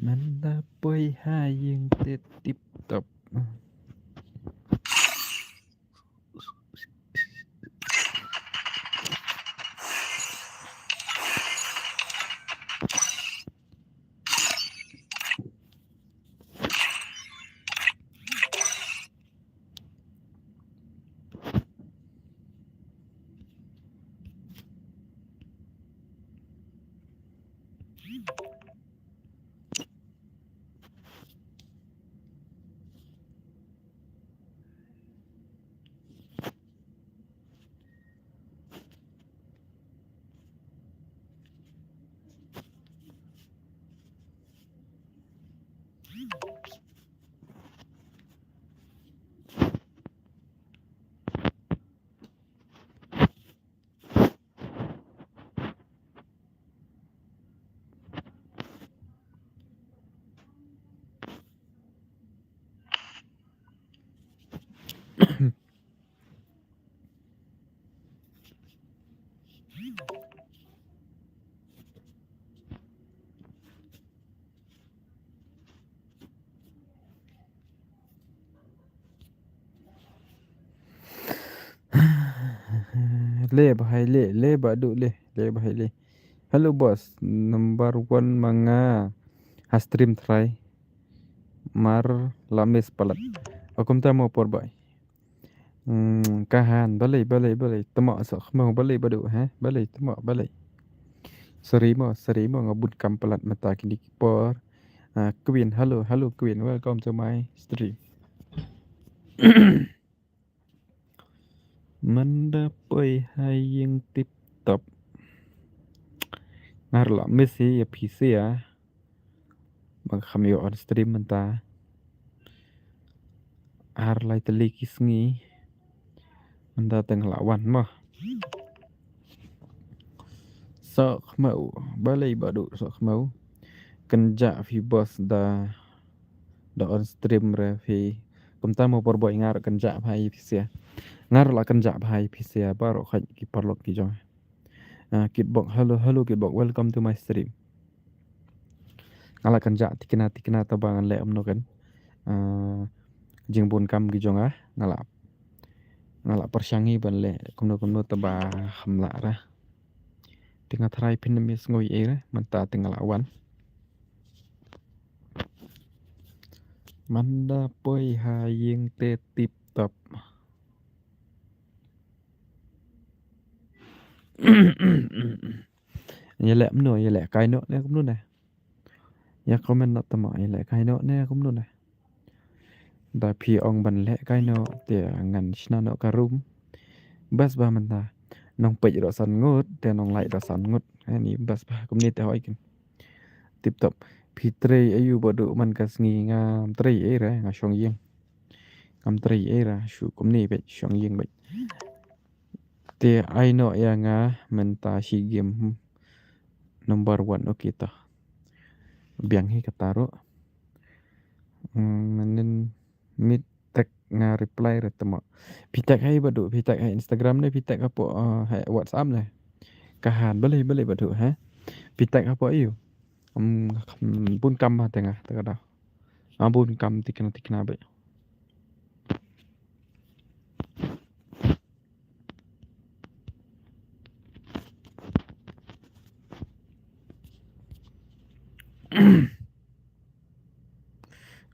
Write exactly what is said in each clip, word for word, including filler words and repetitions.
Mynta poi ha ïing te tip top. Le bhai le, le Bah Duh le, le bhai le. Hello boss, number one ma nga ha stream trai. Mar la miss palat. O kumta mo por bai. Hmm, kahan, balei, balei, balei. Temo sok mo, balei Bah Duh, ha? Balei, temo, balei. Sorry mo, sorry mo, nga bun kam palat mynta kine ki por. Ah, Queen, hello, hello Queen, welcome to my stream. Mynta poi ha ïing tip top. Nga la miss ïa phi sha. Ba kham ïoh on stream mynta. Ar lai tylli ki sngi. Mynta teng la wan mo. Sok mo. Balei Bah Duh sok mo. Kynjah phi boss da, da on stream re phi. Kumta mo por boi nga ruh kynjah bha ïa phi sha. Nga ruh la kynjah bha ïa phi sha baroh khoit ki paralok ki jong. Ah, Kitbok, hello, hello Kitbok, welcome to my stream. Nga la kynjah tikna tikna taba ngan leh kumno kan. Ah, jingbun kam ki jong nga, nga la, nga la pyrshang hi ban leh kumno kumno taba kham lah ra. Te nga tharai phin ym ïa sngew ei re, mynta te nga la wan. Mynta poi ha ïing te tip top. Ïa leh mano, ïa leh kai noh ne kumno ne. Ïa comment noh tama, ïa leh kai noh ne kumno ne. Da phi ong ban leh kai noh, te ngan shna noh ka room. Best bha mynta. Nong peit ruh san ngut, te nong like ruh san ngut. Ani best bha kumne te hoi kin. Tip top. Phi trei aiu Bah Duh man ka sngi? Ngam trei ei re, nga shong ïing. Ngam trei ei re, shu kumne beit, shong ïing beit. Te ai noh ïa nga mynta shi game, hmm. Number one, okay to. Biang hi kata ruh. Hmm, mynnin mit tag nga reply re tama. Phi tag ha i Bah Duh, phi tag ha Instagram ne, phi tag hapoh, uh, ha WhatsApp ne. Kahan, balei, balei Bah Duh, ha? Phi tag hapoh aiu? Hmm, hmm, bun kam ha te nga, te ka da. Ah, bun kam tikna tikna beit.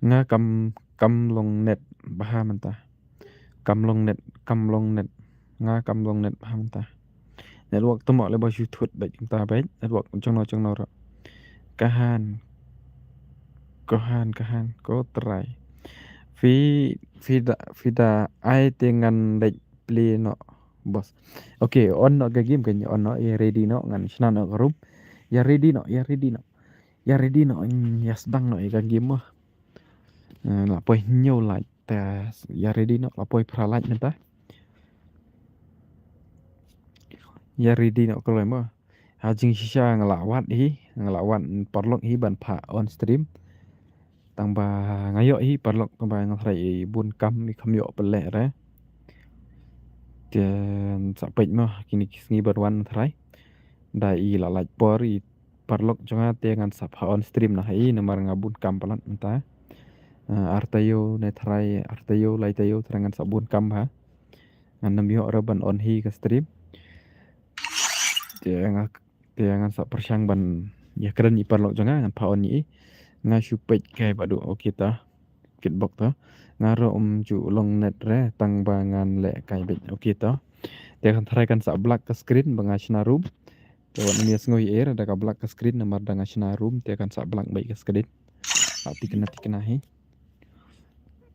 Nga kam, kam long net bha mynta. Kam long net, kam long net. Nga kam long net bha mynta. Network tymok leh ba shu thut beit mynta beit. Network jong no jong no ruh. Kahan. Kahan, kahan. Ko trai. Phi, phi da, phi da ai te ngan leh play noh, boss. Okay, on noh ka game kan, on noh, ïa ready noh, ngan shna noh ka room. Ïa ready noh, ïa ready noh. Ïa ready noh, ïa sdang noh ïa ka game mo. Eh, la poi hynñiew like, te ïa ready noh, la poi phra like mynta. Ïa ready noh kloi mo. Ha jingshisha nga la wad hi, nga la wan paralok hi ban pha on stream. Tang ba nga ïoh hi paralok tang ba nga tharai i bun kam i kham ïoh pynleh re. Te sa peit mo kine ki sngi ban wan tharai. Da i la lait por i paralok jong nga te ngan sa pha on stream na hi namar nga bun kam palat mynta. Ah, ar taïew ne tharai ar taïew lai taïew tharai ngan sa bun kam bha. Ngan nym ïoh re ban on hi ka stream. Te nga te ngan sa pyrshang ban ïa kren i paralok jong nga ngan pha on i. Nga shu peit kai ba du. Okay ta. Kitbok ta. Nga ruh um ju long net re tang ba ngan leh kai beit. Okay ta. Te kan tharai kan sa black ka screen ba nga shna room. Te wat nym ïa sngew i er da ka black ka screen namar da nga shna room te kan sa black beit ka screen. Ah, tikna tikna hi.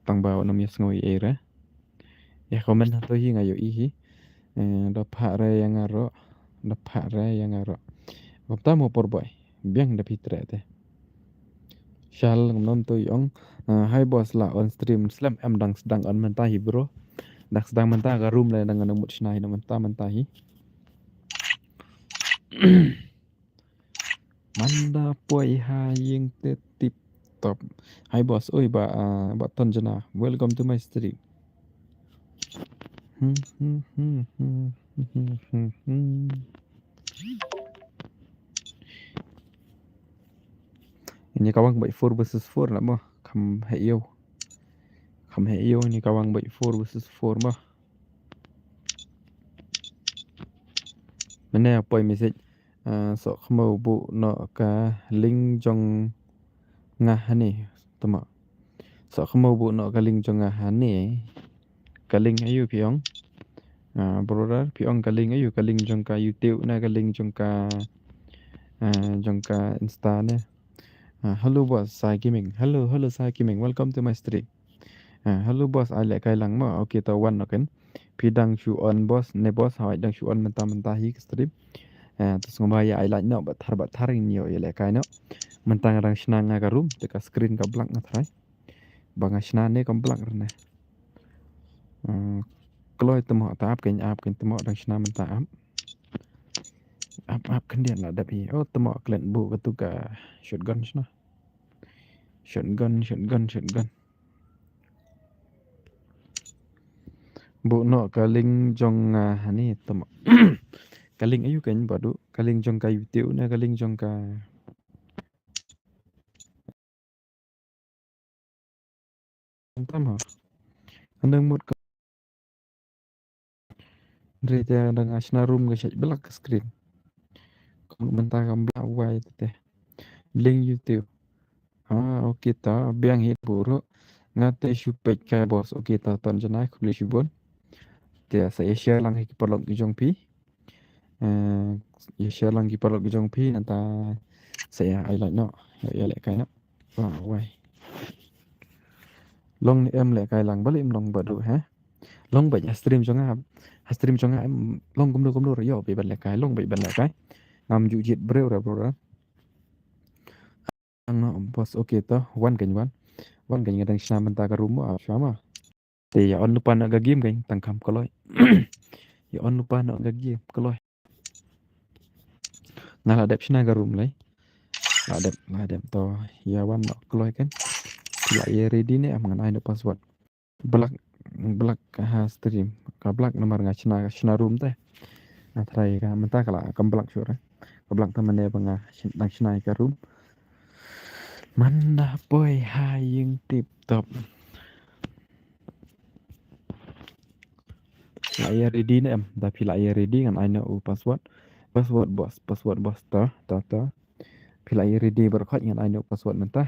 Tang ba wat nym ïa sngew i er re. Ïa comment hato hi nga ïohi hi. Eh, da pha re ïa nga ruh. Da pha re ïa nga ruh. Kumta mo por boy. Biang da phi treh te. Shal ngam to ïong. Ah, hi boss la on stream slem em dang sdang on mynta hi bro. Dang sdang mynta ka room le dang ngan mut shna hi na mynta mynta hi. Manda poi ha ïing te tip top. Hi boss, oi ba ah, ba ton jana. Welcome to my stream. Hmm, hmm, hmm, hmm, hmm, hmm, hmm. Ini kawang bai four versus four na mo. Kham he yo. Kham he yo ini kawang bai four versus four mo. Mane poi message. Ah, sok khmo bu no ka link jong nga hani. Tama. Sok khmo bu no ka link jong nga hani. Ka link ayu phi ong. Ah, brother phi ong ka link ayu ka link jong ka YouTube na ka link jong ka ah, jong ka Insta ne. Ah, hello boss Sai Kiming. Hello, hello Sai Kiming. Welcome to my stream. Ah, hello boss, ai leh kai lang mo. Okay, to wan no ken. Phi dang shu on boss, ne boss, hawai dang shu on mynta mynta hi ka stream. Ah, to sngewbha ïa ai like no, ba thar ba thar in ïoh ïa leh kai no. Mynta nga dang shna nga ka room, te ka screen ka black nga tharai. Ba nga shna ne ka black rne. Hmm, kloi temo ta ap ken ap ken temo dang shna mynta ap. Ap ap ken dia la dep hi. Oh, temo klet bu ka tu ka shotgun shna. Shotgun, shotgun, shotgun. Bu no ka link jong, ah, hani temo. Ka link ayu kan badu, ka link jong ka YouTube na ka link jong ka. Tam ha. Andang mut ka. Dri te dang ashna room ka shait black screen. Kon mynta kam black white te. Link YouTube. Ah, okay ta, biang hi buru. Nga te shu peit kai boss. Okay ta, ton janai, khublei shibun. Te sa ïa share lang hi ki paralok ki jong phi. Eh, ïa share lang ki paralok ki jong phi, nangta sa ïa ai like no, ïa leh kai no. Wah, wai. Long ne em leh kai lang, balei em long badu, ha? Long bad ha stream jong nga, ha stream jong nga em long kumno kumno ïoh bad leh kai, long bad leh kai. Ngam ju jied briew ra bro ra. Ang no boss, okay to, wan kan wan. Wan kan nga dang shna mynta ka room mo, ah, shwa ma. Te ïa on lypa noh ka game kan tang kham kloi. Ïa on lypa noh ka game kloi. Nga la dep shna ka room lei. La dep, la dep to ïa wan noh kloi kan. La ïa ready ne em ngan ai noh password. Black, black ha stream. Ka black namar nga shna, shna room te. Nga try ka mynta ka la kam black sure. Ka black te mane ba nga dang shna ka room. Manda poi ha ïing tip top. La ïa ready ne em, da phi la ïa ready ngan ai noh u password. Password boss, password boss ta, ta, ta. Phi la ïa ready baroh khoit ngan ai noh u password mynta.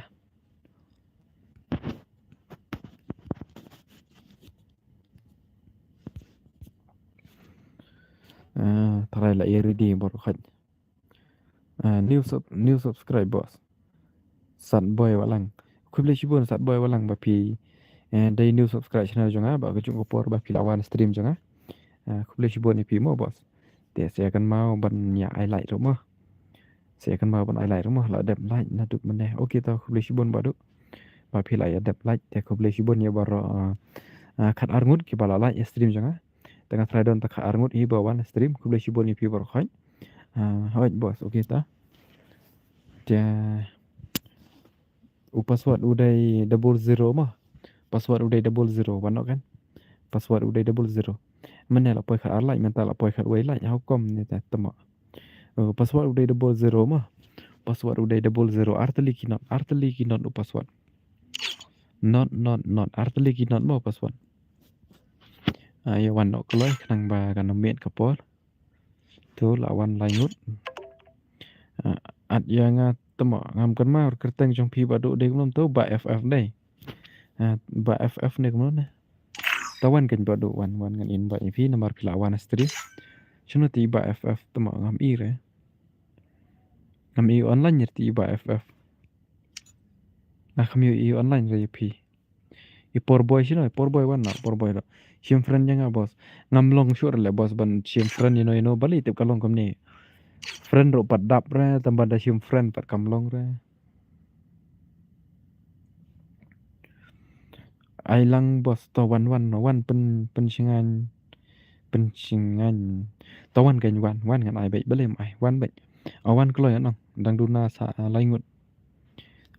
Ah, try la ïa ready baroh khoit. Ah, new sub-, new subscribe boss. Sat Boy Walang. Khublei shibun Sat Boy Walang ba phi, eh, dei new subscribe channel jong nga ba ka jong ka por ba phi la wan stream jong nga. Ah, khublei shibun ïa phi mo boss. Te sa ïa kynmaw ban ïa ai like ruh mo. Sa ïa kynmaw ban ai like ruh mo la dep like naduh mynne. Okay to khublei shibun badu. Ba phi la ïa dep like te khublei shibun ïa baroh, ah, ah, khat ar ngut kiba la like ïa stream jong nga. Te nga try don ta khat ar ngut hi ba wan stream, khublei shibun ïa phi baroh khoit. Ah, hooid boss, okay ta. Te u password u dei double zero mo. Password u dei double zero, wan noh kan. Password u dei double zero. Mynne la poi khat ar lait, mynta la poi khat wei lait. How come ne te tama? Uh, password u dei double zero mo. Password u dei double zero. Artylli ki not, artylli ki not u password. Not, not, not. Artylli ki not mo password. Ah, ïa wan noh kloi khnang ba kan ym miet ka por. To la wan lai ngut. Ah, at ïa nga tama ngam kynmaw kyrteng jong phi Bah Duh dei kumno to, Bah F F dei. Ah, Bah F F ne kumno ne. Ta wan kan Bah Duh, wan, wan ngan invite ïa phi namar phi la wan stream. Shano te Bah F F tama ngam i re. Ngam i online ïa te Bah F F. Nga kham ïoh i online re ïa phi. I por boy shino, i por boy wan na, por boy do. Shim friend ïa nga boss. Ngam long shuh re le boss ban shim friend ïa no ïa no, balei tip ka long kumne. Friend ruh pat dap re, tang ba da shim friend pat kam long re. Ai lang boss, to wan wan no, wan pyn, pynshngaiñ. Pynshngaiñ. To wan kan wan, wan ngan ai beit, balei ym ai, wan beit. A wan kloi nong, dang duna sa, ah, lai ngut.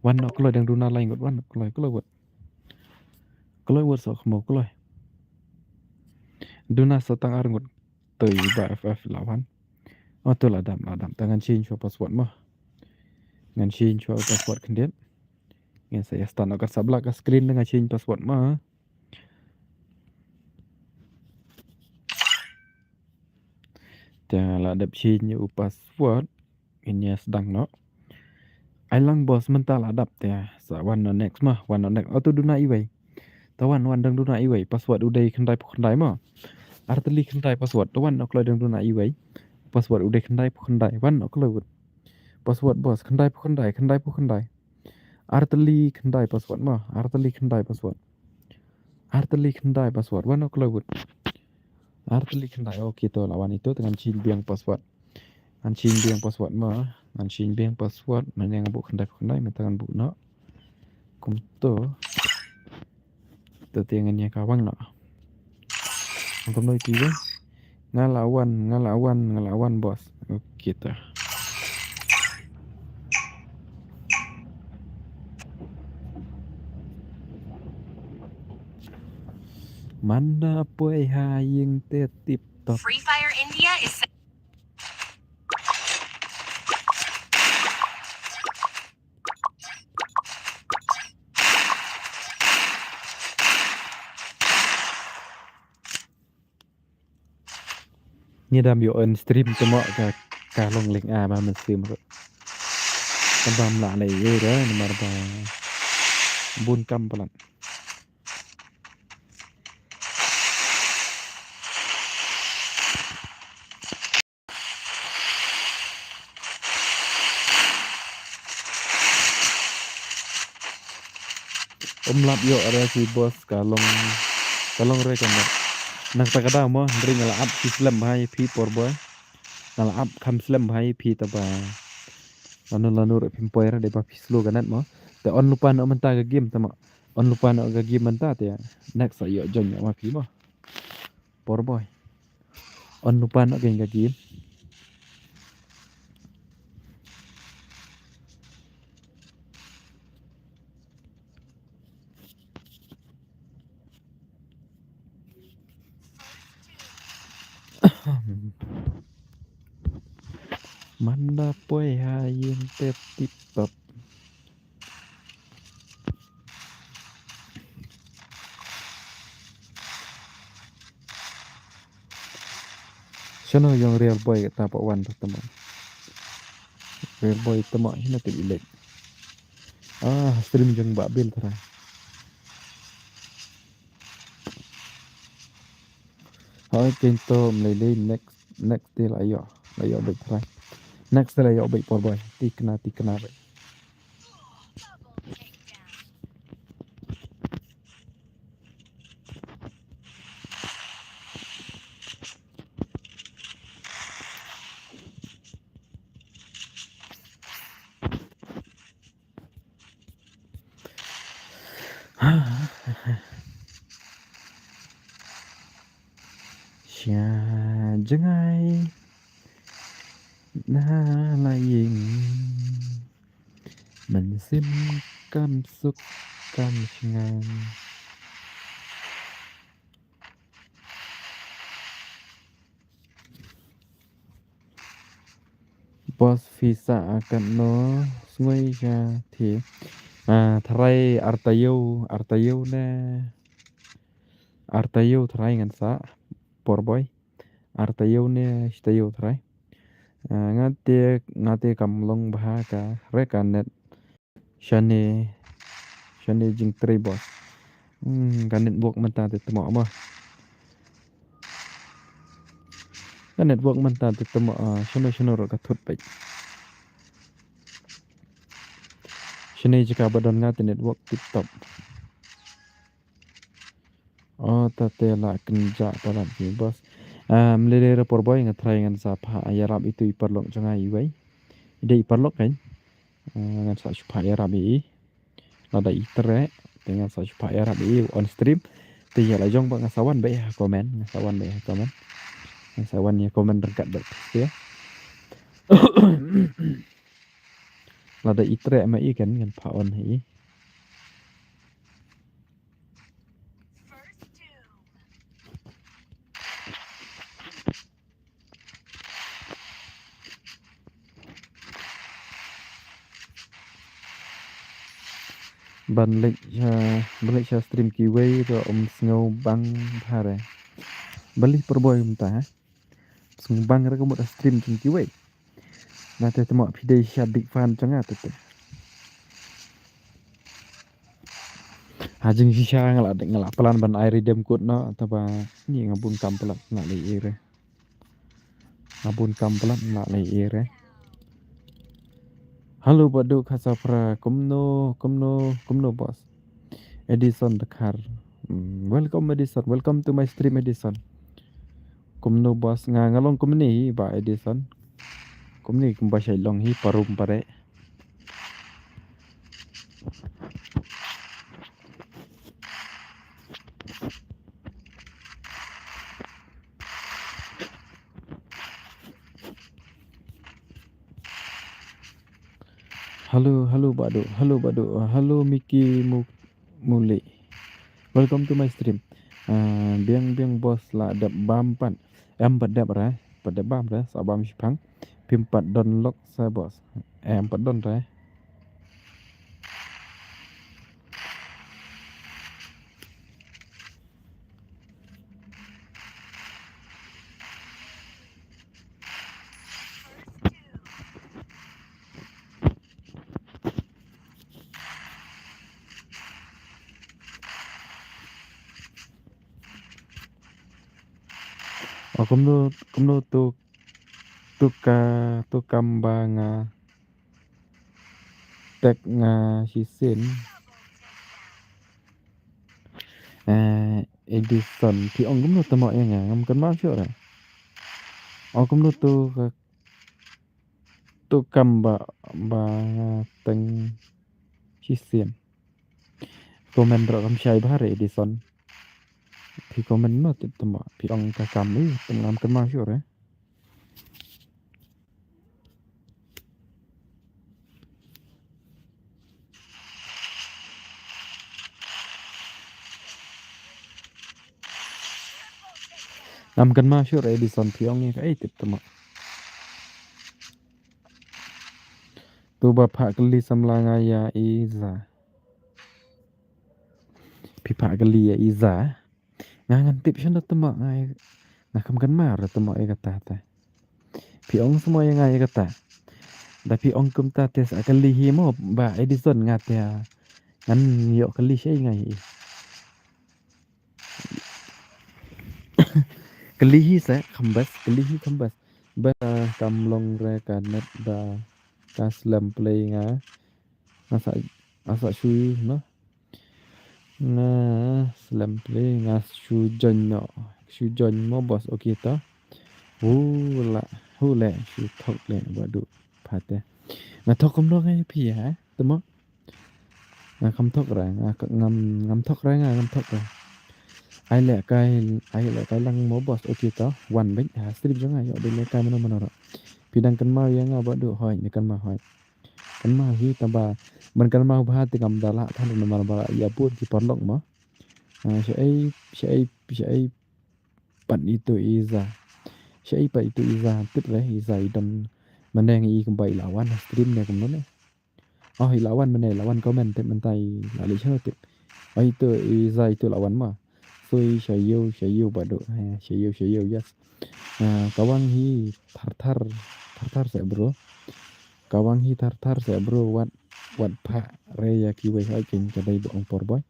Wan noh kloi dang duna lai ngut, wan noh kloi, kloi wut. Kloi wut sa khmo kloi. Duna sa tang ar ngut. To i Bah F F la wan. Oh, to la dam, la dam. Ta ngan change shuwa password mo. Ngan change shuwa password khyndiat. Ngan sa ïa start noh ka sa black ka screen, ngan change password mo. Te la dep change u password. Ngin ïa sdang noh. Ai lang boss, mynta la dap te. Sa wan noh next mo, wan noh next. Oh, to duna iwei. To wan, wan dang duna iwei. Password u dei khyndai phew khyndai mo. Artylli khyndai password. To wan noh kloi dang duna iwei. Password u dei khyndai phew khyndai. Wan noh kloi wut. Password boss, khyndai phew khyndai, khyndai phew khyndai. Artylli khyndai password mo. Artylli khyndai password. Artylli khyndai password. Wan noh kloi wut. Artylli khyndai. Okay, to la wan ito, te ngan change biang password. Ngan change biang password mo. Ngan change biang password. Mynne nga buh khyndai phew khyndai, mynta ngan buh noh. Kumto. To te ngan ïa kawang noh. Kumno iti ba. Nga la wan, nga la wan, nga la wan boss. Okay ta. Manda poi ha ïing te tip top. Free Fire India is Ngi dam ïoh en stream te mo ka, ka long link a ba men stream ruh. Ka bam la lei ïa re namar ba bun kam palat. Um lap ïoh re ki boss ka long, ka long re ka mo. Nangta ka daw mo, hynrei nga la ap ki slem bha ïa phi por boy. Nga la ap kham slem bha ïa phi taba. Lano lano re phim poi re dei ba phi slow ka net mo. Te on lypa noh mynta ka game te mo. On lypa noh ka game mynta te. Next sa ïoh join ïa ma phi mo. Por boy. On lypa noh kein ka game. Manda poi ha ïing te tip top. Shano ïong Real Boy kata pa wan ta tama. Real Boy tama hina te bilek. Ah, stream jong ba bil tara. Hoi kento mlei lei next, next te la ïoh, la ïoh beit tara. Next te la ïoh beit por boy. Tikna, tikna beit. Sha jngai na la ïing. Sim kam suk kam shngang. Boss phi sah katno sngui sha thi. Ah, tharai artaïew, artaïew ne. Artaïew tharai ngan sah, por boi. Artaïew ne shitaïew tharai. Ah, nga te, nga te kam long bha ka re ka net. Shane, shane jingtrei boss. Hmm, ka network mynta te tmo mo. Ka network mynta te tmo, ah, shano shano ruh ka thut peit. Shane jaka ba don nga te network tip top. Oh, ta te la kynjah palat ki boss. Ah, mlele re por boi nga tharai ngan sa phah ïarap itu i paralok jong nga iwei. I dei i paralok kan. Ah, ngan sa shu phah ïarap i. Lada i treh, te ngan sa shu phah ïarap i on stream. Te ïa la jong ba nga sa wan ba ïa comment, nga sa wan ba ïa comment. Nga sa wan ïa comment ryngkat bad te. Lada i treh ma i kan ngan phah on i. Ban leit sha, ban leit sha stream kiwei ruh um sngew bang bha re. Balei por boi mynta ha. Sngew bang re ka mut stream jong kiwei. Na te tmo phi dei sha big fan jong nga te te. Ha jingshisha nga la, nga la plan ban ai redeem code noh, taba ni nga bun kam palat nga la leh ïa re. Nga bun kam palat nga la leh ïa re. Hello Bah Duh Khasaphra, kumno, kumno, kumno boss. Edison Dkhar. Hmm, welcome Edison, welcome to my stream Edison. Kumno boss, nga, nga long kumne hi Bah Edison. Kumne kumba shai long hi parum pare. Hello, hello Bah Duh, hello Bah Duh, hello Mickey Mu-, Mule. Welcome to my stream. Ah, biang biang boss la dep bam pat. Em pat dep re, pat dep bam re, sa bam shipang. Phim pat don lok sa boss. Em pat don re. Oh, kumno, kumno tu, tu ka, tu kam ba nga tag nga shisien. Eh, Edison, phi ong kumno tamo ïa nga, ngam kynmaw shuh re. Oh, kumno tu ka, tu kam ba, ba nga tag shisien. Comment ruh kam shai bha re Edison. Phi comment no tip tamo. Phi ong ka kam i, tang ngam kynmaw shuh re. Ngam kynmaw shuh re Edison phi ong ïa kaei tip tamo. Tu ba phah kylli samla nga ïa i za. Phi phah kylli ïa i za. Nga ngan tip shano tamo nga, nga kam kynmaw re tamo ïa kata te. Phi ong seh mo ïa nga ïa kata. Da phi ong kumta te sa kylli hi mo Bah Edison nga te. Ngan ïoh kylli shai nga hi. Kylli hi sa khambas, kylli hi khambas. Ba kam long re ka net ba ka slem play nga. Nga sa, nga sa shu no. Nga slem play nga shu join no. Shu join mo boss, okay to. Hu la, hu le shu thok le Bah Duh phate. Nga thok kumno nga ïa phi ha. Tamo. Nga kham thok re, nga ka-, ngam, ngam thok re, nga ngam thok re. Ai leh kai, ai leh kai lang mo boss, okay to. Wan beit ha stream jong nga ïoh beit leh kai mano mano ruh. Phi dang kynmaw ïa nga Bah Duh, hooid, nga kynmaw hooid. Kynmaw hi taba ban kynmaw bha te kam da lah than namar ba ïa bun ki paralok mo. Ah, shaei, shaei, shaei pat ito i Za. Shaei pat ito i Za, tip re i Za i don mynne ngi i kumba i la wan stream ne kumno ne. Oh, i la wan mynne, i la wan comment tip mynta i la leit shano tip. Oh, ito i Za ito la wan ma. Sui shayo shayo badu. Eh, shayo shayo, yes. Ah, kawang hi thar thar, thar thar seh bro. Kawang hi thar thar seh bro, wat, wat pha re ïa kiwei hoi kin ka dei ba ong por boi.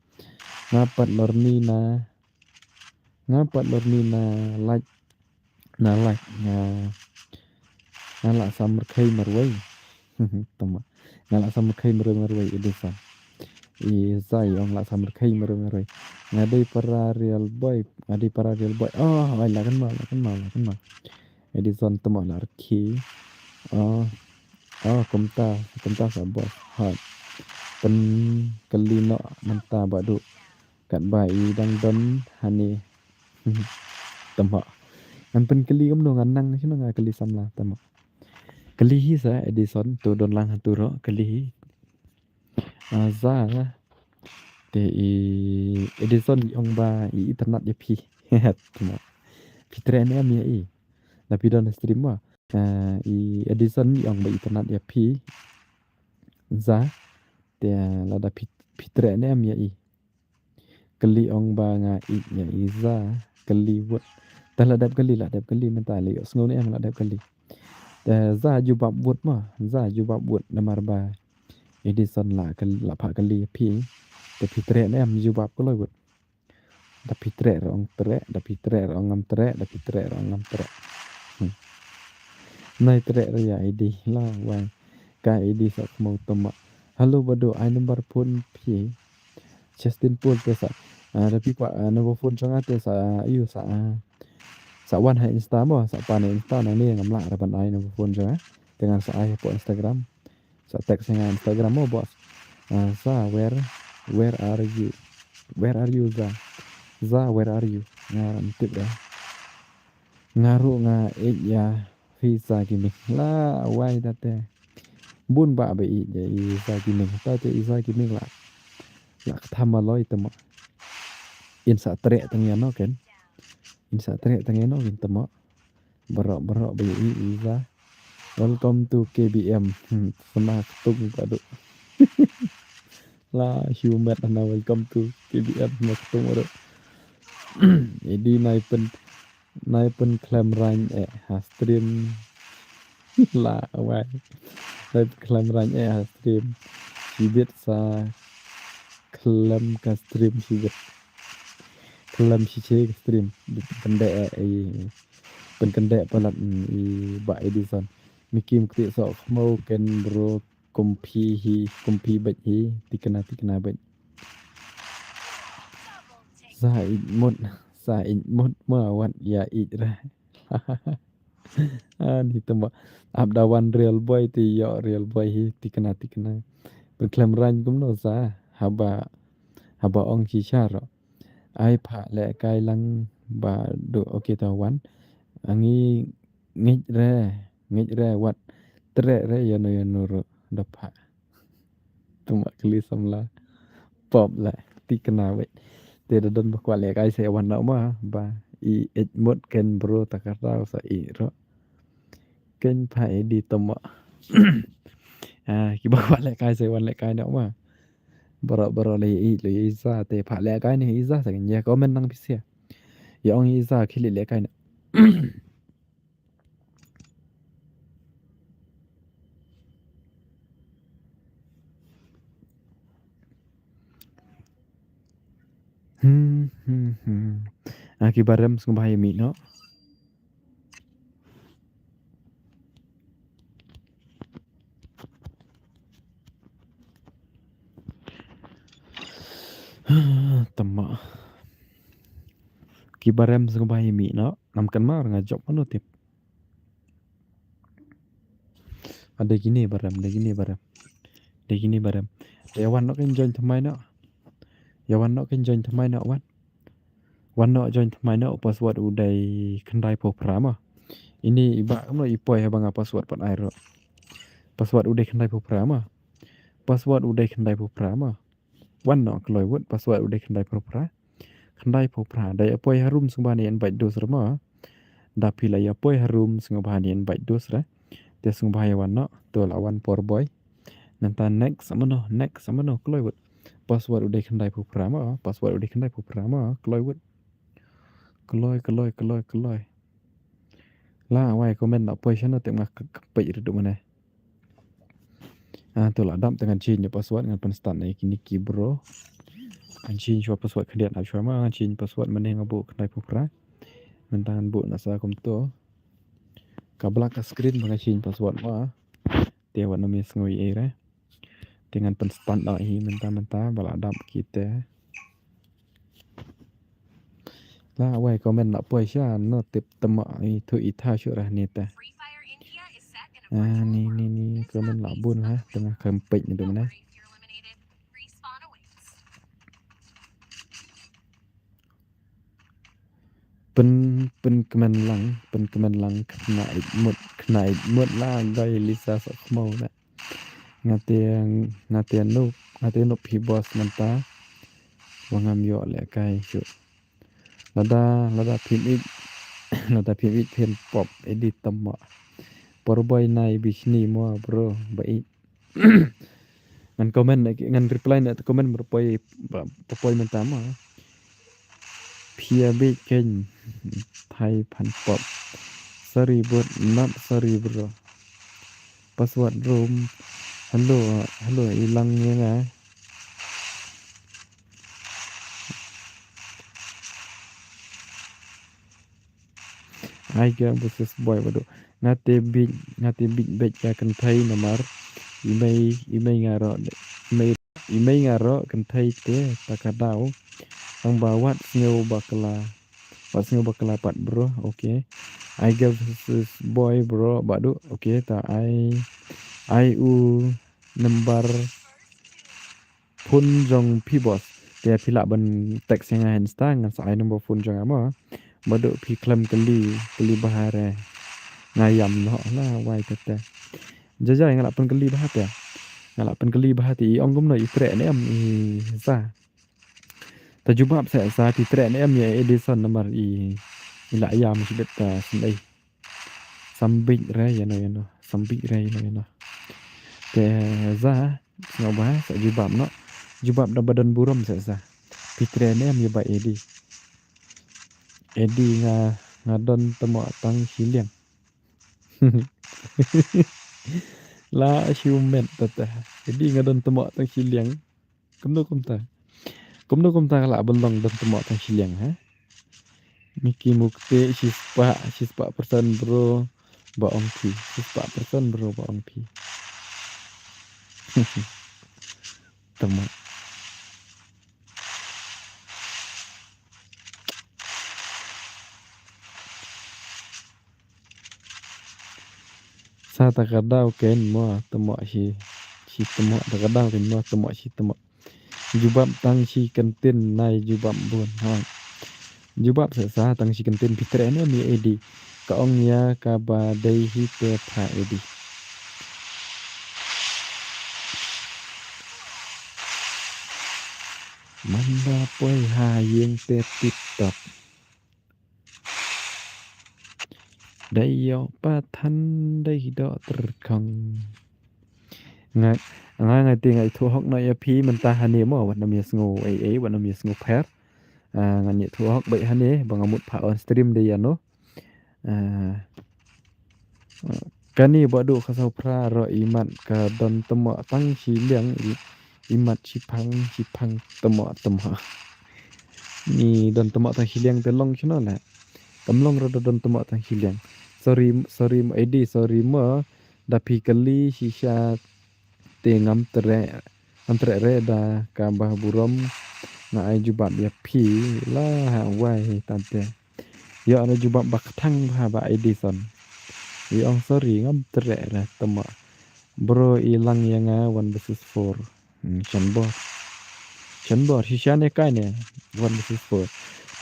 Nga pat lorni na, nga pat lorni na like, na like, nga, nga la sam rkhei marwei. Tama. Nga la sam rkhei marwei marwei Edison. I Za i ong la sam rkhei marwei marwei. Nga dei para real boy, nga dei para real boy. Oh, ai la kynmaw, la kynmaw, la kynmaw. Edison tama la rkhei. Oh, oh, kumta, kumta sa boss. Hot. Pynkylli noh mynta badu. Katba i dang don hangne. Tama. Ngan pynkylli kumno ngan nang shano nga kylli samla tama. Kylli hi sa Edison to don lang ha tu ro kylli hi. Ah, Za. Te i Edison i ong ba i itynnad ïa phi. Tama. Phi treh ne em ïa i. Da phi don stream ba. Ah, i Edison i ong ba i itynnad ïa phi. Za. Te lada phi, phi treh ne em ïa i. Kylli ong ba nga ïeit ïa i Za. Kylli wut. Te la dep kylli, la dep kylli mynta la ïohsngew ne em la dep kylli. Te Za jubab wut ma. Za jubab wut namar ba Edison la kyl-, la pha kylli ïa phi. Te phi treh ne em jubab kloi wut. Da phi treh re ong treh, da phi treh re ong ngam treh, da phi treh re ong ngam treh. Hmm. Nai treh re ïa I D la wai. Ka I D sa khmau tama. Hello badu, ai number phone phi. Justin Paul te sa. Ah, da phi kwah, ah, number phone jong nga te sa, ah, ayu sa, ah, sa wan ha Insta mo, sa pan ha Insta nangne ngam lah re ban ai number phone jong nga. Te ngan sa ai hapoh Instagram. Sa text ïa nga Instagram mo boss. Ah, Za, where, where are you? Where are you, Za? Za, where are you? Nga ram tip re. Nga ruh nga ïeit ïa phi Za Gaming. La wai da te. Bun ba ba ïeit ïa i Za Gaming. Ta te i Za Gaming la. La ktham maloi tama. In sa treh tang ïa no ken. In sa treh tang ïa no ken tama. Baroh baroh ba ïa i Za. Welcome to K B M. Hmm, Sma Ktung badu. La shu met hana welcome to K B M Sma Ktung badu. Idi nai pyn, nai pynkhlem rang eh ha stream. La wai. Nai pynkhlem rang eh ha stream. Shibit sa khlem ka stream shibit. Khlem shisha ka stream. Pynkynde eh, eh. Pynkynde palat, mm, i Bah Edison. Mikim kti sok khmau ken bro kumpi hi, kumpi bad hi, tikna, tikna bad. Sa ïeit mut, sa ïeit mut ma wat ïa ïeit re. Ani tama. Ap da wan real boy ti ïoh real boy hi, tikna, tikna. Pynkhlem rang kumno sa, haba, haba ong shisha ro. Ai pha lehkai lang badu, okay ta wan. Angi ngeit re, ngeit re wat treh re ïano ïano ruh da pha. Tama kylli samla. Pop la tikna wei. Te da don ba kwah lehkai sa wan na ma ba i ïeit mut ken bro ta ka rau sa i ro. Ken pha i di tama. Ah, kiba kwah lehkai sa wan lehkai na ma. Baroh baroh le i le i Za te pha lehkai ne i Za sa ken ïa comment nang pisa. Ïa ong i Za khie lehkai ne. Hmm, hmm, hmm. Ah, kiba rem sngewbha ïa mih noh. Tama. Kiba rem sngewbha ïa mih noh. Ngam kynmaw nga jop mano tip. Ah, dei kine ba rem, dei kine ba rem. Dei kine ba rem. Ïa wan noh ken join thymmai noh. Ïa wan noh ken join thymmai noh wan. Wan noh join thymmai noh, password u dei khyndai phew phra ma. Ini i Bah kumno i poi haba nga password pat ai ruh. Password u dei khyndai phew phra ma. Password u dei khyndai phew phra mo. Wan noh kloi wut, password u dei khyndai phew phra. Khyndai phew phra. Da ïa poi ha room sngewbha ne invite dos re mo. Da phi la ïa poi ha room sngewbha ne invite dos re. Te sngewbha ïa wan noh, to la wan por boi. Nangta next mano, next mano kloi wut. Password u dei khyndai phew phra mo, password u dei khyndai phew phra mo, kloi wut. Kloi, kloi, kloi, kloi. La wai comment la poi shano te nga ka, ka peit redu mane. Ah, to la dap te ngan change password ngan pynstad na kini ki bro. Ngan change shuwa password khyndiat hap shuwa ma ngan change password mane nga buh khyndai phew phra. Mynta ngan buh na sa kumto. Ka black ka screen ba nga change password ma. Te wat nym ïa sngew ei ei re. Te ngan pynstad da hi mynta mynta ba la dap kite. La wai comment la poi sha no tip tama i thu i tha shu rah ni ta. Ah, ni ni ni comment la bun ha tengah kempit ni tu mana. Pyn pyn kmen lang, pyn kmen lang kena ikmut, kena ikmut la gai Lisa sok mau na. Ngate ngate nup, ngate nup hi boss mynta. Wa ngam ïoh lehkai shuh. Lada lada phim ïeit, lada phim ïeit phim pop edi tama. Por boi nai bishni mo bro ba ïeit. Ngan comment ngan reply na comment ba poi ba poi mynta mo. Phia bit kein thai phan pop. Sorry but not sorry bro. Password room. Hello, hello ilang ïa nga. Ai ka business boy badu. Ngate big ngate big big ka kynthei namar. Imei imei nga ro imei imei nga ro kynthei te ta ka daw. Tang ba wat sngew bakla. Wat sngew bakla pat bro. Okay. Ai ka business boy bro badu. Okay ta ai ai u number phone jong phi boss. Te phi lah ban text ïa nga ha Insta ngan sa ai number phone jong nga mo. Badu phi khlem kylli kylli bha re. Nga ïam noh la wai kata. Jajai nga lah pynkylli bha te. Nga lah pynkylli bha te i ong kumno i treh ne em i sa. Ta jubab sa sa phi treh ne em ïa Edison namar i i lah ïam shibit ta sendai. Sambik re ïano ïano. Sambik re ïano ïano. Te za sngewbha sa jubab noh. Jubab da ba don burom sa sa. Phi treh ne em ïa ba Edi. Edi nga nga don temo tang shiliang. La shu met tata. Edi nga don temo tang shiliang. Kumno kumta. Kumno kumta ka lah ban long don temo tang shiliang ha. Miki Mukti shispah shispah persen bro ba ong phi. Shispah persen bro ba ong phi. Temo. Sa ta ka daw ken mo temo shi shi temo ta ka daw ken mo temo shi temo. Jubab tang shi kentin nai jubab bun ha. Jubab sa sa tang shi kentin phi treh ne em ïa Edi. Ka ong ïa ka ba dei hi te pha Edi. Manda poi ha ïing te tip top. Dei ïoh pathan dei doh tyrkhong. Nga nga nga ti nga ithuh hok noh ïa phi mynta hane mo wat nym ïa sngew ei ei wat nym ïa sngew pher. Ah, ngan ïathuh hok beit hane ba nga mut pha on stream dei ïano. Ah, kane ba duh ka saw phra ro imat ka don temo tang shiliang i, imat shiphang shiphang temo temo. Ni don temo tang shiliang te long shano la. Kam long ro don temo tang shiliang. Sorry sorry mo Edi sorry mo da phi kali shisha te ngam treh ngam treh re da ka ba burom nga ai jubab ïa phi la ha wai tante. Ïa ana jubab ba kthang ba ba Edison. Ïa ong sorry ngam treh re tama. Bro i lang ïa nga one versus four. Hmm, shan bor. Shan bor shisha ne kai ne one versus four.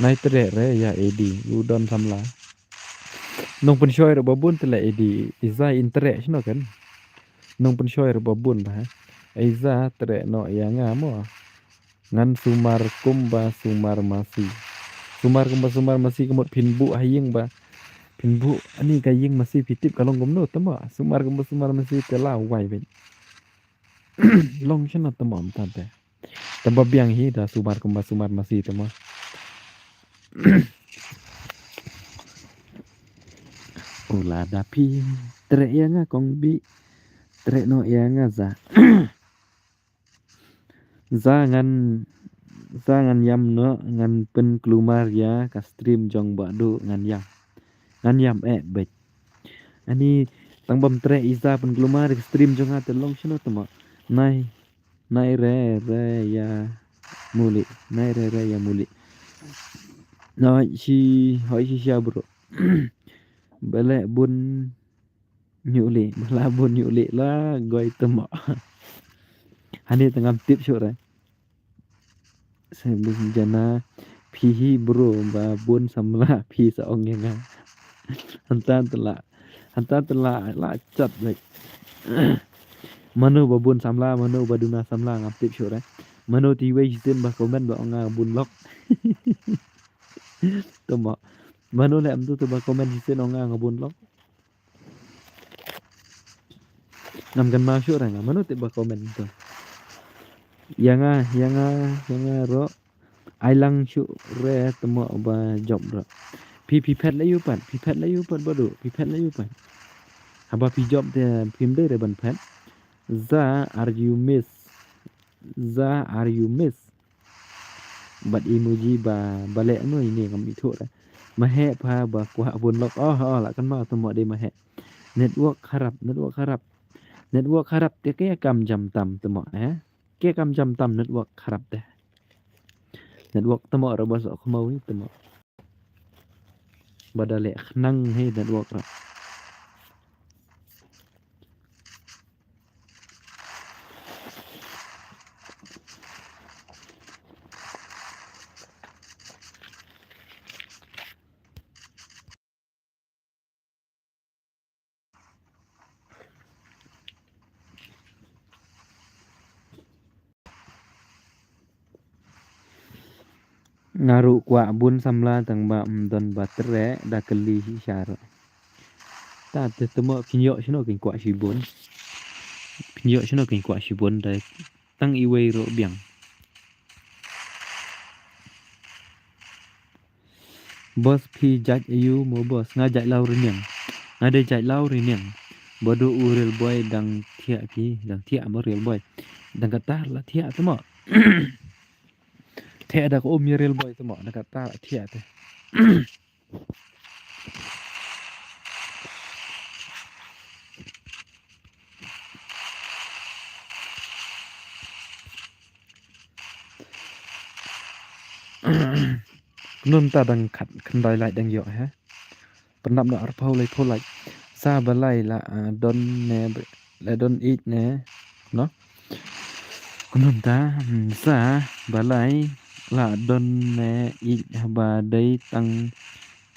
Nai treh re ïa Edi u don samla. Nong pynshoi re ba bun te la Edi i za in treh shino kan. Nong pynshoi re ba bun ba ha. Ei za treh noh ïa nga mo. Ngan sumar kumba sumar masi. Sumar kumba sumar masi ka mut phin buh ha ïing ba. Phin buh ani ka ïing masi phi tip ka long kumno te mo. Sumar kumba sumar masi te la wai beit. Long shano te mo mynta te. Te ba biang hi da sumar kumba sumar masi te mo. U lada phi treh ïa nga kong Bih. Treh noh ïa nga za. Za ngan, za ngan ïam noh, ngan pynkulmar ïa ka stream jong Bah Duh ngan ïam. Ngan ïam eh beit. Ani tang bam treh i za pynkulmar ïa ka stream jong nga te long shano te mo. Nai, nai re re ïa muli, nai re re ïa muli. Hoi shi, hoi shi sha bro. Ba leh bun ñiuh lieh, ba la bun ñiuh lieh la goi te mo. Hani te ngam tip shuh re. Sa bun jana phi hi bro ba bun samla phi sa ong ïa nga. Hynta te la, hynta te la, la chat beit. Mano ba bun samla, mano ba duna samla ngam tip shuh re. Mano te iwei shisien ba comment ba ong nga bun lok. Te mo. Mano leh mynta te ba comment shisien ong nga bun lok. Ngam kynmaw shuh re nga, mano te ba comment to. Ïa nga, ïa nga, ïa nga ro. Ai lang shuh re te mo ba jop ro. Phi, phi phet la ïu pat, phi phet la ïu pat Bah Duh, phi phet la ïu pat. Haba phi jop te phim dei re ban phet. Za are you miss? Za are you miss? Bad emoji ba, ba leh no ine ngam ithuh re. Ma heh pha ba kwah bun lok. Oh, oh, la kynmaw te mo dei ma heh. Network kharap, network kharap. Network kharap te ke kam jam tam te mo, eh? Ke kam jam tam network kharap te. Network te mo re ba soh khmaw hi te mo. Ba da leh khnang hi network re. Nga ruh kwah bun samla tang ba ym don ba treh da kylli shisha ruh. Ta te te mo phin ïoh shano kin kwah shibun. Phin ïoh shano kin kwah shibun da tang iwei ruh biang. Boss phi jait aiu mo boss, nga jait Lawriniang. Nga dei jait Lawriniang. Ba duh u Real Boy dang thiah ki, dang thiah mo Real Boy. Dang kata la thiah te mo. Thiah da ka um ïa Real Boy te mo, dang kata la thiah te. Kumno mynta dang khat khyndai lait dang ïoh he. Pyndap noh arphew laiphew lait. Sa ba lai la, ah, don ne, la don ïeit ne. No. Kumno mynta, hmm, sa ba lai la don ne ïeit haba dei tang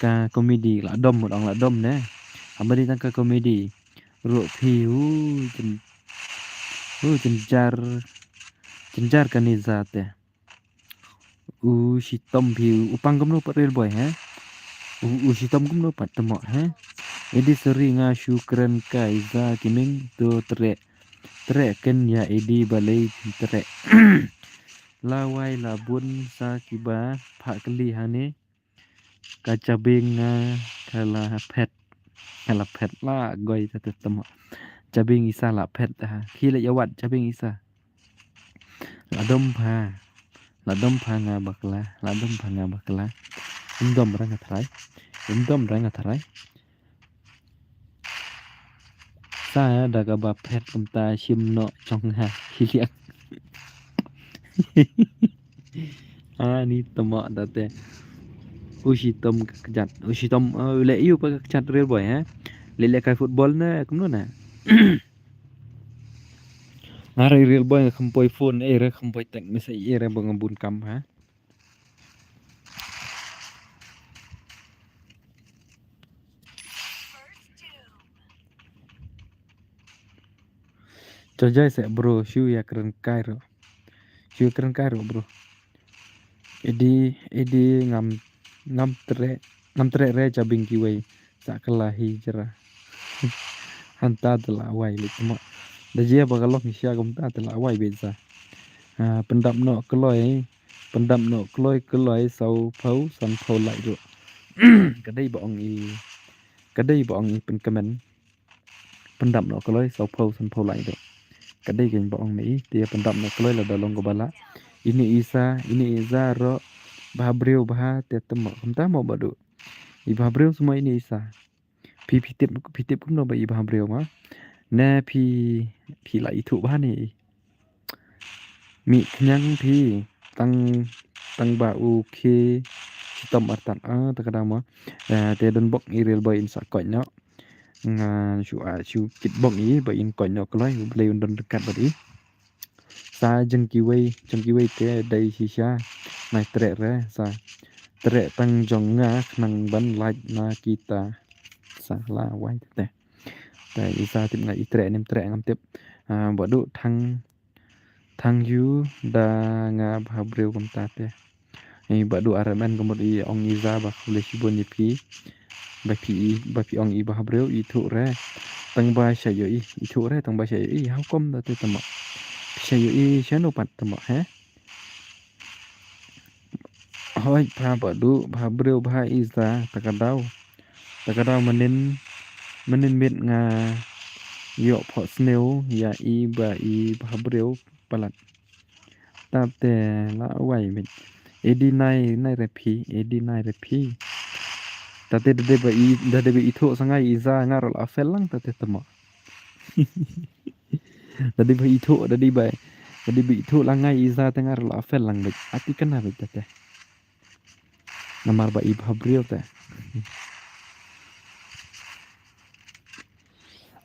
ka komedi la dom, mut ong la dom ne. Haba dei tang ka komedi. Ruh phi u jyn-, u jynjar, jynjar kane za te. U shitom phi u pang kumno pat Real Boy he. U, u shitom kumno pat te mo he. Edi seri nga shu kren kai za ki ming to treh. Treh ken ïa edi balei treh. La wai la bun sa kiba phah kylli hangne. Ka jabieng nga ka la phet. Ka la phet la goi ta te te mo. Jabieng isa la phet ha. Ki la ïa wad jabieng isa. La dom pha. La dom pha nga bakla. La dom pha nga bakla. Im dom ra nga trai. Im dom ra nga trai. Sa da kaba phet kumta shim noh jong ha hi liang. Ani te mo da te. U shitom ka kjat. U shitom, uh, leh ïu pat ka kjat Real Boy he. Leh leh kai football ne kumno ne. Nga re Real Boy nga kham poi phone, eh, re kham poi text message, eh, re ba nga bun kam ha. Cha jai seh bro, shu ïa kren kai ruh. Shu ïa kren kai ruh bro. Edi, edi ngam, ngam treh, ngam treh re cha bing kiwei. Sa kala hi jera. Hanta te la wai bit mo. Da jia ba ka long sha kumta te la wai bit sa. Ah, pyndap noh kloi, pyndap noh kloi kloi saw phew san phew lai ruh. Ka dei ba ong i, ka dei ba ong i pyn comment. Pyndap noh kloi saw phew san phew lai ruh. Ka dei kein ba ong me i, te pyndap noh kloi lada long kaba lah. Ine i sa, ine i sa ruh, bha briew bha te te mo, kumta mo Bah Duh. I bha briew seh mo ine i sa. Phi, phi tip, phi tip kumno ba i bha briew ma. Ne phi, phi la ithuh bha ne i. Mih khñiang phi, tang, tang ba u khie shitom artat, ah, ta ka daw mo. Eh, te don bok i Real Boy in sa koit noh. Nga shu, ah, shu kit bok i ba in koit noh kloi, U Blei un don ryngkat bad i. Sa jong kiwei, jong kiwei te dei shisha. Nai treh re, sa treh tang jong nga khnang ban lait na kita. Sa la wai te. Te i sa tip nga i treh nym treh ngam tip. Ah, Bah Duh thang, thang yu da nga bha briew kumta te. I Bah Duh R M N ka mut i ong i sa ba khublei shibun ïa phi. Ba phi i, ba phi ong i bha briew ithuh re. Tang ba sha ïoh i, ithuh re, tang ba sha ïoh i. How come da te te mo. Phi sha ïoh i shano pat te mo, he? Hoi bha Bah Duh, bha briew bha i sa, ta ka daw. Ta ka daw mynnin, mynnin miet nga ïoh phohsniew ïa i ba i bha briew palat. Ta te la wai bit. Edi nai, nai re phi, edi nai re phi. Ta te da dei ba i, da dei ba ithuh sa nga i sa nga ruh la fail lang ta te te mo. Da dei ba ithuh, da dei ba, da dei ba ithuh lang nga i sa te nga ruh la fail lang bit. Ati kane bit ta te. Namar ba i bha briew te.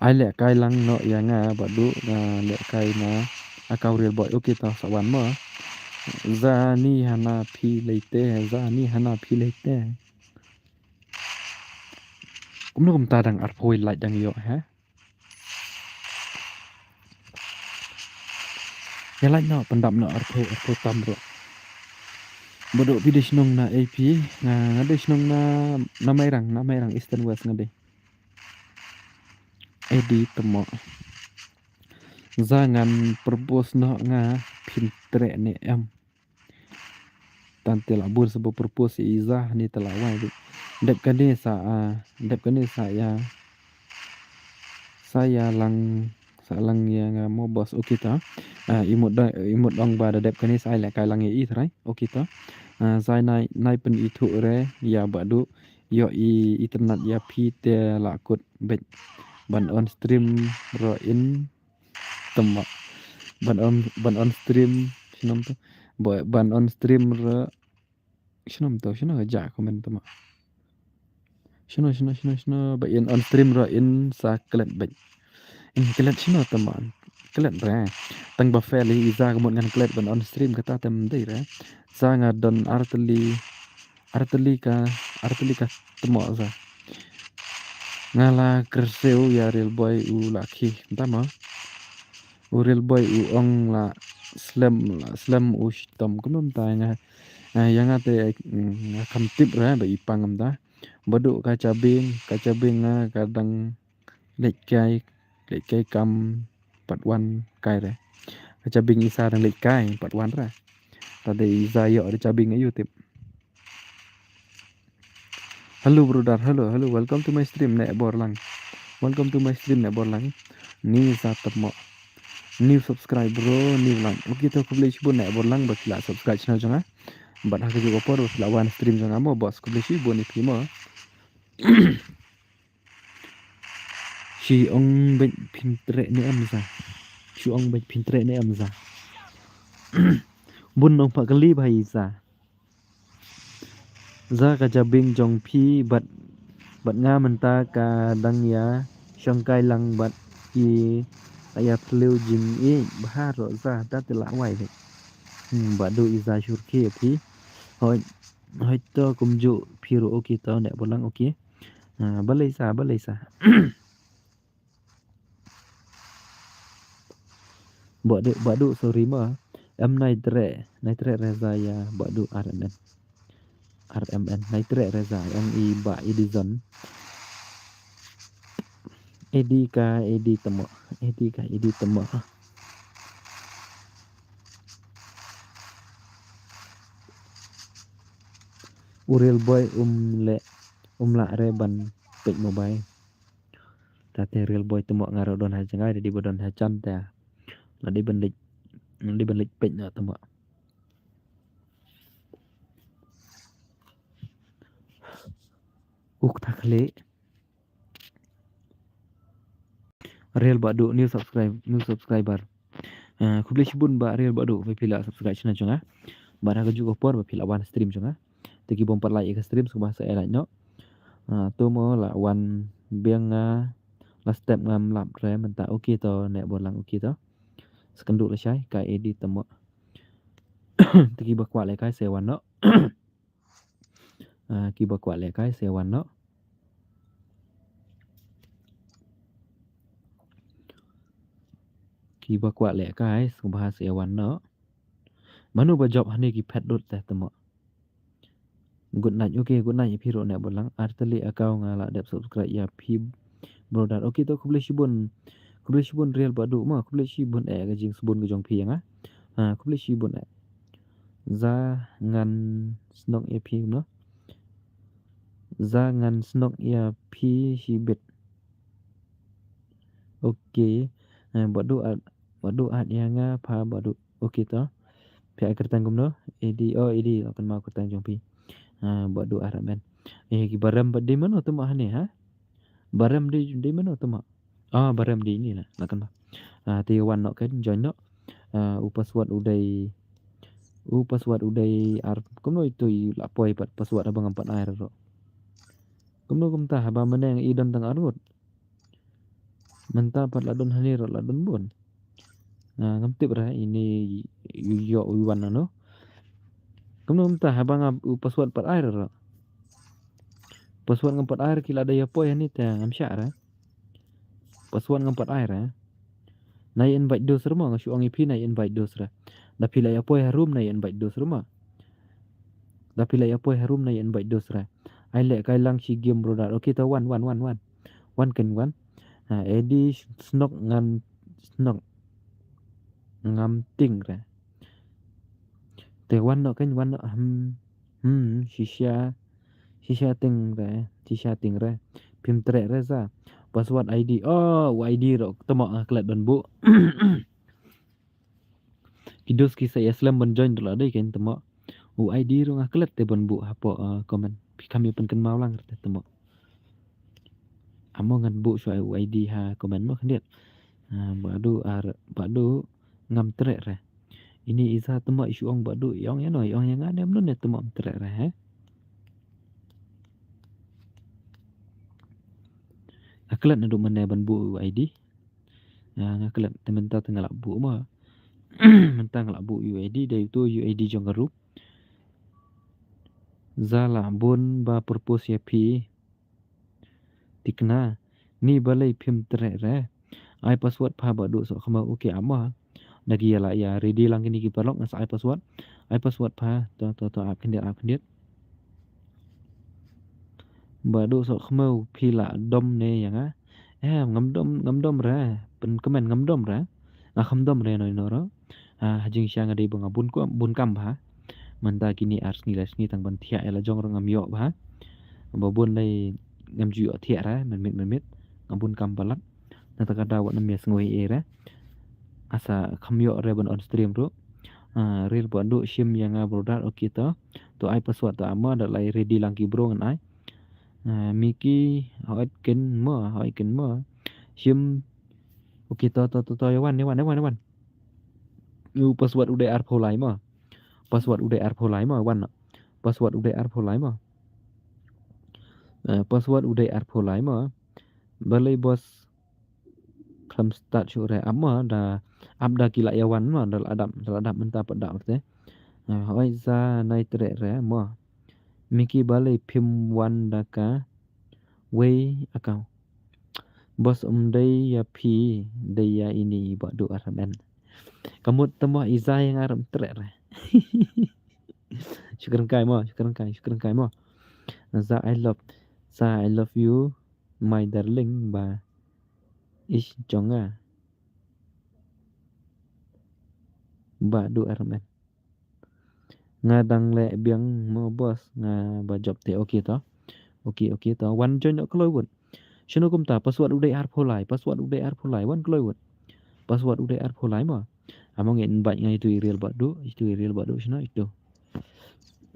Ai leh kai lang noh ïa nga Bah Duh, nga leh kai na account Real Boy. Okay to sa wan mo. Sa ni hana phi lei te, sa ni hana phi lei te. Kumno kumta dang arphew lait dang ïoh, he? Ïa lait noh, pyndap noh arphew, arphew tam ruh. Bah Duh phi dei shnong na A P, nga, nga dei shnong na, na Mairang, na Mairang Eastern West nga dei. Edi te mo. Sa ngan propose noh nga phin treh ne em. Tang te la bun sa ba propose i sa ni te la wai bit. Dep kane sa, ah, dep kane sa ïa, sa ïa lang, sa lang ïa nga mo boss. Okay to. Ah, i mut da, i mut ong ba da dep kane sa ai leh kai lang ïa i trai. Okay to. Ah, sa nai, nai pynithuh re ïa Bah Duh. Ïoh i, i tynnat ïa phi te la kut beit. Ban on stream ruh in te mo. Ban on, ban on stream, shano to. Ba, ban on stream ruh, shano to, shano ka ja comment te mo. Shano, shano, shano, shano, ba in on stream ruh in sa klet beit. In klet shano te mo. Klet re. Tang ba fail i sa ka mut ngan klet ban on stream kata te ym dei re. Sa nga don artylli, artylli ka, artylli ka te mo sa. Nga la kyrsiew ïa Real Boy u la khie, kumta mo. U Real Boy u ong la slem, la slem u shitom, kumno kumta nga, nga ïa nga te, mm, nga kham tip re ba i pang kumta. Bah Duh ka Jabieng, ka Jabieng nga ka dang leit kai, leit kai kam part one kai re. Ka Jabieng i sa dang leit kai part one re. Ta dei i sa ïoh re Jabieng aïu tip. Hello brother, hello, hello, welcome to my stream Neh Borlang. Welcome to my stream Neh Borlang. Ni sa te mo. New subscribe bro, new like. Okay to khublei shibun Neh Borlang ba phi la subscribe channel jong nga. Bad ha kajuh ka por ba phi la wan stream jong nga mo boss, khublei shibun ïa phi mo. Shu ong beit phin treh ne em sa. Shu ong beit phin treh ne em sa. Bun nongpakali bha i sa. Sa ka Jabieng jong phi bad, bad nga mynta ka dang ïa shong kai lang bad i ïa thliew jingïeit bha ruh sa, ta te la wai beit. Hmm, Bah Duh i sa shur khie phi. Hoi, hoi to kumjuh phi ruh okay to Neh Borlang okay. Ah, balei sa, balei sa. Badu, badu, sorry ma. Em nai treh, nai treh reza ya badu R M N. R M N, nai treh reza, ong i ba Edison. Edi ka, edi temo, edi ka, edi temo. U Real Boy um le, um lah re ban peit mobile. Tate Real Boy temo nga ruh don ha jngai, dei ba don ha jan te. La dei ban leit, la dei ban leit peit na temo. Uk ta khle. Real Badu, new subscribe, new subscriber. Ah, khublei shibun ba Real Badu, ba phi la subscribe channel jong nga. Ba ha kajuh ka por ba phi la wan stream jong nga. Te ki bym pat like ïa ka stream, sngewbha sa like noh. Ah, to mo la wan biang nga, la step ngam lap re mynta. Okay to, ne bor lang okay to. Skyndu lashai, ka edit temo. Te ki ba kwah lehkai sa wan noh. Ah, ki ba kwah lehkai sa wan noh. Ki ba kwah lehkai sngewbha sa wan noh. Mano ba jop hangne ki phet dud te temo. Good night. Okay, good night ïa phi ruh ne bor lang. Artylli account nga la dep subscribe ïa phi brother. Okay to khublei shibun. Khublei shibun Real Badu ma. Khublei shibun eh ka jingsbun ka jong phi ïa nga. Ha, khublei shibun eh. Za ngan snok ïa phi no. Za ngan snok ïa phi shibit. Okay. Eh, Badu at, Badu at ïa nga pha Badu. Okay to. Phi ai kyrteng kumno? Edi, oh Edi, la kynmaw kyrteng jong phi. Ah, Badu R M N. Eh, ki barem ba dei mano temo hangne ha? Barem dei, dei mano temo? Ah, barem dei ini la, la kynmaw. Ah, te wan noh kan, join noh. Ah, u password u dei, u password u dei ar, kumno ito i la poi pat password haba ngam pat ai ruh. Kumno kumta haba mynne i don tang arngut. Mynta pat la don hangne ruh la don bun. Ah, ngam tip re ini ïoh u wan nano. Kumno mynta haba nga u password pat ai ruh. Password ngam pat ai ki la dei ïa poi hangne te ngam shah re. Password ngam pat ai re. Nai invite dos re mo, nga shu ong ïa phi nai invite dos re. Da phi la ïa poi ha room nai invite dos re mo. Da phi la ïa poi ha room nai invite dos re. Ai lehkai lang shi game brother. Okay to wan, wan, wan, wan. Wan kan wan. Ha, Edi snok ngan snok. Ngam ting re. Te wan noh kan wan noh, hmm, hmm, shisha, shisha ting re, shisha ting re. Phim treh re sa. Password I D. Oh, u I D ruh temo nga klet ban buh. Ki dos ki sa ïa slem ban join ruh la dei kan temo. U I D ruh nga klet te ban buh hapoh, uh, comment. Phi kham ïa pynkynmaw lang re te temo. Amo ngan buh shuwa u I D ha comment mo khyndiat. Ah, Badu ar, Badu ngam treh re. Ini i sa temo i shu ong Badu i ong ïa no, i ong ïa nga ne mno ne temo ngam treh re he. Nga klet naduh mynne ban buh u I D. Ah, nga klet te mynta te nga lah buh mo. Mynta nga lah buh u I D, dei uto u I D jong ka room. Za lah bun ba purpose ïa phi. Thikna, ni balei phim treh re. Ai password pha Badu sohkhmat, okay ap mo. Da ki ïa la ïa ready lang kine ki paralok, nga sa ai password. Ai password pha, to, to, to, ap khyndiat, ap khyndiat. Badu sohkhmat phi la dom ne ïa nga. Eh, ngam dom, ngam dom re. Pynkmen ngam dom re. Nga kham dom re noi noro. Ah, ha jingshisha nga dei ba nga bun kam, bun kam bha. Mynta kine ar sngi lai sngi tang ban thiah ïa la jong ruh ngam ïoh bha. Ba bun dei ngam ju ïoh thiah re, mynmiet mynmiet. Nga bun kam palat. Nangta ka daw wat nym ïa sngew ei ei re. Asa kham ïoh re ban on stream ruh. Ah, Real Badu shim ïa nga brother, okay to. To ai password to ap mo, da lai ready lang ki bro ngan ai. Ah, Miki, hoi kin mo, hoi kin mo. Shim. Okay to, to, to, to, ïa wan, ïa wan, ïa wan, ïa wan. U password u dei arphew lai mo. Password u dei arphew lai mo, wan. Password u dei arphew lai mo. Eh, password u dei arphew lai mo. Balei boss khlem start shuh re, ap mo da, ap da ki la ïa wan mo, da la dap, da la dap mynta pat dap te. Eh, hoi za nai treh re mo. Miki balei phim wan da ka wei account. Boss um dei ïa phi, dei ïa ini Badu R M N. Ka mut te mo i Za ïa nga ruh ym treh re. Shukran kai mo, shukran kai, shukran kai mo. Za I love, Za I love you, my darling, ba ish jong nga. Ba du armen. Nga dang leh biang mo boss, nga ba jop te. Okay to. Okay, okay to. Wan join noh kloi wut. Shano kumta, password u dei arphew lai, password u dei arphew lai, wan kloi wut. Password u dei arphew lai mo. Amo ngin bait nga itu i Real Badu, itu i Real Badu, shano itu.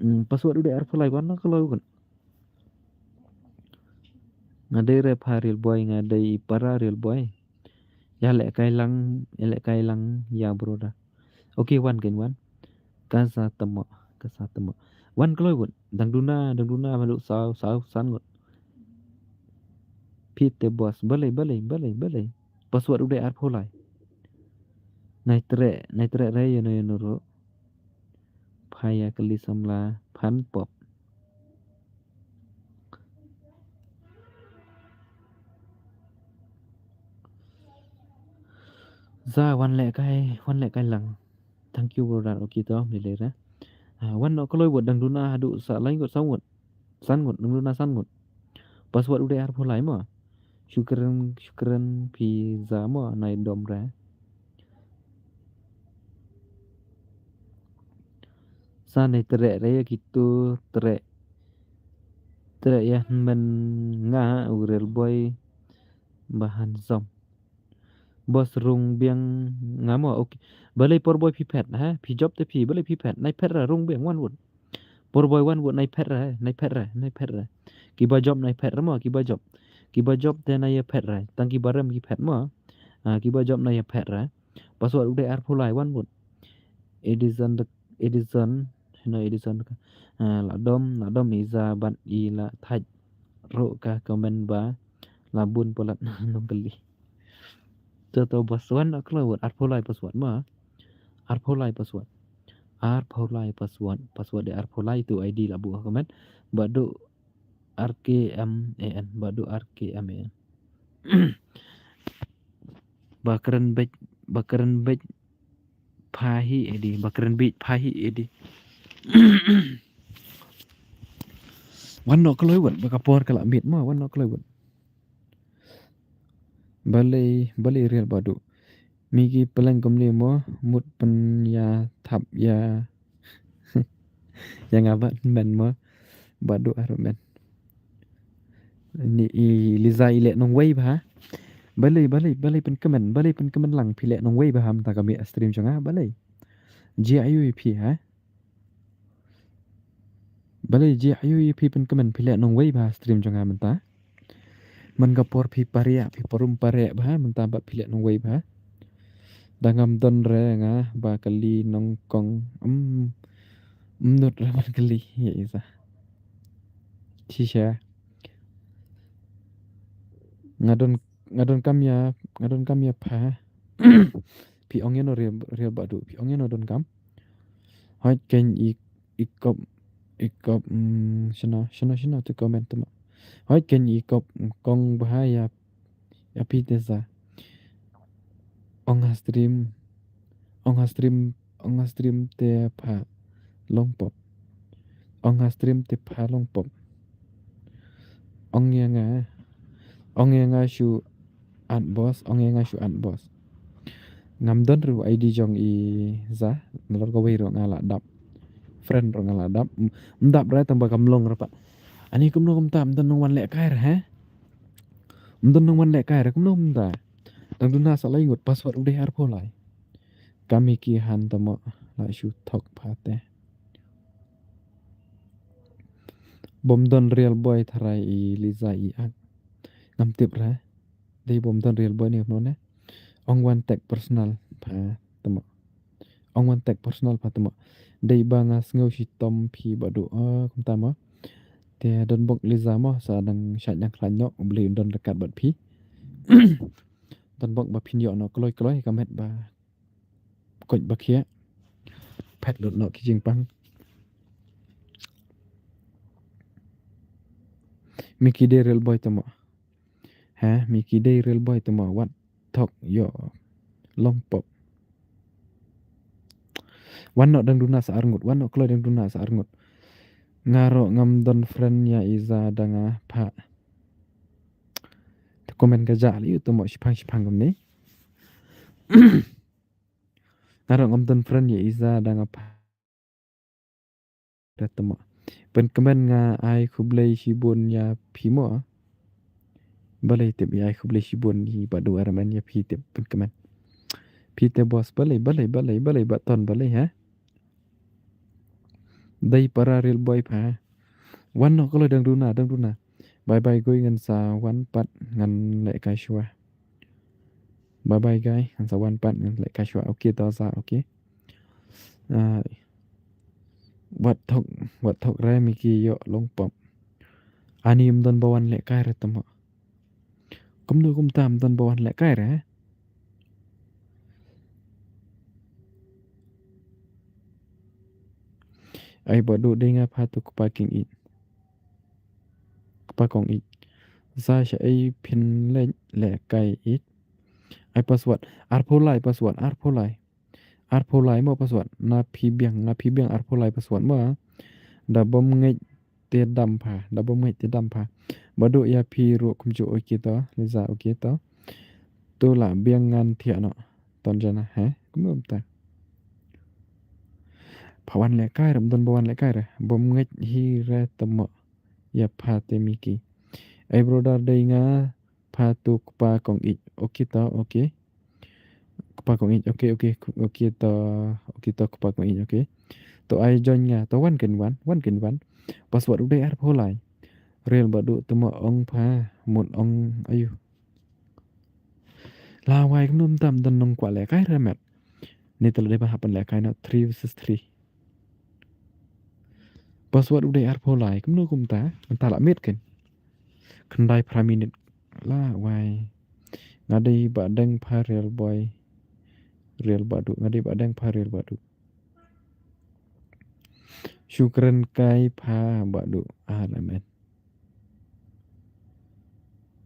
Hmm, password u dei arphew lai, wan noh kloi wut. Nga dei re pha Real Boy, nga dei i para Real Boy. Ïa leh kai lang, ïa leh kai lang, ïa brother. Okay, wan kein wan. Ka sa temo, ka sa temo. Wan kloi wut. Dang duna, dang duna, malu saw, saw, san ngut. Phi te boss, balei, balei, balei, balei. Password u dei arphew lai. Nai treh, nai treh re ïano ïano ruh. Pha ïa kylli samla phan pop. Za wan leh kai, wan leh kai lang. Thank you brother. Okay to, mlei lei re. Ah, wan noh kloi wut dang duna haduh sa lai ngut saw ngut. San ngut, dang duna san ngut. Password u dei arphew lai mo. Shukran, shukran phi Za mo, nai dom re. Sa nai treh re ïa kitu treh. Treh ïa hynmen nga u Real Boy ba handsome. Boss rung biang nga mo, okay. Balei por boy phi phet, ha? Phi jop te phi, balei phi phet? Nai phet re rung biang wan wut. Por boy wan wut nai phet re, nai phet re, nai phet re. Kiba jop nai phet re mo, kiba jop. Kiba jop te nai ïa phet re. Tang kiba rem ki phet mo. Ah, kiba jop nai ïa phet re. Password u dei arphew lai wan wut. Edison de, Edison, no Edison ka. Ah, la dom, la dom i Za bad i la thait. Ruh ka comment ba la bun palat nongkylli. To to boss wan noh kloi wut arphew lai password mo. Arphew lai password. Arphew lai password. Password dei arphew lai tu I D la buh ha comment. Badu R K M A N, badu R K M A N. Ba kren beit, ba kren beit pha hi edi, ba kren beit pha hi edi. Wan noh kloi wut, ba ka por ka la miet mo, wan noh kloi wut. Balei, balei Real Badu. Mi ki pylleng kumne mo, mut pynïathap ïa. Ïa nga bad men mo, Badu armen. Ni i Liza i leh nongwei bha. Balei, balei, balei pynkmen, balei pynkmen lang phi leh nongwei bha mynta ka mih stream jong nga, balei. Ji ayu i phi ha. Balei ji ayu i phi pynkmen phi leh nongwei bha stream jong nga mynta. Man ka por phi pariah, phi parum pariah bha mynta bad phi leh nongwei bha. Da ngam don re nga ba kali nongkong. Em, em nut re man kali ïa isa. Shisha. Nga don, nga don kam ïa, nga don kam ïa pha. Phi ong ïa no Real, Real Badu. Phi ong ïa no don kam. Hoi ken i, i kop, i kop, mm, shano, shano, shano tu comment tu ma. Hoi ken i kop, mm, kong bha ïa, ïa phi te sa. Ong ha stream, ong ha stream, ong ha stream te pha long pop. Ong ha stream te pha long pop. Ong ïa nga, ong ïa nga shu add boss, ong ïa nga shu add boss. Ngam don ruh I D jong i Za, nalor kawei ruh nga la dap. Friend ruh nga la dap. M-, ym dap re tang ba kam long re pat. Ani kumno kumta, ym don nongwan lehkai re, ha? Ym don nongwan lehkai re, kumno kumta. Dang duna sa lai ngut, password u dei arphew lai. Kami ki han tamo la shu thok pha te. Bym don Real Boy tharai i Liza i ak. Ngam tip re. Dei bym don Real Boy ne kumno ne. Ong wan tag personal pha tamo. Ong wan tag personal pha tamo. Dei ba nga sngew shitom phi Badu, oh, kumta mo. Te don bok Liza mo sa dang shait dang khlaiñ noh, U Blei un don ryngkat bad phi. Don bok ba phin ïoh noh kloi kloi ka met ba koit ba khiah. Phet lut noh ki jingpang. Mi ki dei Real Boy tamo. Ha, mi ki dei Real Boy tamo, wat thok ïoh long pop. Wan noh dang duna sa arngut, wan noh kloi dang duna sa arngut. Nga ruh ngam don friend ïa Iza da nga pha. Te comment ka jah lei u tu mo shipang shipang kumne. Nga ruh ngam don friend ïa Iza da nga pha. Da tu mo. Pynkmen nga ai khublei shibun ïa phi mo. Balei tip ïa ai khublei shibun ïa ba du armen ïa phi tip pynkmen. Phi te boss balei, balei, balei, balei ba ton balei ha. Dei para real boy pha. Wan noh kloi dang duna, dang duna. Bye bye guys ngan sa wan pat ngan leh kai shuwa. Bye bye guys ngan sa wan pat ngan leh kai shuwa. Okay to sa okay. Ah, wat thok, wat thok re Miki ïoh long pop. Ani ym don ba wan leh kai re tama. Kumno kumta ym don ba wan leh kai re. Ai ba du dei nga pha tu kpa king it. Kpa kong it. Sa sha ai phin leh leh kai it. Ai password. Arphew lai password. Arphew lai. Arphew lai mo password. Na phi biang, na phi biang arphew lai password mo. Da bom ngeit te dam pha, da bom ngeit te dam pha. Ba du ïa phi ruh kumjuh okay to, Liza okay to. Tu la biang ngan thiah noh. Ton jana, he? Kumno ta. Pha wan leh kai re, ym don ba wan leh kai re. Bom ngeit hi re tama. Ïa pha te Miki. Ai brother dei nga pha tu kpa kong it. Okay to, okay. Kpa kong it, okay, okay, okay to, okay to kpa kong it, okay. To ai join nga, to wan kin wan, wan kin wan. Password u dei arphew lai. Real ba du tama ong pha, mut ong ayu. Lawei kumno tam don nong kwah leh kai re met. Ni te la dei ba hap ban leh kai noh three versus three. Password u dei arphew lai kumno kumta, mynta la miet ken. Khyndai phra minit. Lawei. Nga dei ba deng pha real boy. Real ba du, nga dei ba deng pha real ba du. Shu kren kai pha ba du. Ah, amen.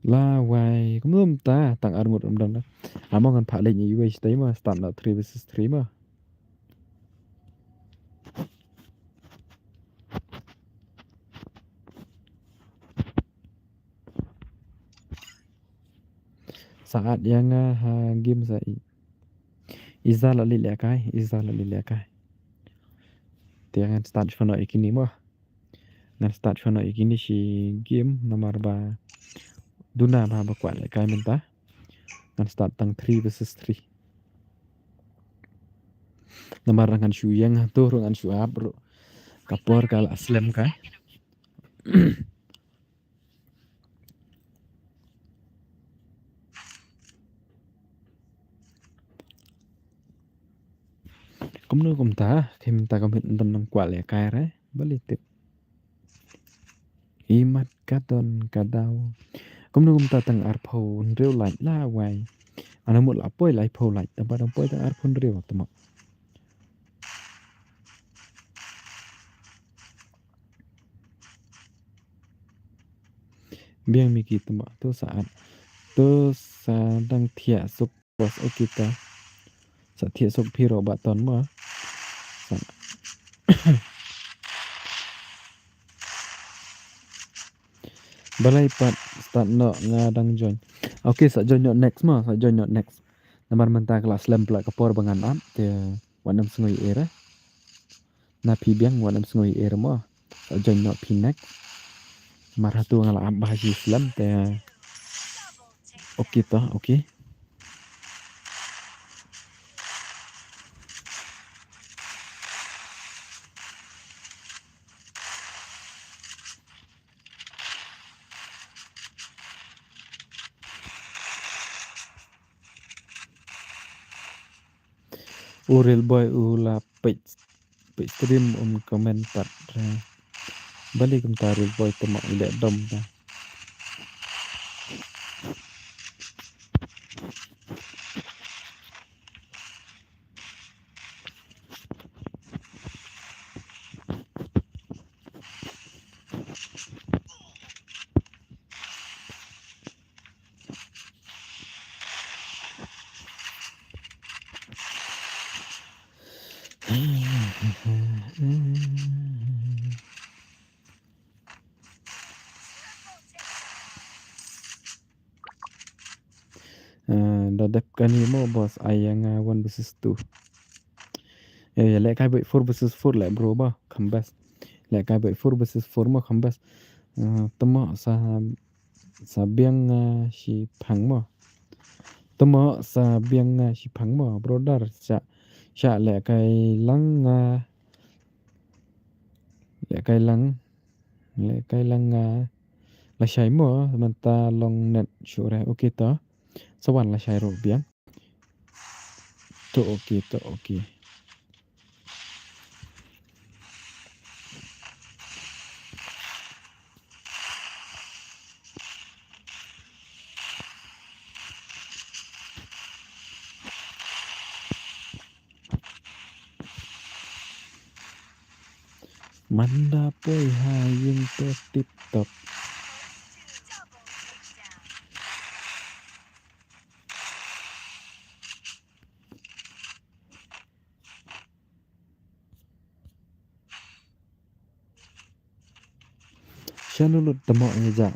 Lawei, kumno mynta tang arngut ym don la. Amo ngan pha leh ïa iwei sha tai ma, start na three versus three ma. Sa add ïa nga ha game sa i. Iza la leh leh kai, Iza la leh leh kai. Te ngan start shuwa noh ïa kine mo. Ngan start shuwa noh ïa kine shi game namar ba duna ba ba kwah leh kai mynta. Ngan start tang three versus three. Namar ngan shu ïeng hato ruh ngan shu ap ruh. Ka por ka la slem kai. Kumno kumta, kim ta kumit don nang kwah leh kai re, balei tip. Imat ka don ka daw. Kumno kumta tang arphew hynriew lait lawei. Ana mut la poi laiphew lait, tang ba dang poi tang arphew hynriew tama. Biang Miki tama, to sa add. To sa dang thiah suk. Bos, okay ta. Sa thiah suk phi ruh ba ton mo. Sa. Balei pat start noh nga dang join. Okay, sa join noh next mo, sa join noh next. Namar mynta ka la slem pla ka por ba ngan ap te wat nym sngew ïa re. Na phi biang wat nym sngew ïa re mo. Sa join noh phi next. Mar hato nga la ap ba ha shi slem te. Okay to, okay. U Real Boy u la peit, peit stream um comment pat. Balei kumta Real Boy tama u leh dom ta. Ah, da dep kane mo boss, ai ïa nga one versus two. Eh, leh kai bad four versus four leh bro ba, kham best. Leh kai bad four versus four mo kham best. Ah, temo sa, sa biang nga shi phang mo. Temo sa biang nga shi phang mo, brother. Sha, sha leh kai lang nga. Leh kai lang. Leh kai lang nga. Lashai mo, mynta long net shuh re. Okay to. Sa wan lashai ruh biang. To okay, to okay. Manda poi ha ïing to tip top. Shano lut temo ïa ja.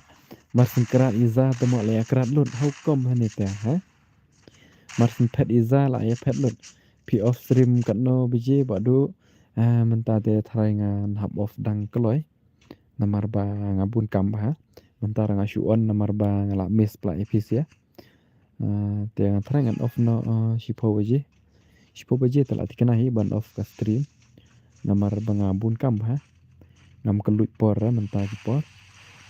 Mar syn krat ïa ja temo la ïa krat lut. How come hane te, ha? Mar syn phet ïa ja la ïa phet lut. Phi off stream katno baje ba du. Ah, mynta te tharai ngan hap off dang kloi. Namar ba nga bun kam bha. Mynta nga shu on namar ba nga la miss pla epis ïa. Ah, te nga tharai ngan off noh, ah, shiphew baje. Shiphew baje te la thikna hi ban off ka stream. Namar ba nga bun kam bha. Ngam kylluid por, eh, mynta ki por.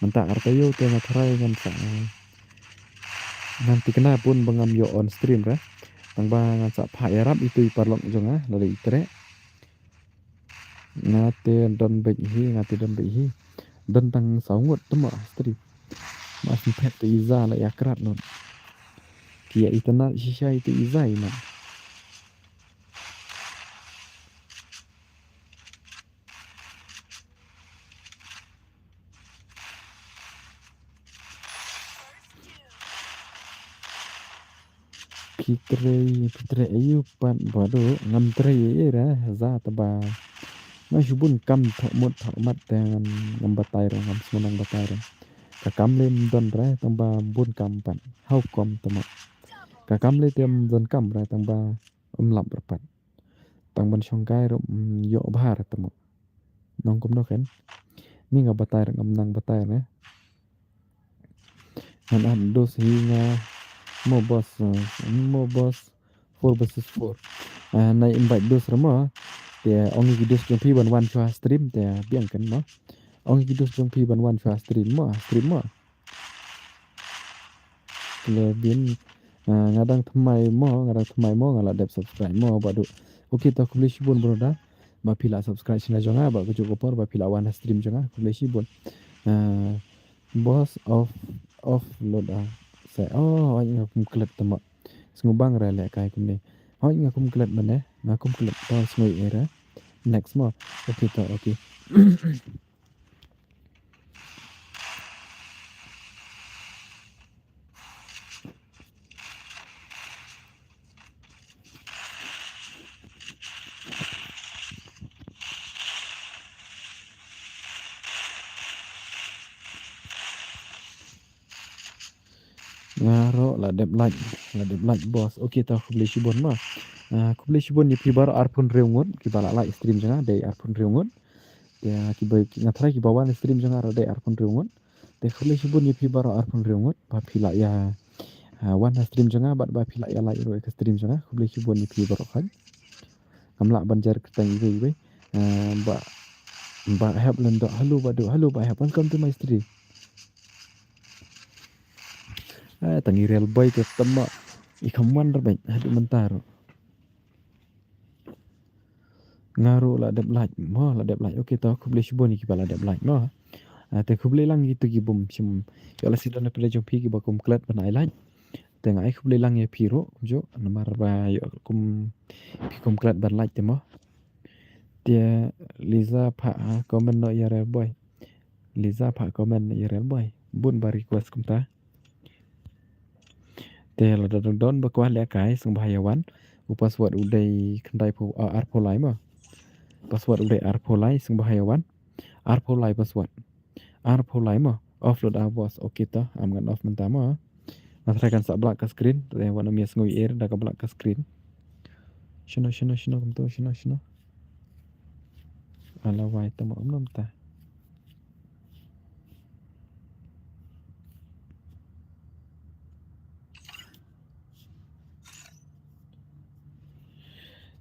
Mynta ar taïew te nga tharai ngan sa, eh, ngan thikna bun ba ngam ïoh on stream re. Tang ba ngan sa phah ïarap itu i paralok jong nga, lada i treh. Nga te don beit hi, nga te don beit hi. Don tang saw ngut temo ha stream. Mar syn phet to i ja la ïa krat lut. Ki ïa itynnad shisha itu i ja i man. Phi trei, phi trei aïu pat ba du, ngam trei ei ei re, ja taba. Nga shu bun kam thoh mut thoh mat te ngam, ngam batai re, ngam sngewbha batai re. Ka kam lei ym don re, tang ba bun kam pat. How come temo? Ka kam lei te ym don kam re, tang ba ym lap re pat. Tang ban shong kai ruh, mm, ïoh bha re temo. Nong kumno ken. Ni nga batai re, ngam nang batai re. Ngan add dos hi nga mo boss, uh, mo boss four versus four. Ah, nai invite dos re mo. Te ong ïa ki dos jong phi ban wan shuwa stream te biang ken mo. Ong ïa ki dos jong phi ban wan shuwa stream mo, stream mo. Kle bin, ah, nga dang thymmai mo, nga dang thymmai mo, nga la dep subscribe mo, ba du. Okay, to khublei shibun brother. Ba phi la subscribe sha nga jong nga, ba kajuh ka por, ba phi la wan ha stream jong nga, khublei shibun. Ah, boss of, of load ah. Sa, oh, nga kum klet tama. Sngewbang re leh kai kumne. Hoi nga kum klet mane, nga kum klet to sngewbang re. Next mo. Okay to, okay. Nga ruh la dep like, la dep like boss. Okay, ta khublei shibun ma. Ah, khublei shibun ïa phi baroh arphew hynriew ngut kiba la like stream jong nga, dei arphew hynriew ngut. Te kiba, nga tharai kiba wan stream jong nga ruh dei arphew hynriew ngut. Te khublei shibun ïa phi baroh arphew hynriew ngut ba phi la ïa, ah, wan ha stream jong nga bad ba phi la ïa like ruh ïa ka stream jong nga. Khublei shibun ïa phi baroh khan. Ngam lah ban jer kyrteng iwei iwei. Ah, ba, ba hep lem doh. Hello ba doh. Hello ba hep. Welcome to my stream. Ah, tang i real boy te tama. I kham wan re bad haduh mynta ruh. Nga ruh la dep like mo, la dep like. Okay, to khublei shibun ïa kiba la dep like mo. Ah, te khublei lang ïa kitu ki bym shym. Ïa la sida na pele jong phi kiba kum klet ban ai like. Te nga ai khublei lang ïa phi ruh kumjuh namar ba ïa kum phi kum klet ban like te mo. Te Liza pha, ah, comment noh ïa real boy. Liza pha comment ïa real boy. Bun ba request kumta. Te lada don ba kwah leh kai sngewbha ïa wan. U password u dei khyndai phew, ah, arphew lai mo. Password u dei arphew lai, sngewbha ïa wan. Arphew lai password. Arphew lai mo. Off lut ah boss. Okay to, ym ngan off mynta mo. Nga tharai kan sa black ka screen. Te wan ym ïa sngew ïa da ka black ka screen. Shano, shano, shano kumto, shano, shano. Ala wai to mo, ym mynta.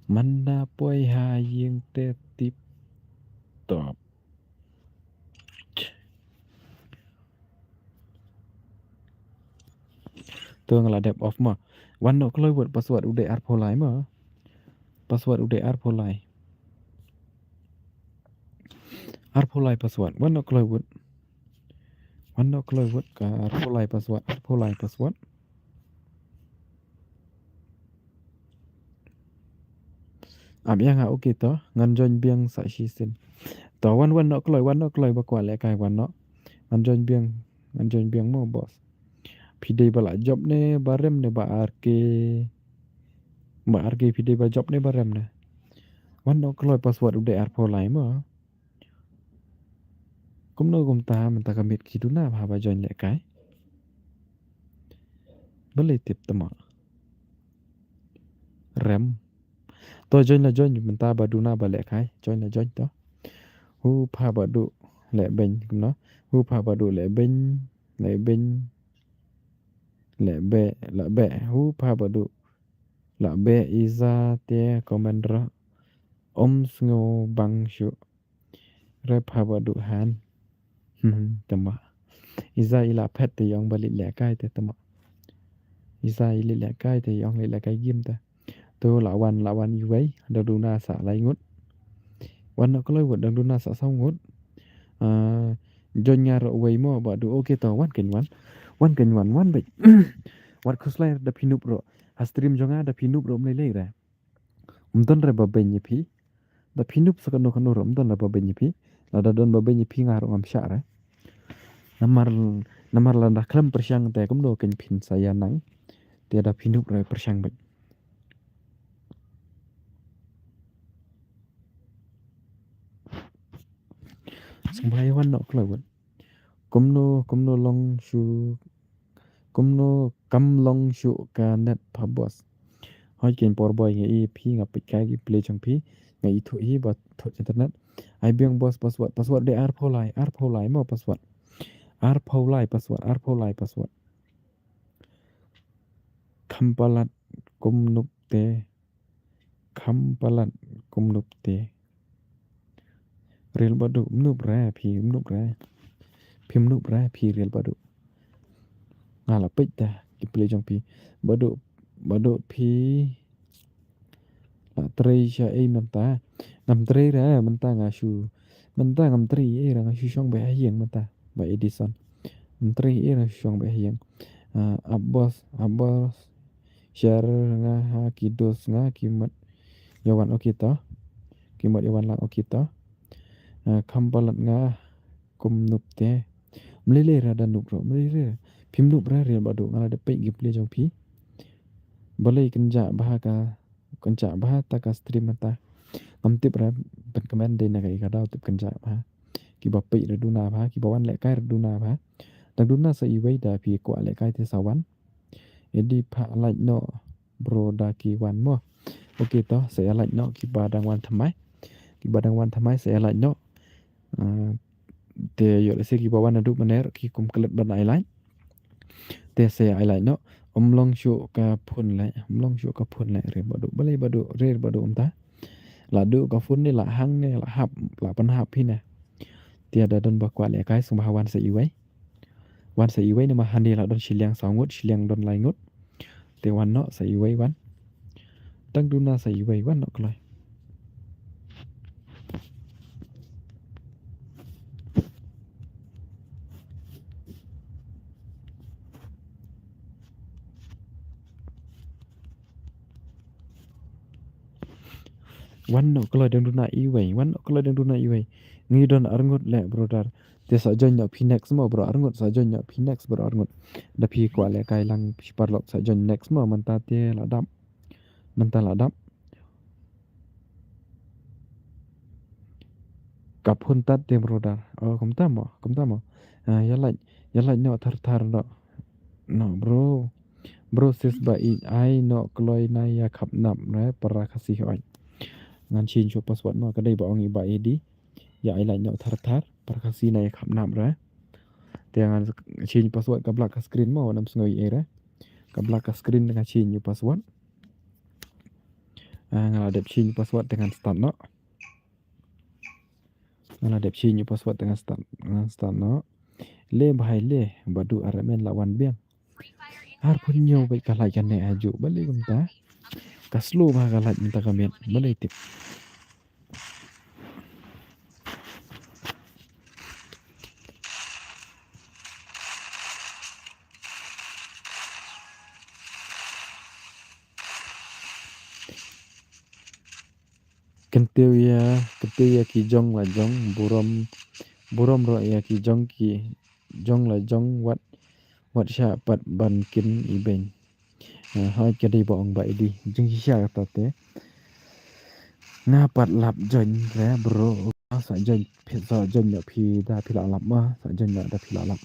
Manda poi ha ïing te tip top. To nga la dep off mo. Wan noh kloi wut, password u dei arphew lai mo. Password u dei arphew lai. Arphew lai password. Wan noh kloi wut. Wan noh kloi wut ka arphew lai password. Arphew lai password. Ap ïa nga, okay to, ngan join biang sa shisien. To wan, wan noh kloi, wan noh kloi ba kwah lehkai, wan noh. Ngan join biang, ngan join biang mo boss. Phi dei ba la jop ne ba rem ne ba arke. Ba arke, phi dei ba jop ne ba rem ne. Wan noh kloi, password u dei arphew lai mo. Kumno kumta mynta ka miet ki duna bha ba join lehkai. Balei tip tama. Rem. To join la join mynta ba duna ba lehkai. Join la join to. Hu pha ba du leh beng kumno. Hu pha ba du leh beng, leh beng. Leh be, leh be. Hu pha ba du. Leh be, Iza te comment ra. Ym sngew bang shuh. Re pha ba du han. Hmm, tama. Iza i la phet te ïong ba leit lehkai te tama. Iza i leit lehkai te ïong leit lehkai game te. To la wan, la wan iwei, da duna sa lai ngut. Wan noh kloi wut, da duna sa saw ngut. Ah, join nga ruh wei mo ba du, okay to, wan kein wan. Wan kein wan, wan beit. Wat khuslai da phi nup ruh. Ha stream jong nga da phi nup ruh ym lei lei re. Ym don re ba beng ïa phi. Da phi nup sa kano kano ruh ym don re ba beng ïa phi. Lada don ba beng ïa phi nga ruh ngam shah re. Namar, namar lada khlem pyrshang te kumno kein phin sa ïa nang. Te da phi nup re pyrshang beit. Sngewbha ïa wan noh kloi wut. Kumno, kumno long shuh, kumno kam long shuh ka net pha boss. Hoi kein por boi nga i phi nga peit kai ki play jong phi, nga i thuh hi ba thuh internet. Ai biang boss password, password dei arphew lai, arphew lai mo password. Arphew lai password, arphew lai password. Kham palat kum nup te. Kham palat kum nup te. Riel Badu, ym nup re phi, ym nup re. Phim nup re phi Riel Badu. Nga la peit da ki play jong phi. Badu, Badu phi la trei sha ei mynta. Ngam trei re mynta nga shu. Mynta ngam trei ei re nga shu shong beit ha ïing mynta. Ba Edison. Ngam trei ei re nga shu shong beit ha ïing. Ah, ap boss, ap boss. Share nga ha ki dos nga ki mut ïa wan, okay to. Ki mut ïa wan lang, okay to. Ah, kham palat nga kum nup te. Ym lei lei re da nup ruh, ym lei lei re. Phim nup re Riel Badu, nga la dep peit ki play jong phi. Balei kynjah bha ka, kynjah bha ta ka stream mynta. Ngam tip re, pyn comment dei na kaei ka daw tip kynjah bha. Kiba peit re duna bha, kiba wan lehkai re duna bha. Dang duna sa iwei, da phi kwah lehkai te sa wan. Edi pha like noh bro da ki wan mo. Okay to, sa ïa like noh kiba dang wan thymmai. Kiba dang wan thymmai sa ïa like noh. Ah, te ïoh lehse kiba wan naduh mynne ki kum klet ban ai like. Te sa ïa ai like noh. Ym long shuh ka phone leh, ym long shuh ka phone leh Riel Badu. Balei Badu, Riel Badu mynta. La duh ka phone ne la hang ne la hap, la pynhap hi ne. Te da don ba kwah lehkai sngewbha wan sa iwei. Wan sa iwei namar hangne la don shiliang saw ngut, shiliang don lai ngut. Te wan noh sa iwei wan. Dang duna sa iwei wan noh kloi. Wan noh kloi dang duna iwei, wan noh kloi dang duna iwei. Ngi don arngut leh brother. Te sa join noh phi next mo bro arngut, sa join noh phi next bro arngut. Da phi kwah lehkai lang phi paralok sa join next mo, mynta te la dap. Mynta la dap. Ka phone tat te brother. Oh, kumta mo, kumta mo. Ah, ïa lait, ïa lait noh thar thar noh. Noh bro. Bro sis ba ïeit ai noh kloi na ïa khap nap re para Khasi hoi. Ngan change password mo, ka dei ba ong i ba ïeit. Ïa ai lait noh thar thar para Khasi na ïa khap nap re. Te ngan change password ka black ka screen mo, wat nym sngew ïa re. Ka black ka screen te nga change password. Ah, nga la dep change password te ngan start noh. Nga la dep change password te ngan start, ngan start noh. Le bhai le, Badu armen la wan biang. Arphew hynñiew beit ka lait kane aju, balei kumta? Ka slow bha ka lait mynta ka miet, balei tip? Kyntiew ïa, kyntiew ïa ki jong la jong, burom, burom ruh ïa ki jong ki, jong la jong, wat, wat shah pat ban kin ibeiñ. Ah, hoi ka dei ba ong ba ïeit, jingshisha kata te. Nga pat lap join re bro, sa join phi, sa join noh phi da phi la lap ma, sa join noh da phi la lap.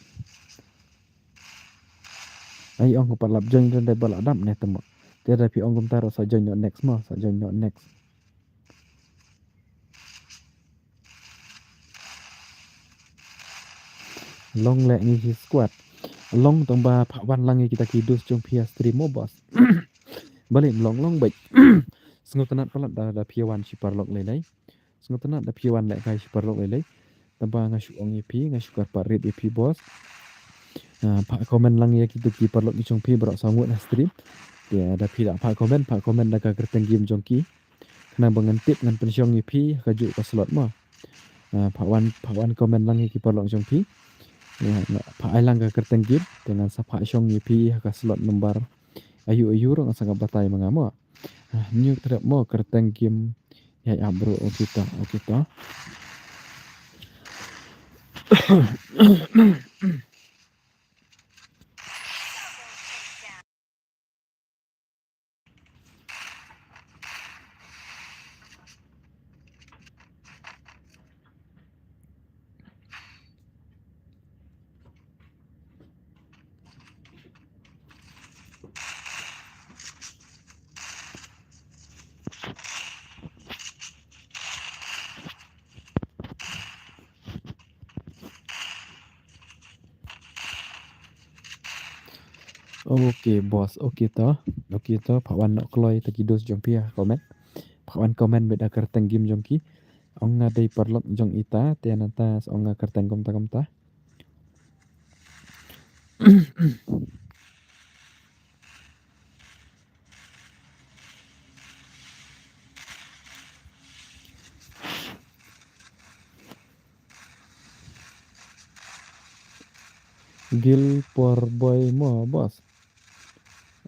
Ai ong ko pat lap join re da ba la dap ne te mo. Te da phi ong kumta ruh sa join noh next mo, sa join noh next. Long leh ngi hi squad. Long tang ba phah wan lang ïa kita ki dos jong phi ha stream mo boss. Balei long long beit. Sngewtynnat palat da, da phi wan shi paralok lei lei. Sngewtynnat da phi wan leh kai shi paralok lei lei. Tang ba nga shu ong ïa phi, nga shu kyrpad rit ïa phi boss. Ah, phah comment lang ïa kitu ki paralok ki jong phi baroh sa ngut ha stream. Te da phi la phah comment, phah comment da ka kyrteng game jong ki. Khnang ba ngan tip ngan pynshong ïa phi ha kajuh ka slot mo. Ah, phah wan, phah wan comment lang ïa ki paralok jong phi. Ïa, nga phah ai lang ka kyrteng game, te ngan sa phah shong ïa phi ha ka slot number. Ayu ayu ruh ngan sa ka batai ma nga mo. Ah, new trap mo kyrteng game. Ïa, ïa bro, okay to, okay to. Okay boss, okay to. Okay to, phah wan noh kloi ta ki dos jong phi ha comment. Phah wan comment beit da kyrteng game jong ki. Ong nga dei paralok jong ita, te nangta ong nga kyrteng kumta kumta. Gil por boy mo boss.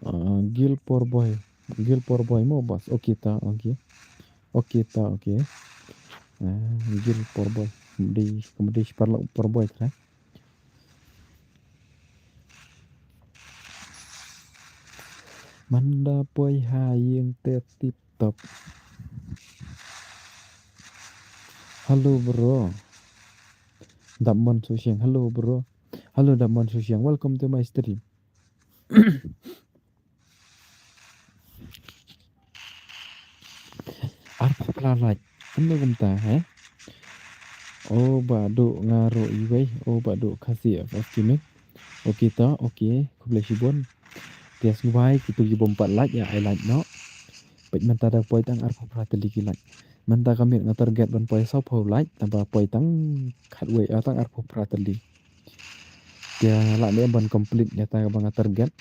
Ah, Gil por boy. Gil por boy mo boss. Okay ta, okay. Okay ta, okay. Ah, Gil por boy. Di, kumdi paralok por boy ta. Manda poi ha ïing te tip top. Hello bro. Dapmon Susiang. Hello bro. Hello Dapmon Susiang. Welcome to my stream. Arphew phra like. Kumno kumta, eh? O Bah Duh nga ruh iwei. O Bah Duh Khasi F F Gaming. Okay to, okay. Khublei shibun. Te sngewbha ïa kito ki bym pat like ïa ai like noh. Peit mynta da poi tang arphew phra tylli ki like. Mynta ka miet nga target ban poi sawphew like, tang ba poi tang khatwei, ah, tang arphew phra tylli. Te lah ne ban complete ïa ta kaba nga target.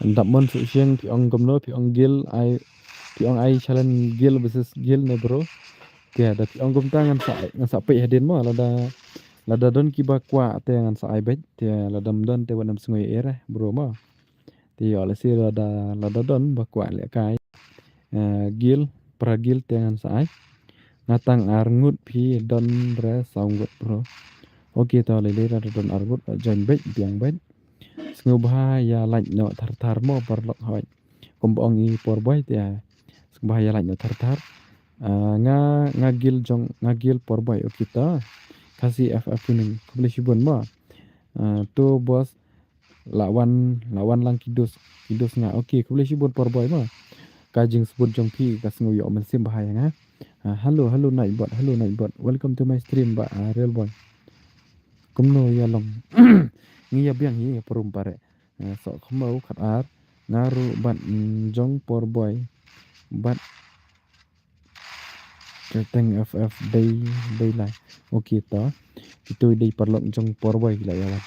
Dapmon Susiang, phi ong kumno, phi ong Gil ai, phi ong ai challenge Gil versus Gil ne bro. Te da phi ong kumta ngan sa, ngan sa peit hadien mo, lada Lada don kiba kwah te ngan sa ai beit, te lada ym don te wat nym sngew ïa re, bro mo. Te ïoh lehse lada, lada don ba kwah lehkai. Eh, gil, para gil te ngan sa ai. Nga tang ar ngut phi don re saw ngut bro. Ok to lei lei lada don ar ngut, eh, join beit, biang beit. Sngewbha ïa like noh thar thar mo paralok hoi. Kumba ong i por boi te, ah, sngewbha ïa like noh thar thar. Ah, nga, nga gil jong, nga gil por boi, ok to. Khasi F F Kuning, khublei shibun mo. Ah, to boss, la wan, la wan lang ki dos, ki dos nga. Ok, khublei shibun por boi mo. Ka jingsbun jong phi ka sngew ïoh mynsiem bha ïa nga. Ah, hello, hello Nightbot, hello Nightbot. Welcome to my stream bah, ah, Real Boy. Kumno ïa long. Ngi ïa biang hi ïa parum pare. Eh, soh khmiew khat ar. Nga ruh bad, mm, jong por boi. Bad kyrteng F F dei, dei lai. Ok to. Kito dei paralok jong por boi ki la ïa wan.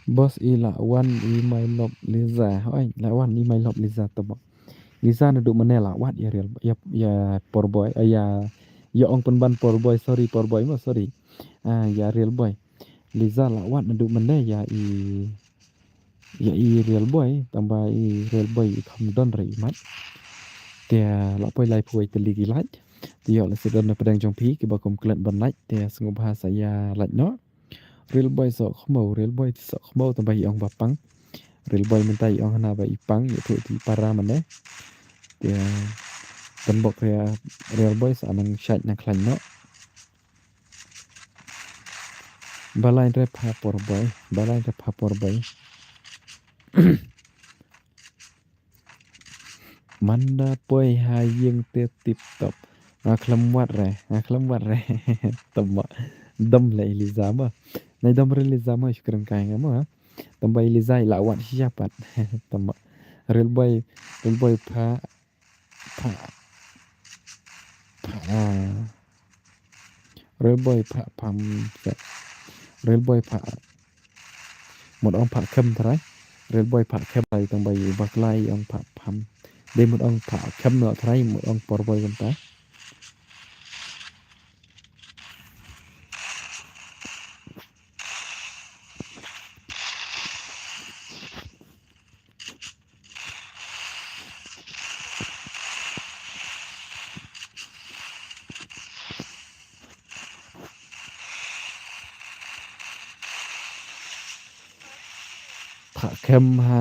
Boss i la wan i my love Liza. Hoi, la wan i my love Liza to mo. Liza naduh mynne la wad ïa Real, ïa, ïa por boi, eh, ïa, ïa ong pynban por boi, sorry por boi mo, sorry. Ah, ïa Real Boy. Liza la wad naduh mynne ïa i, ïa i Real Boy, tangba i Real Boy i kham don re i mat. Te la poi lai poi te li ki like. Te ïoh lehse don na pdeng jong phi kiba kum klet ban like, te sngewbha sa ïa like noh. Real Boy soh khmiew, Real Boy te soh khmiew tangba i ong ba pang. Real Boy mynta i ong hana ba i pang, ïathuh ïa i para mynne. Te, ah, pynbok ïa Real Boy sa nang shait nang khlaiñ noh. Balai re pha por boi, balai re pha por boi. Manda poi ha ïing te tip top. Nga khlem wad re, nga khlem wad re. Tama. Dom le Eliza ma. Nai dom re Eliza ma, shukran kai nga ma. Tama Eliza i la wad shisha pat. Tama. Real Boy, Real Boy pha, pha, pha, ah. Real Boy pha, pham, Real Boy pha. Mut ong pha khem trai. Real Boy pha khem trai tang ba i bakla i ong pha pham. Dei mut ong pha khem no trai, mut ong por boi kumta. Pha khem ha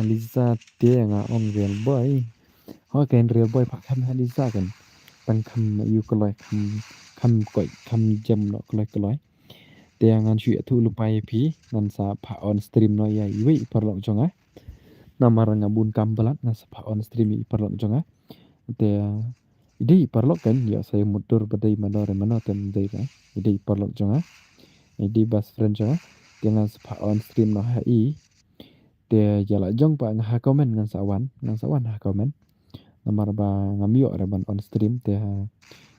Liza te nga ong Real Boy. Ho ken Real Boy pha khem ha Liza ken. Tang kham ïu kloi kham, kham koi kham jem no kloi kloi. Te ngan shu ïathuh lypa ïa phi, ngan sa pha on stream noh ïa iwei i paralok jong nga. Namar nga bun kam palat, ngan sa pha on stream ïa i paralok jong nga. Te i dei i paralok kan, ïoh sa ïa mutdur ba dei mano re mano te ym dei ka. I dei i paralok jong nga. I dei best friend jong nga. Te ngan sa pha on stream noh ha i. Te ïa la jong pat nga ha comment ngan sa wan, ngan sa wan ha comment. Namar ba ngam ïoh re ban on stream te ha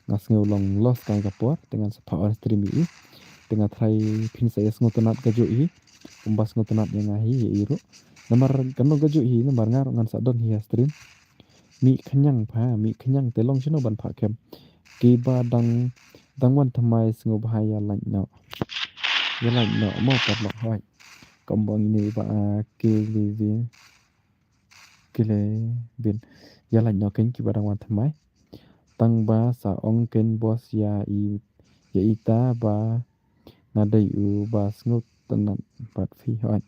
nga sngew long loss kai ka por te ngan sa pha on stream ïa i. Te nga trai phin sa ïa sngewtynnat kajuh hi. Kumba sngewtynnat ïa nga hi ïa i ruh. Namar kano kajuh hi namar nga ruh ngan sa don hi ha stream. Mih khñiang pha, mih khñiang te long shano ban pha khem. Kiba dang, dang wan thymmai sngewbha ïa like noh. Ïa like noh mo paralok hoi. Kumba ngi ni ba, ah, ki li vi. Ki le bin. Ïa like noh ken kiba dang wan thymmai. Tang ba sa ong ken boss ïa i, ïa ita ba nga dei u ba sngewtynnat bad phi hoi.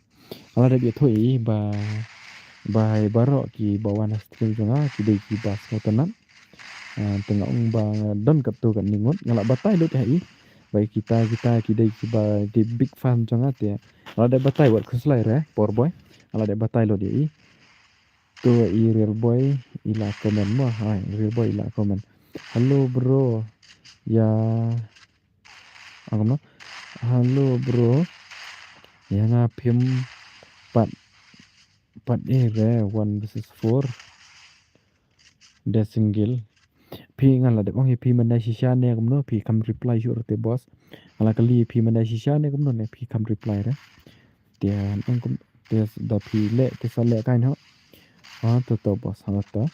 Nga la dep ïathuh ïa i ba, ba baroh kiba wan ha stream jong nga ki dei kiba sngewtynnat. Ah, te nga ong ba don katto katne ngut nga la batai lut ha i. Ba kita kita ki dei kiba dei big fan jong nga te. Nga la dep batai wat khuslai re por boi. Nga la dep batai lut ïa i. To i Real Boy i la comment mo, ha, i Real Boy i la comment. Hello bro. Ïa, ah, kumno? Hello bro. Ïa nga phim pat, pat eh re one versus four. De single. Phi nga la dep ong ïa phi mynta shisha ne kumno phi kham reply shuh re te boss. Nga la kylli phi mynta shisha ne kumno ne phi kham reply re. Te nang kum te da phi leh te sa leh kai noh. Ha to to boss ha to.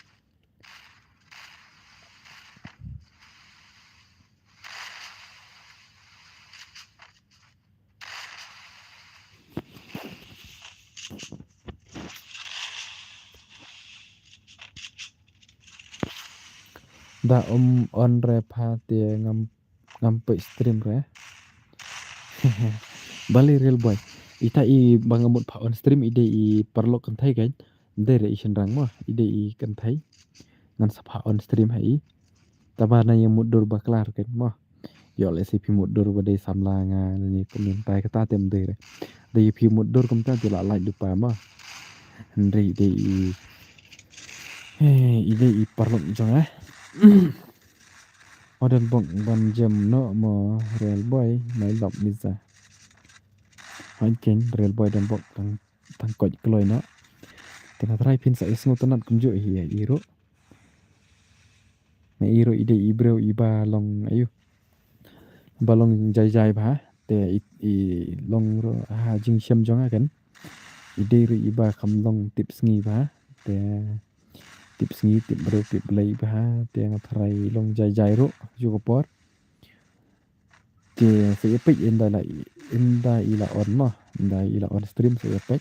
Da um on re pha te ngam ngam peit stream re. Balei Real Boy. Ita i ba nga mut pha on stream i dei i paralok kynthei kan. Dei re i shynrang mo i dei i kynthei. Ngan sa pha on stream ha i. Taba na ïa mutdur bakla re kan mo. Ïoh lehse phi mutdur ba dei samla nga ne kum mynta kata te ym dei re. Dei phi mutdur kumta te la lait lypa mo. Hynrei i dei i i dei i paralok jong nga. Oden bok ban jem noh mo Real Boy, my love Lisa. Hoi ken Real Boy den bok tang tang koit kloi noh. Te nga trai phin sa ïa sngewtynnat kumjuh hi ïa i ruh. Na i ruh i dei i briew i ba long ayu. Ba long jai jai bha te i, i long ruh ha jingshem jong nga kan. I dei ruh i ba kham long tip sngi bha te tip sngi tip briew tip Blei bha te nga trai long jai jai ruh ju ka por. Te sa ïa peit ynda la ynda i la on mo ynda i la on stream sa ïa peit.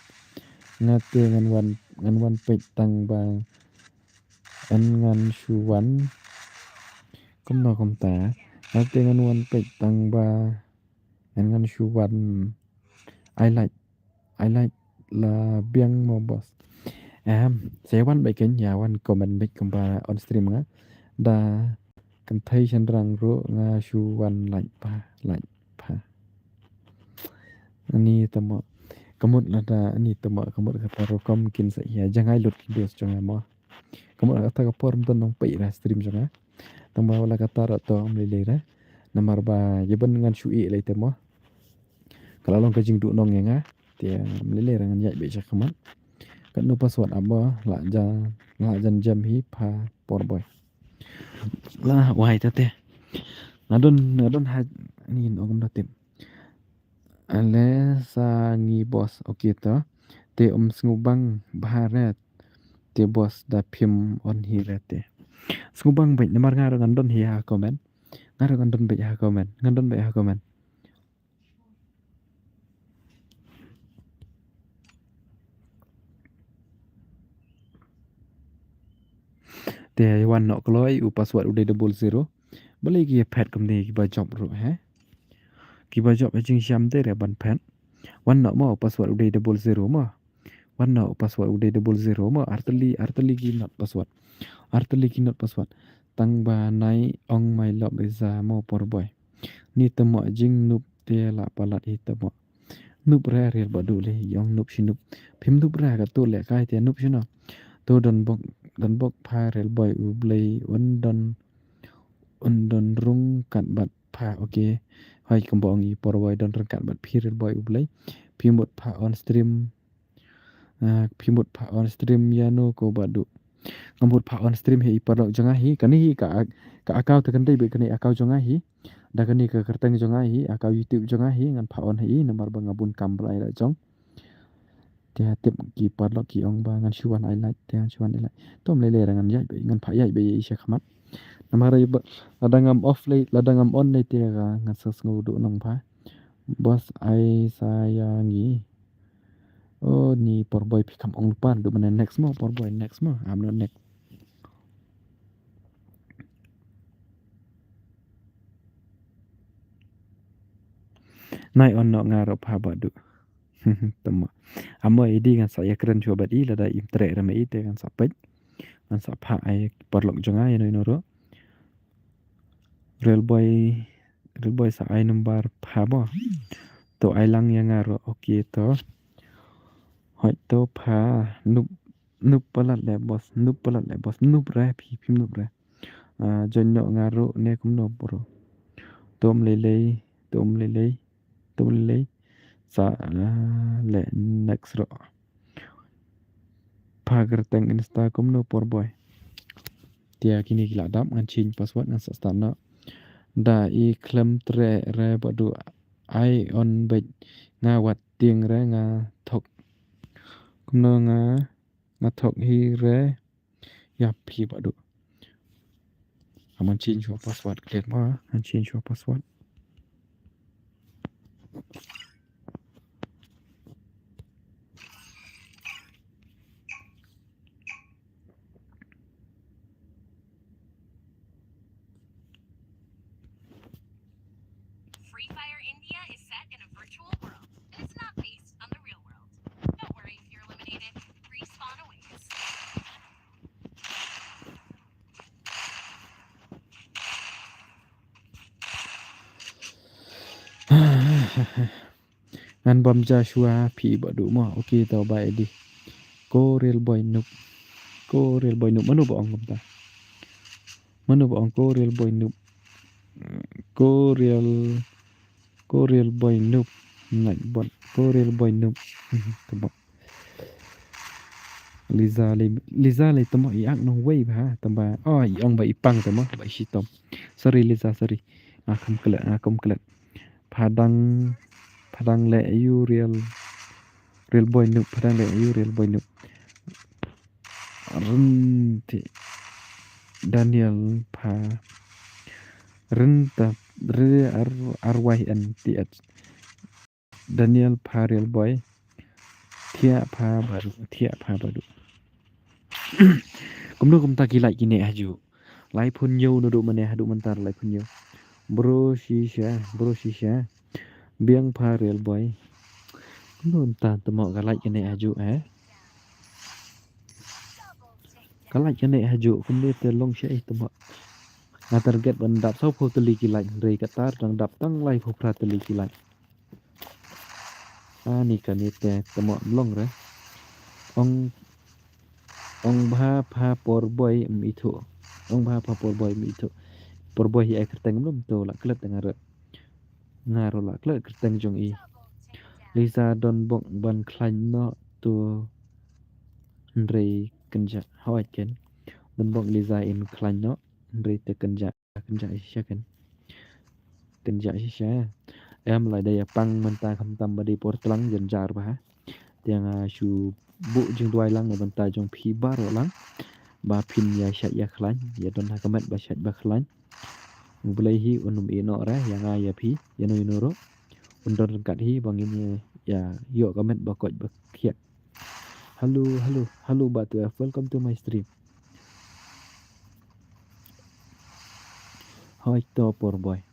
Nga te ngan wan ngan wan peit tang ba en ngan shu wan. Kumno kumta nga te ngan wan peit tang ba en ngan shu wan. I like I like la biang mo boss. Em, sa ïa wan beit ken ïa wan comment beit kumba on stream nga. Da kynthei shynrang ruh nga shu wan like pha like pha. Ani tamo ka mut lada ani tamo ka mut kata rukom kin sa ïa jngai lut ki dos jong nga mo. Ka mut kata ka por ym don nongpeit ra stream jong nga. Tang ba la kata ruh to ym lei lei ra. Namar ba ïa ban ngan shu ïeh lei te mo. Ka la long ka jingduh nong ïa nga. Te ym lei lei ra ngan ïaid beit sha khmat. Katno password aba la jan la jan jam hi pha por boy. La wai ta te. Nga don nga don ha ni ong da tip. Ale sa ngi boss okay to. Te um sngewbang bha re te boss da phim on hi re te. Sngewbang beit namar nga ruh ngan don hi ha comment. Nga ruh ngan don beit ha comment. Ngan don beit ha comment. Te wan noh kloi u password u dei double zero. Balei ki phet kumne kiba jop ruh he. Kiba jop ha jingshem te re ban phet. Wan noh mo password u dei double zero mo. Wan noh password u dei double zero mo artylli artylli ki not password. Artylli ki not password. Tang ba nai ong my love Lisa mo por boy. Ni tamo jing nup te la palat hi tamo. Nup re Real Boy du le ong nup shi nup. Phim nup re ka tu le kai te nup shi no. Tu don bok don bok pha Real Boy u Blei un don un don rung kat bat pha okay. Hoi kumba ong i por boy don rung kat bat phi Real Boy u Blei. Phim bot pha on stream. Ah, phi mut pha on stream ïa no ko ba du. Nga mut pha on stream hi i paralok jong nga hi. Kane hi ka ka account te kan dei beit kane account jong nga hi. Da kane ka kyrteng jong nga hi, account YouTube jong nga hi ngan pha on hi namar ba nga bun kam ba la ïa la jong. Te ha tip ki paralok ki ong ba ngan shu wan highlight te ngan shu wan highlight. To ym lei lei ra ngan ïaid beit ngan pha ïaid beit ïa i sha khmat. Namar ba lada ngam off lei lada ngam on lei te ka ngan sa sngew duh nong pha. Boss ai sa ïa ngi. Oh, ni por boy phi kam ong lupa du mane next mo, por boy next mo, am no next. Nai on no nga ro pha ba du. Tama. Amo idi ngan sa ïa kren chua bad i lada im trek rama i te ngan sa peit. Ngan sa pha ai paralok jong nga ïa no ïa no ro. Real boy, real boy sa ai number pha mo. To ai lang ïa nga ro, okay to. Hoi to pha nup nup palat le boss, nup palat le boss, nup re phi phi nup re. Ah, join no nga ro ne kumno bro. Tom lei lei, tom lei lei. Tum lei sa, ah, le next ro. Pha kyrteng Insta kumno por boy. Tia kini ki la dap ngan change password ngan sa start na. Da i khlem trek re ba du ai on beit nga wat tieng re nga thok. Kumno nga, nga thok hi re. Ïa phi Bah Du. Ngan change u password klik mo, ngan change u password. Free Fire India is set in a virtual world. It's not based on the real world. Don't worry if you're eliminated. Respawn awaits. Ngan bam ja shuwa phi Bah Du mo. Okay, to bye edi. Ko Real Boy Noob. Ko Real Boy Noob. Mano ba ong kumta? Mano ba ong ko Real Boy Noob? Ko Real, ko Real Boy Noob. Nai bot. Ko Real Boy Noob. Ka bot. Liza le, Liza le tamo i ak nong wei ba, tamba. Oh, i ong ba i pang tamo, ba i shitom. Sorry Liza, sorry. Nga kam klet, nga kam klet. Phadang, phadang le ayu Real, Real Boy Noob, phadang le ayu Real Boy Noob. Rynti Daniel pha, rynta, re ar, ar wai en ti et. Daniel pha Real Boy. Thiah pha Bah Du, thiah pha Bah Du. Kumno kumta ki like ki neh haju. Lai phun ñiew naduh mane haduh mynta lai phun ñiew. Bro shisha, bro shisha. Biang pha Real Boy. Kumno kumta tamo ka like ki neh haju eh. Ka like ki neh haju kumne te long sha i tamo. Nga target ban dap saw phew tylli ki like hynrei katta dang dap tang lai phew phra tylli ki like. Ani kane te tamo long re. Ong, ong bha pha por boy em ithuh. Ong bha pha por boy em ithuh. Por boy hi ai kyrteng em lum to la klet nga re. Nga ro la klet kyrteng jong i. Liza don bok ban khlaiñ noh to hynrei kynja hoi ken. Don bok Liza in khlaiñ noh hynrei te kynja. Kynja shisha kan. Kynja shisha. Em lai da ïa pang mynta khamtam ba dei por tlang jan jar ba ha. Te nga shu buh jingduwai lang na bynta jong phi baroh lang. Ba phin ïa shait ïa khlaiñ, ïa don ha ka met ba shait ba khlaiñ. U Blei hi un ym ïehnoh re ïa nga ïa phi, ïa no ïa no ruh. Un don ryngkat hi ba ngin ïa, ïa ïoh ka met ba koit ba khiah. Hello, hello, hello Bah Tuef, welcome to my stream. Hoi to por boy.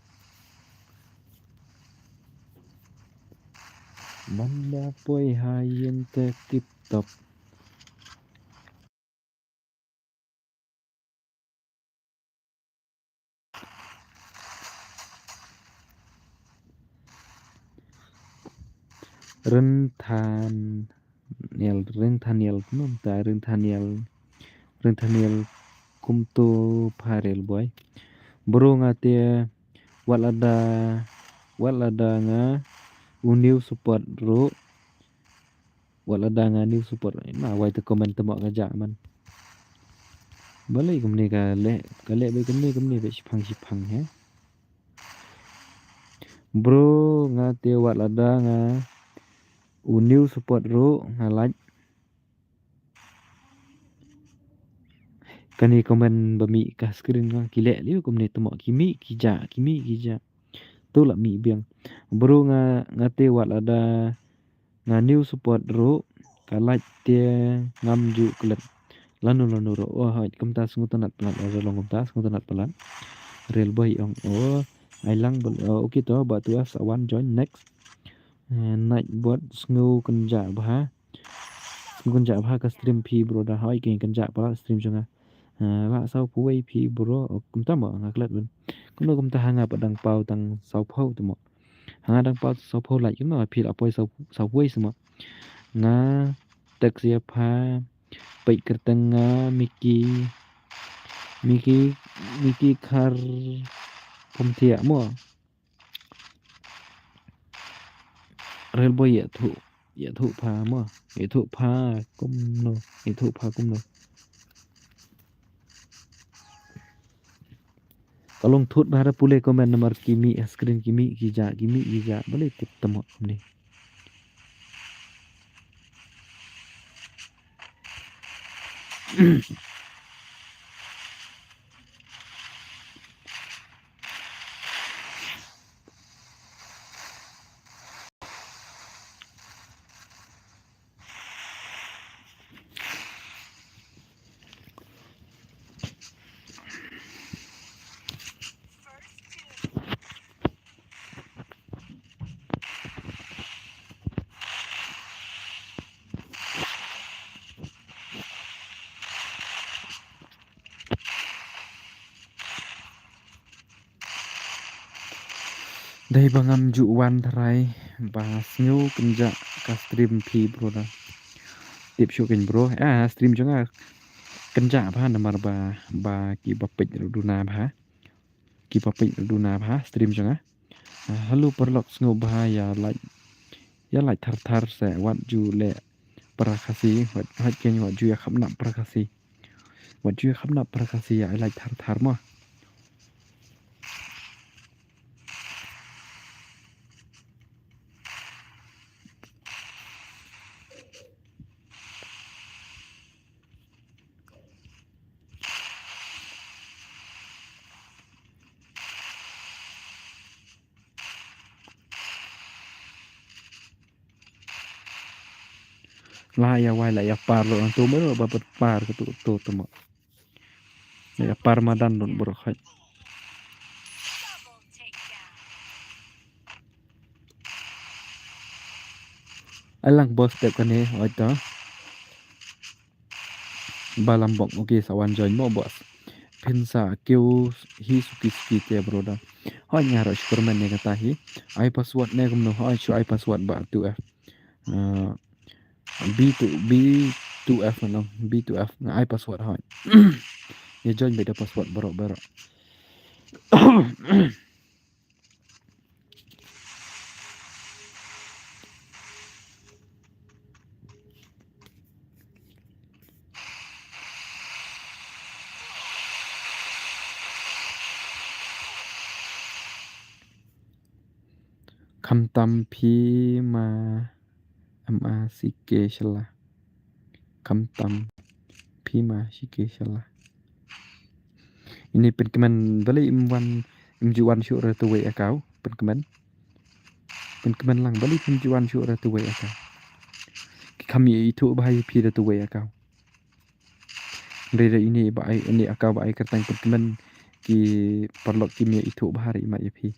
Manda poi ha ïing te tip top. Rynthaniel, Rynthaniel, kumno mynta Rynthaniel, Rynthaniel kumto pha Real Boy. Bro nga te wat lada, wat lada nga u new support ruh. Wat lada nga new support. Na wai te comment te mo ka ja man. Balei kumne ka leh, ka leh ba kumne kumne ba shiphang shiphang he. Bro nga te wat lada nga u new support ruh nga like. Kane comment ba mih ka screen nga ki leh leh kumne te mo ki mih ki ja, ki mih ki ja. Tu la mih biang. Bro nga, nga te wat lada nga new support ruh ka like te ngam ju klet. Lano lano ruh. Oh, hai, kumta sngewtynnat palat, oh, long kumta sngewtynnat palat. Real Boy ong, oh, ai lang bel, oh, okay to, Bah Tuef sa wan join next. Eh, night bot sngew kynja bha. Sngew kynja bha ka stream phi bro da, hai, ki kynja palat stream jong nga. Eh, la saw phew wei phi bro, oh, kumta mo nga klet bun. Kumno kumta ha nga pat dang paw tang saw phew tu mo. Ha nga dang paw saw phew like kumno phi la poi saw, saw phew wei sma. Nga text ïa pha peit kyrteng nga Miki, Miki, Miki Khar Pumthia mo. Real Boy ïathuh, ïathuh pha mo. Ïathuh pha kumno, ïathuh pha kumno. Ka long thut bha da pule comment namar ki mih ha screen ki mih ki ja, ki mih ki ja. Balei tip tamo kumne. Dei ba ngam ju wan tharai ba sngew kynjah ka stream phi bro da. Tip shuh kein bro. Ah, stream jong nga kynjah bha namar ba, ba ki ba peit ruh duna bha. Ki ba peit ruh duna bha stream jong nga. Ah, hello paralok, sngew bha ïa like, ïa like thar thar se wat ju leh para Khasi, wat, wat kein wat ju ïa kham nap para Khasi. Wat ju ïa kham nap para Khasi ïa ai like thar thar mo. La ïa wai la ïa par lo nang tu mero ba pat par ka tu tu tu mo. La ïa par madan don bro khait. Alang boss tep kane oi ta. Balam bok, okay, sa wan join mo boss. Phin sa kiew hi suki suki te bro da. Hoi nga ro Superman ne kata hi. Ai password ne kumno hoi shu ai password ba tu F. Uh, B two, B two F no, B two F nga ai password hoi. Ïa join beda password bro bro. Khamtam phi ma M A C K shala. Khamtam phi ma C K shala. Ini pynkmen bali im wan im ju wan shuh ra tu wei akau pynkmen. Pynkmen lang bali im ju wan shuh ra tu wei akau. Ki kham ïa ithuh bha ïa phi ra tu wei akau. Re re ini ba ai ini akau ba ai kyrteng pynkmen ki paralok kim ïa ithuh bha re imat ïa phi.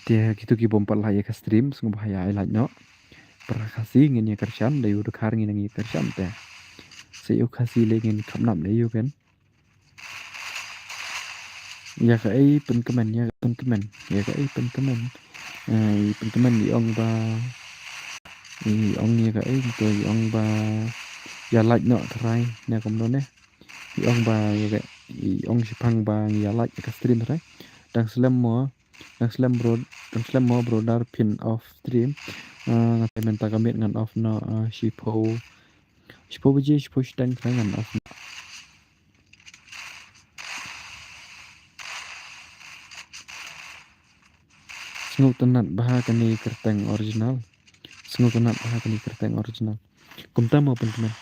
Te kitu ki bym pat lah ïa ka stream sngewbha ïa ai like noh. Para Khasi ngin ïa kyrshan da ïa u dkhar ngin ïa kyrshan te. Sa ïa u Khasi lei ngin kham nap lei ïa u kan. Ïa kaei pynkmen, ïa kaei pynkmen, ïa kaei pynkmen. Eh, i pynkmen i ong ba i ong ïa kaei to i ong ba ïa like noh trai ne kumno ne. I ong ba ïa kaei i ong shipang ba ïa like ka stream trai. Dang slem mo, dang slem bro, dang slem mo bro dar phin off stream. Eh, nga te mynta ka miet ngan off noh, eh, shiphew. Shiphew baje, shiphew shiteng trai ngan off noh. Sngewtynnat bha kane kyrteng original. Sngewtynnat bha kane kyrteng original. Kumta mo pynkmen.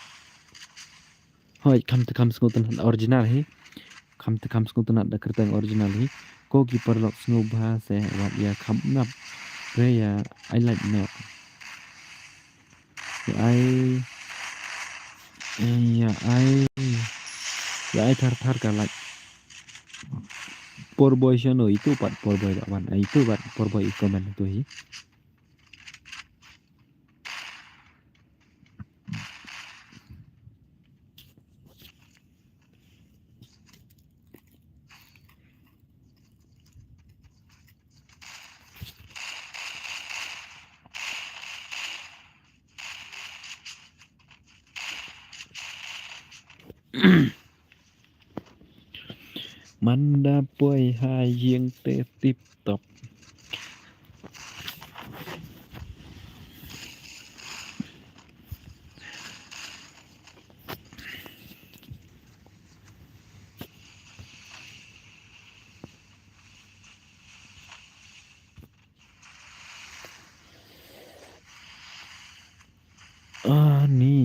Hoi, kham te kham sngewtynnat original hi. Kham te kham sngewtynnat da kyrteng original hi. Ko ki paralok sngewbha se wat ïa kham nap. Re ïa ai like noh. Ïa ai, ïa ai, ïa ai thar thar ka like. Por boy shano itu pat por boy da wan. Ai itu pat por boy i comment itu hi. Manda poi ha ïing te tip top.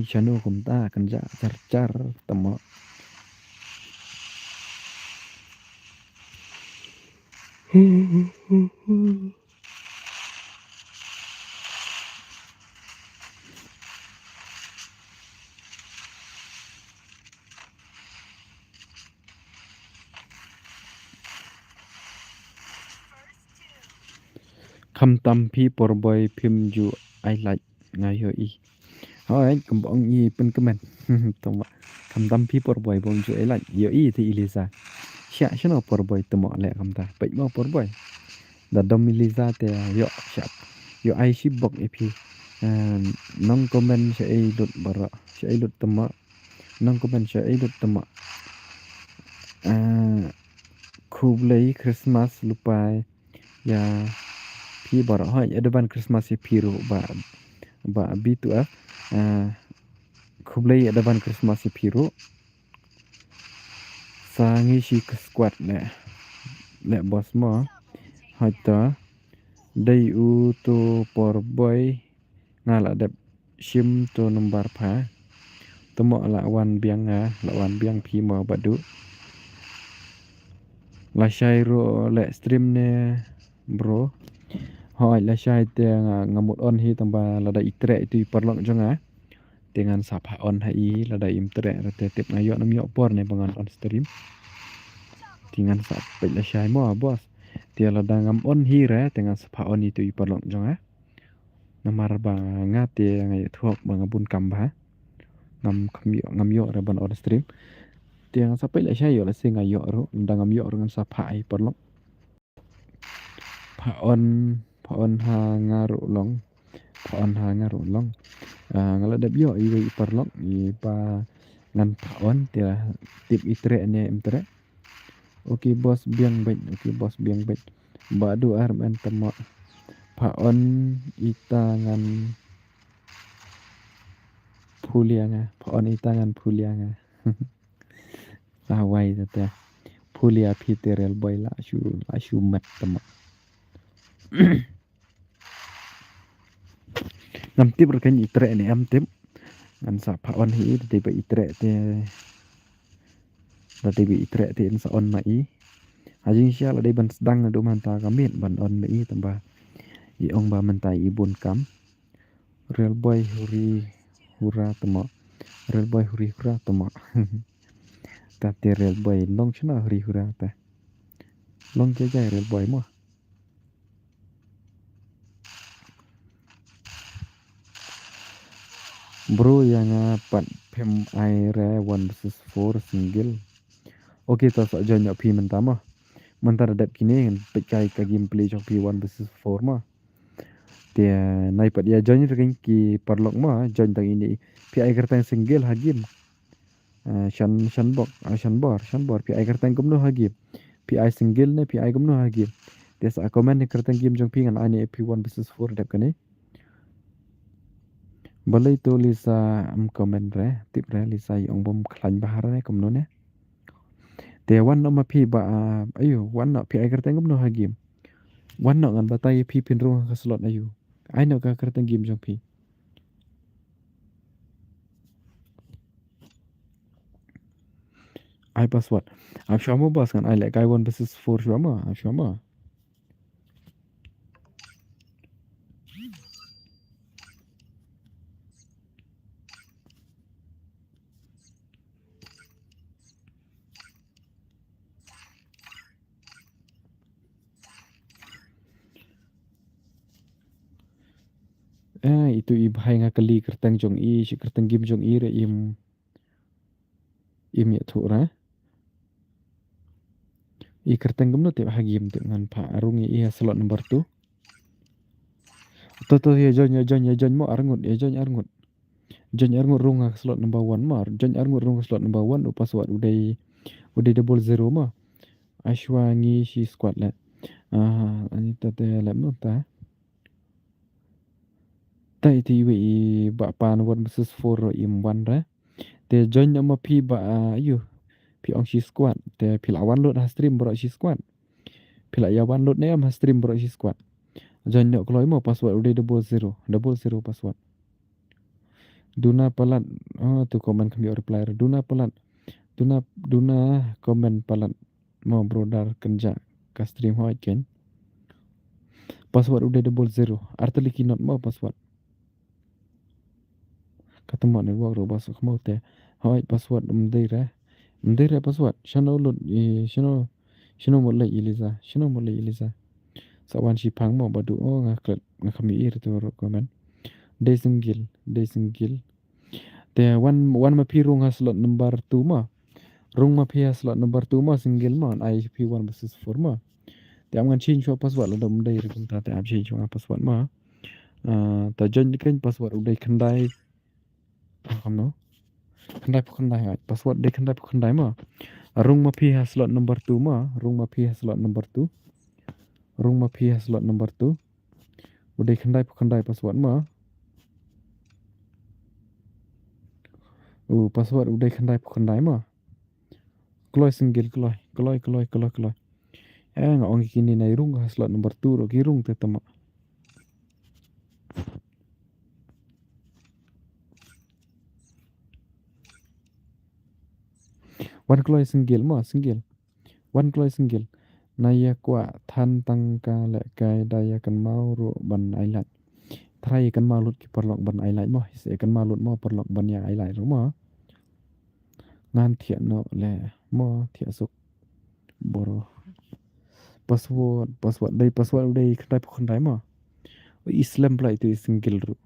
Shano kumta kan ja char char tamo. Khamtam phi por boi phim ju ai like nga ïohi. Hoi, kam bong i pyn kmen. Tama. Khamtam phi por boi bong ju ai like ïohi te Eliza. Sha shano por boi tama le khamta. Peit mo por boi. Da dom Eliza te ïoh sha. Ïoh ai shi bok i phi. Em, nong comment sha ai lut bara. Sha ai lut tama. Nong comment sha ai lut tama. Eh, khublei Christmas lypa ïa phi baroh. Hoi, advance Christmas ïa phi ruh ba, ba B two F. Eh, khublei advance Christmas ïa phi ruh. Sa ngi shi ka squad ne. Le boss mo. Hoi ta. Dei u to por boi. Nga la dep shim to number pha. Tamo la wan biang nga, la wan biang phi mo badu. La shai ruh le stream ne bro. Hoi la shai te nga, nga mut on hi tangba lada i treh itu i paralok jong nga. Te ngan sa pha on ha i lada im treh re te tip nga ïoh nam ïoh por ne ba ngan on stream. Te ngan sa peit la shai mo boss. Te lada ngam on hi re te ngan sa pha on itu i paralok jong nga. Namar ba nga te nga ïathuh ba nga bun kam bha. Ngam kham ïoh, ngam ïoh re ban on stream. Te nga sa peit la shai ïoh la se nga ïoh ruh, da ngam ïoh ruh ngan sa pha ai paralok. Pha on, pha on ha nga ruh long. Pha on ha nga ruh long. Ah, nga la dep ïoh iwei i paralok, i ba ngan pha on, te la tip i treh ne im treh. Ok boss biang beit, ok boss biang beit. Ba du ar men tama. Pha on ita ngan phulia nga, pha on ita ngan phulia nga. Sa wai ta ta. Phulia phi te real boy la shu, la shu mat tama. Ngam tip re kan i treh ne em tip. Ngan sa pha on hi, te ba i treh te. Lada dei ba i treh te in sa on ma i. Ha jingshisha lada dei ban sdang naduh mynta ka miet ban on ma i tangba. I ong ba mynta i bun kam. Real boy huri hura tama. Real boy huri hura tama. Ta te real boy long shano huri hura ta. Long ke jai real boy mo. Bro ïa nga pat phim ai re one versus four single. Ok to sa join ïa phi mynta mo. Mynta da dep kine ngan peit kai ka gameplay jong phi one versus four mo. Te nai pat ïa join re ki paralok mo join tang ini. Phi ai kyrteng single ha game. Ah, shan, shan bok, ah, shan bor, shan bor. Phi ai kyrteng kumno ha game. Phi ai single ne, phi ai kumno ha game. Te sa comment ne kyrteng game jong phi ngan ai ne phi one versus four dep kane. Balei to Lisa am comment re, tip re Lisa i ong bom khlaiñ bahar ne kumno ne. Te wan no ma phi ba, ah, ayo, wan no phi ai kyrteng kumno ha game. Wan no ngan batai phi pynrung ka slot ayo. Ai no ka kyrteng game jong phi. Ai password. Am shuwa mo boss ngan ai leh kai one versus four shuwa mo. Am shuwa mo. Eh, itu i bhai nga kali kyrteng jong i, shi kyrteng game jong i re im. Im ïathuh ra. I kyrteng kumno te ha game te ngan pha arung i ha slot number two. To to ïa join, ïa join, ïa join mo arngut, ïa join arngut. Join arngut rung ha slot number one mo, join arngut rung ha slot number one u password u dei, u dei double zero mo. Ashwa ngi shi squad le. Ah, ani ta te le mo ta. Ta iti iwe i ba pan one versus four im one re. Te join ma phi ba, ah, ayu. Phi ong shi squad. Te phi la wan lut ha stream bro shi squad. Phi la ïa wan lut ne em ha stream bro shi squad. Join no kloi mo password u dei double zero. Double zero password. Duna palat. Oh, tu comment kam ïoh reply re. Duna palat. Duna, duna comment palat. Mo brother kynja ka stream hoi ken. Password u dei double zero. Artylli ki not mo password. Kata mo network ruh ba suk mo te. Hoi password um dei re. Um dei re password. Shano lut i shano. Shano mo lei Eliza. Shano mo lei Eliza. Sa wan shi phang mo ba du o nga klet nga kham ïohi re tu ruh comment. Dei single, dei single. Te wan, wan ma phi rung ha slot number two ma. Rung ma phi ha slot number two ma single ma. Ai phi one versus four ma. Te am ngan change shuwa password lada um dei re kumta te am change shuwa password ma. Ah, ta join dei kein password u dei khyndai. Kam no. Khyndai phew khyndai ngai. Password dei khyndai phew khyndai ma. Rung ma phi ha slot number two ma. Rung ma phi ha slot number two. Rung ma phi ha slot number two. U dei khyndai phew khyndai password ma. U password u dei khyndai phew khyndai ma. Kloi single kloi, kloi, kloi, kloi, kloi. Eh, nga ong kine nai rung ha slot number two ruh ki rung te tama. Wan kloi single ma, single. Wan kloi single. Na ïa kwah than tang ka lehkai da ïa kynmaw ruh ban ai like. Try ïa kynmaw lut ki paralok ban ai like mo. Ïa kynmaw lut mo paralok ban ïa ai like ruh mo. Ngan thiah noh leh mo thiah suk. Boro. Password, password dei, password dei khyndai phew khyndai mo. I slem pla itu i single ruh.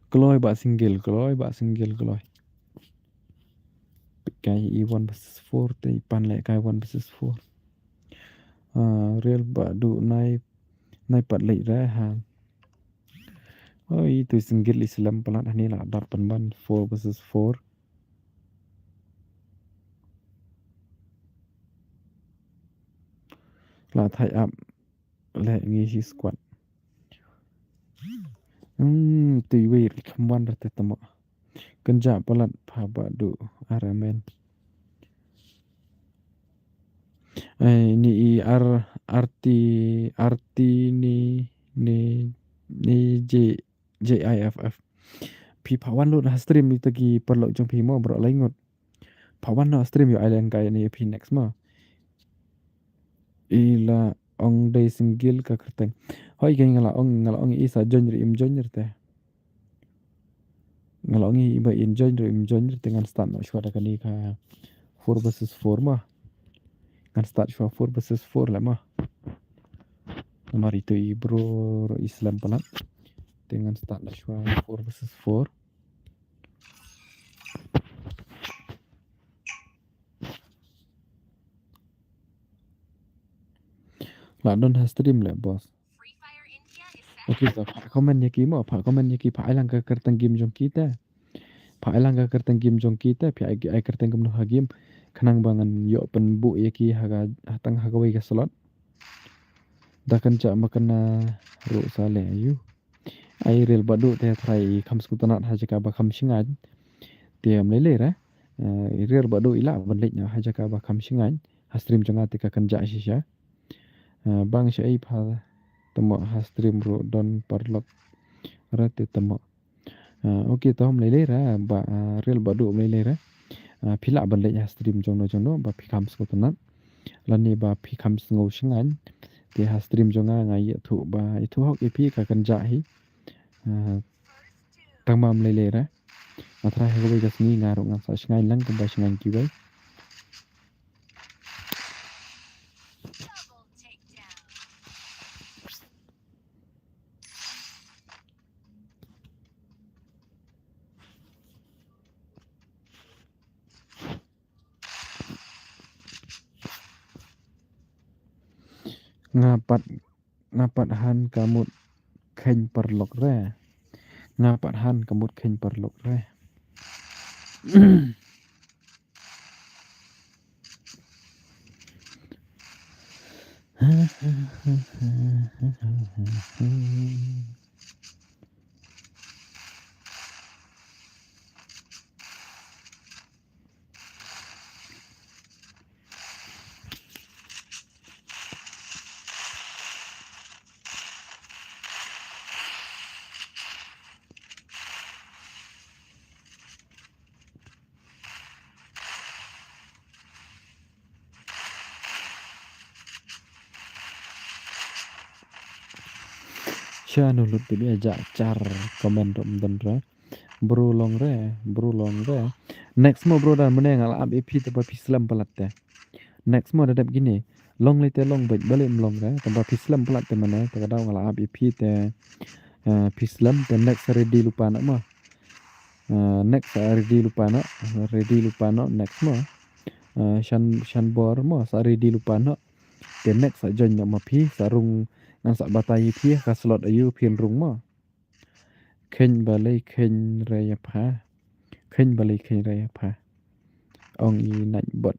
Kloi ba single, kloi ba single, kloi. Kai i one versus four te i pan leh kai one versus four. Ah, real ba du nai, nai pat leh re ha. Oi, tu single i slem palat hani la dap pan ban four versus four. La thai ap leh ngi hi squad. Hmm, tu iwei ri kham wan rate tama. Kynja palat pha ba du aramen. Ai ni i ar arti arti ni ni ni j j i f f. Phi pha wan lut ha stream ita ki paralok jong phi mo bro lai ngut. Pha wan noh stream ïoh ai leh kai ni phi next mo. I la ong dei single ka kyrteng. Hoi ke nga la ong, nga la ong i sa join ri im join ri te. Nga la ong i ba in join ri im join ri te ngan start noh shuwa da kani ka four versus four mo. Ngan start shuwa four versus four leh mo. Namar itu i bro ruh i slem palat. Te ngan start noh shuwa four versus four. La don ha stream leh boss. Okay, so pha comment ïa ki mo, pha comment ïa ki, pha ai lang ka kyrteng game jong ki te. Pha ai lang ka kyrteng game jong ki te, phi ai, ai kyrteng kumno ha game. Khnang ba ngan ïoh pynbuh ïa ki ha ka, ha tang ha kawei ka slot. Da kan cha ma kan ruh sa leh ayu. Ai rel ba du te trai kham sngewtynnat ha jaka ba kham shngain. Te ym lei lei re. Eh, rel ba du i lah ban leit noh ha jaka ba kham shngain. Ha stream jong nga te ka kynja shisha. Eh, bang sha ei pha tamo ha stream ruh don paralok re te tamo. Eh, okay, to ym lei lei re ba, eh, rel ba du ym lei lei re. Eh, phi lah ban leit ha stream jong no jong no ba phi kham sngewtynnat. Lane ba phi kham sngew shngain. Te ha stream jong nga nga ïathuh ba ïathuh hok ïa phi ka kynja hi. Ah, tang ba ym lei lei re. Nga trai ha kawei ka sngi nga ruh ngan sa shngain lang kumba shngain kiwei. Nga pat, nga pat han ka mut kheiñ paralok re. Nga pat han ka mut kheiñ paralok re. Cha nu lut tip ïa ja char comment rum don re. Bro long re, bro long re. Next mo bro da mane nga la ap ïa phi te ba phi slem palat te. Next mo da dep kine. Long le te long bad bale long re. Te ba phi slem palat te mane te ka daw nga la ap ïa phi te, eh, phi slem te next ready lupa na mo. Eh, next sa ready lupa na, ready lupa na next mo. Eh, shan shan bor mo sa ready lupa na. Te next sa join na ma phi sa rung ngan sa batai phi ka slot ayu phin rung mo. Khein balei khein re ïa pha. Khein balei khein re ïa pha. Ong i nat bot.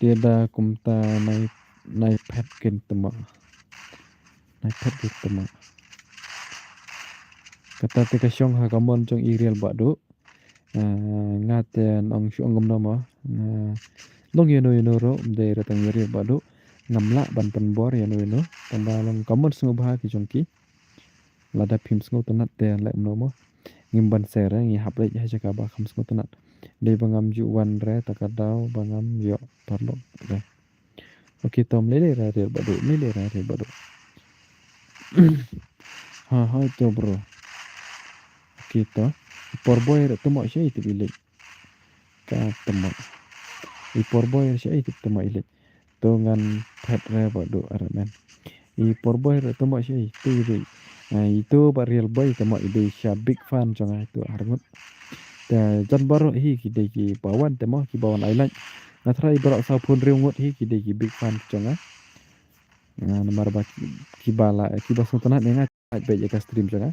Te da kumta nai nai phet kin tama. Nai phet kin tama. Kata te ka shong ha ka mon jong i riel ba du. Ah, nga te nong shu ong kumno mo. Nga long ïano ïano ro, um dei re tang ïa riel ba du. Ngam lah ban pynbor ïano ïano. Tang ba long ka mon sngewbha ki jong ki. Lada phim sngewtynnat te leh kumno mo. Ngim ban share re, ngi hap leit ha jaka ba kham sngewtynnat. Dei ba ngam ju wan re, ta ka daw ba ngam ïoh paralok re. Okay to, mlei lei re riel ba du, mlei lei re riel ba du. Ha ha to bro. Okay to. Por boi re tamo shei te bilik. Ka tamo. I por boi re shei te tamo ilik. To ngan phet re ba du aramen. I por boi re tamo shei te ilik. Ai to ba riel boi tamo i dei sha big fan jong ai to arngut. Te jan baro hi ki dei ki bawan tamo ki bawan ai lain. Nga trai baro sa phun riu ngut hi ki dei ki big fan jong ai. Nga namar ba ki, ki ba la, ki ba sngewtynnat ne nga. Ai beit ïa ka stream jong nga.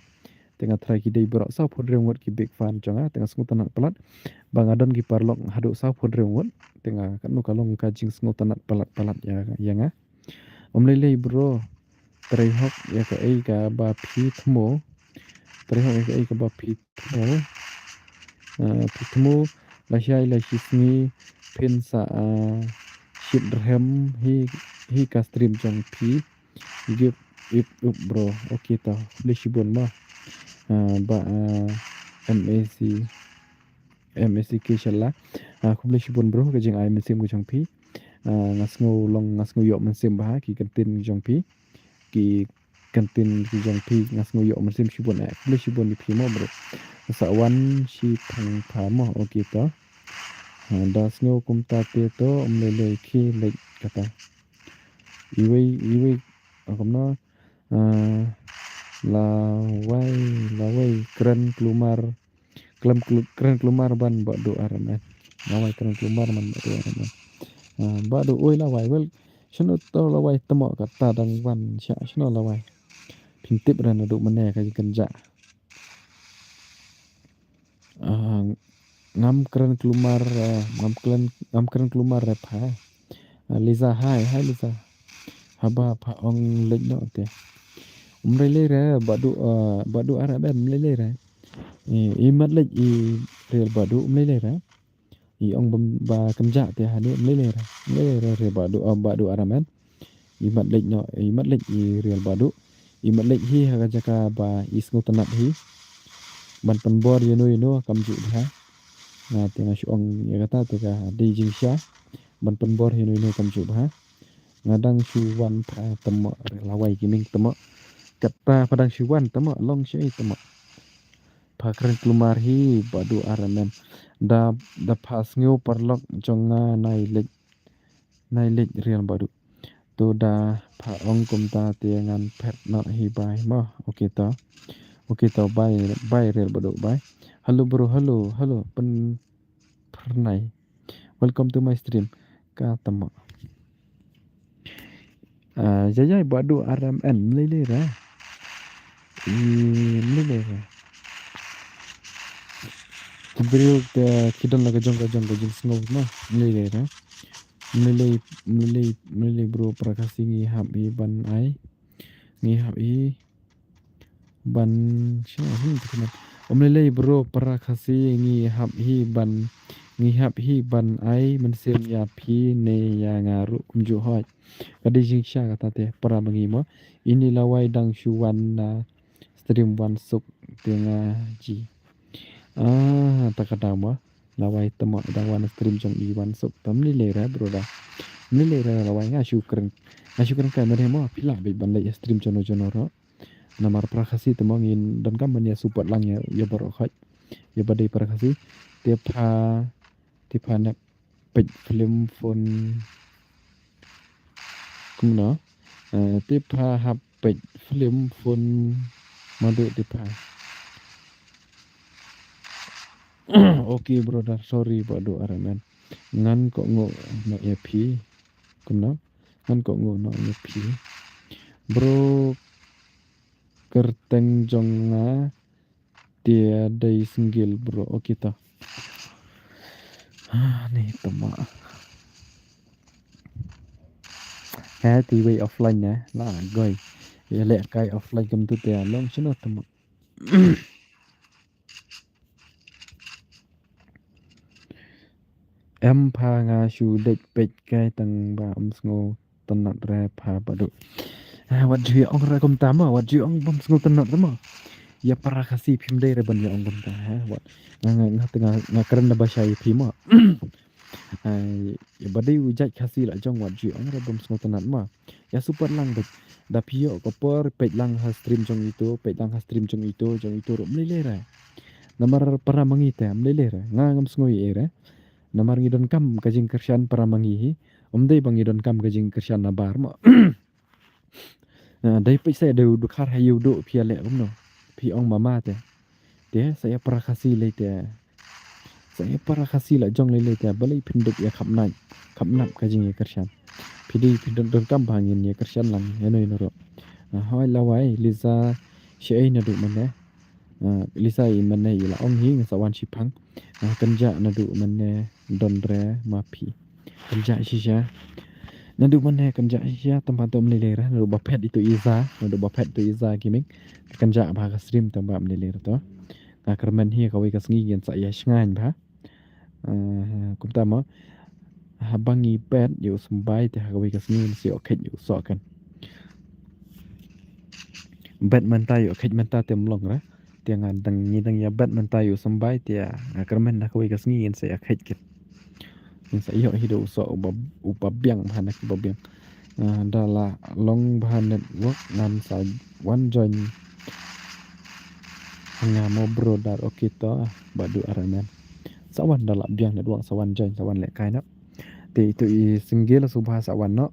Te nga trai ki dei bro saw phun riu ngut ki big fan jong nga. Te nga sngewtynnat palat ba nga don ki paralok haduh saw phun riu ngut. Te nga katno ka long ka jingsngewtynnat palat palat ïa, ïa nga. Ym lei lei bro. Trai hok ïa kaei kaba phi thmu. Trai hok ïa kaei kaba phi thmu. Ah, phi thmu la shai la shi sngi phin sa, ah, shit rhem hi, hi ka stream jong phi. Give it up bro. Okay to. Khublei shibun mo. Ah, ba, ah, M A C, M A C K shala. Ah, khublei shibun bro ka jingai mynsiem ka jong phi. Ah, nga sngew long, nga sngew ïoh mynsiem bha ki kyntien jong phi. Ki kyntien ki jong phi nga sngew ïoh mynsiem shibun eh. Khublei shibun ïa phi mo bro. Sa wan shi thang pha mo. Okay to. Ah, da sngew kumta te to ym lei lei ki leit kata. Iwei, iwei, ah, kumno, ah, lawei, lawei, kren klumar, klem klu-, kren klumar ban ba du aramen. Lawei kren klumar ban ba du aramen. Ah, ba du oi lawei, wel, shano to lawei tamo kata dang wan, sha, shano lawei. Phin tip re naduh mane ka jingkynja. Ah, ngam kren klumar, ah, ngam kren, ngam kren klumar re pha. Ah, Liza, hai, hai Liza. Haba pha ong leit noh te. Ym lei lei re, ba du, ah, ba du aramen ym lei lei re. I, i mat leit i riel ba du ym lei lei re. I ong ba, ba kynja te hane ym lei lei re. Ym lei lei re, re ba du, ah, ba du aramen. I mat leit noh, i mat leit i riel ba du. I mat leit hi ha ka jaka ba i sngewtynnat hi. Ban pynbor ïano ïano kam ju bha. Nga te nga shu ong ïa kata te ka dei jingshisha. Ban pynbor ïano ïano kam ju bha. Nga dang shu wan pha tamo re lawei ki ming tamo. Kata pha dang shu wan tamo long shei tamo. Pha kren klumar hi ba du aramen. Da, da pha sngew paralok jong nga nai leit. Nai leit riel ba du. To da pha ong kumta te ngan phet noh hi bye mo. Okay to. Okay to bye, bye riel ba du bye. Hello bro, hello, hello. Pyn phyrnai. Welcome to my stream. Ka tamo. Ah, jai jai ba du aramen ym lei lei re. Ym lei lei re. Ki briew te ki don la ka jong ka jong ka jingsngew mo. Ym lei lei re. Ym lei lei, ym lei lei, ym lei lei bro para Khasi ngi hap hi ban ai. Ngi hap hi ban, shano hi tu kena. Ym lei lei bro para Khasi ngi hap hi ban, ngi hap hi ban ai mynsiem ïa phi ne ïa nga ruh kumjuh hoi. Ka dei jingshisha kata te para ba ngi mo. Ini lawei dang shu wan na stream wan suk te nga ji. Ah, ta ka daw mo. Lawai te mo, dang wan stream jong i wan suk. Te mlei lei re bro da. Mlei lei re lawai, nga shu kren. Nga shu kren kai mane mo, phi lah beit ban leit stream jong no jong no ro. Namar para Khasi te mo ngin donkam ban ïa support lang ïa, ïa baroh khoit. Ïa ba dei para Khasi. Te pha, te pha nep peit film phone. Kumno? Eh, te pha hap peit film phone madu te pha. Okay brother, sorry ba du aramen. Ngan ko ngo no ïa phi. Kumno? Ngan ko ngo no ïa phi. Bro, kyrteng jong nga te dei single bro. Okay to. Ah, ni tama. Ha, te wei offline na. La goi. Ïa leh kai offline kumtu te long shano tama. Em pha, nga shu dei peit kai tang ba ym sngew tynnat re pha ba du. Ah, wat ju ong re kumta mo, wat ju ong bym sngew tynnat re mo. Ïa para Khasi phim dei re ban ïa ong kumta ha, wat. Nga, nga, nga, nga, nga kren da ba shai phi mo. Ai, ïa ba dei u jait Khasi la jong wat ju ong re bym sngew tynnat mo. Ïa support lang beit. Da phi ïoh ka por peit lang ha stream jong itu, peit lang ha stream jong itu, jong itu ruh mlei lei re. Namar para ma ngi te mlei lei re. Nga ngam sngew ïa re. Namar ngi donkam ka jingkyrshan para ma ngi hi. Ym dei ba ngi donkam ka jingkyrshan na bar mo. Ah, dei peit sa dei u dkhar ha ïa u duh phi ïa leh kumno. Phi ong mama te. Te sa ïa para Khasi lei te. Sa ïa para Khasi la jong lei lei te balei phin dup ïa khapnap. Khapnap ka jingïakyrshan. Phi dei phi don, donkam ba ngin ïakyrshan lang ïa no ïa no ruh. Ah, hoi lawai Lisa shaei naduh mynne. Ah, Lisa i mynne i la ong hi nga sa wan shiphang. Ah, kynjah naduh mynne don re ma phi. Kynjah shisha. Naduh mynne kynjah shisha tang ba to mlei lei re naduh ba phet itu i za, naduh ba phet itu i za ki ming. Kynjah bha ka stream tang ba mlei lei re to. Nga kyrmen hi kawei ka sngi ngin sa ïa shngaiñ bha. Ah, kumta mo. Haba ngi peit ïa u symbai te ha kawei ka sngi ngin sa ïoh kheit ïa u soh kan. Bet mynta ïoh kheit mynta te ym long re. Te nga dang ngi dang ïa bet mynta ïa u symbai te nga kyrmen ha kawei ka sngi ngin sa ïa kheit kit. Ngin sa ïoh hi da u soh uba, uba biang bha na kiba biang. Ah, da la long bha network ngan sa wan join ha nga mo brother. Okay to ba du aramen. Sa wan da la biang network sa wan join sa wan leh kai noh. Te itu i single sngewbha sa wan noh.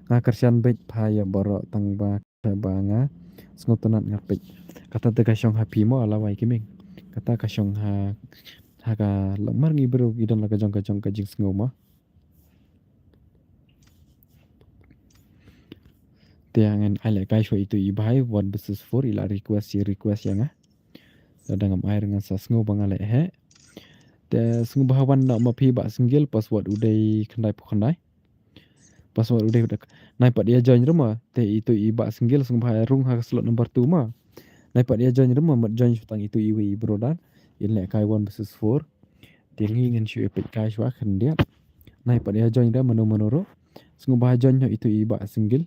Nga kyrshan beit pha ïa baroh tang ba, ba nga sngewtynnat nga peit. Kata te ka shong ha phi mo a lawai ki ming. Kata ka shong ha, ha ka longmar ngi briew ki don la ka jong ka jong ka jingsngew mo. Te ngan ai leh kai shuwa itu i bhai one versus four i la request, i request ïa nga. Lada ngam ai ruh ngan sa sngew ba nga leh heh. Te sngewbha wan noh ma phi bah single password u dei khyndai phew khyndai. Password u dei, nai pat ïa join ruh mo. Te itu i bah single sngewbha rung ha ka slot number two mo. Nai pat ïa join ruh mo, mut join shu tang itu iwei i brother. In leh kai one versus four. Te ngi ngin shu ïa peit kai shuwa khyndiat. Nai pat ïa join ruh mano mano ruh. Sngewbha join noh itu i bah single.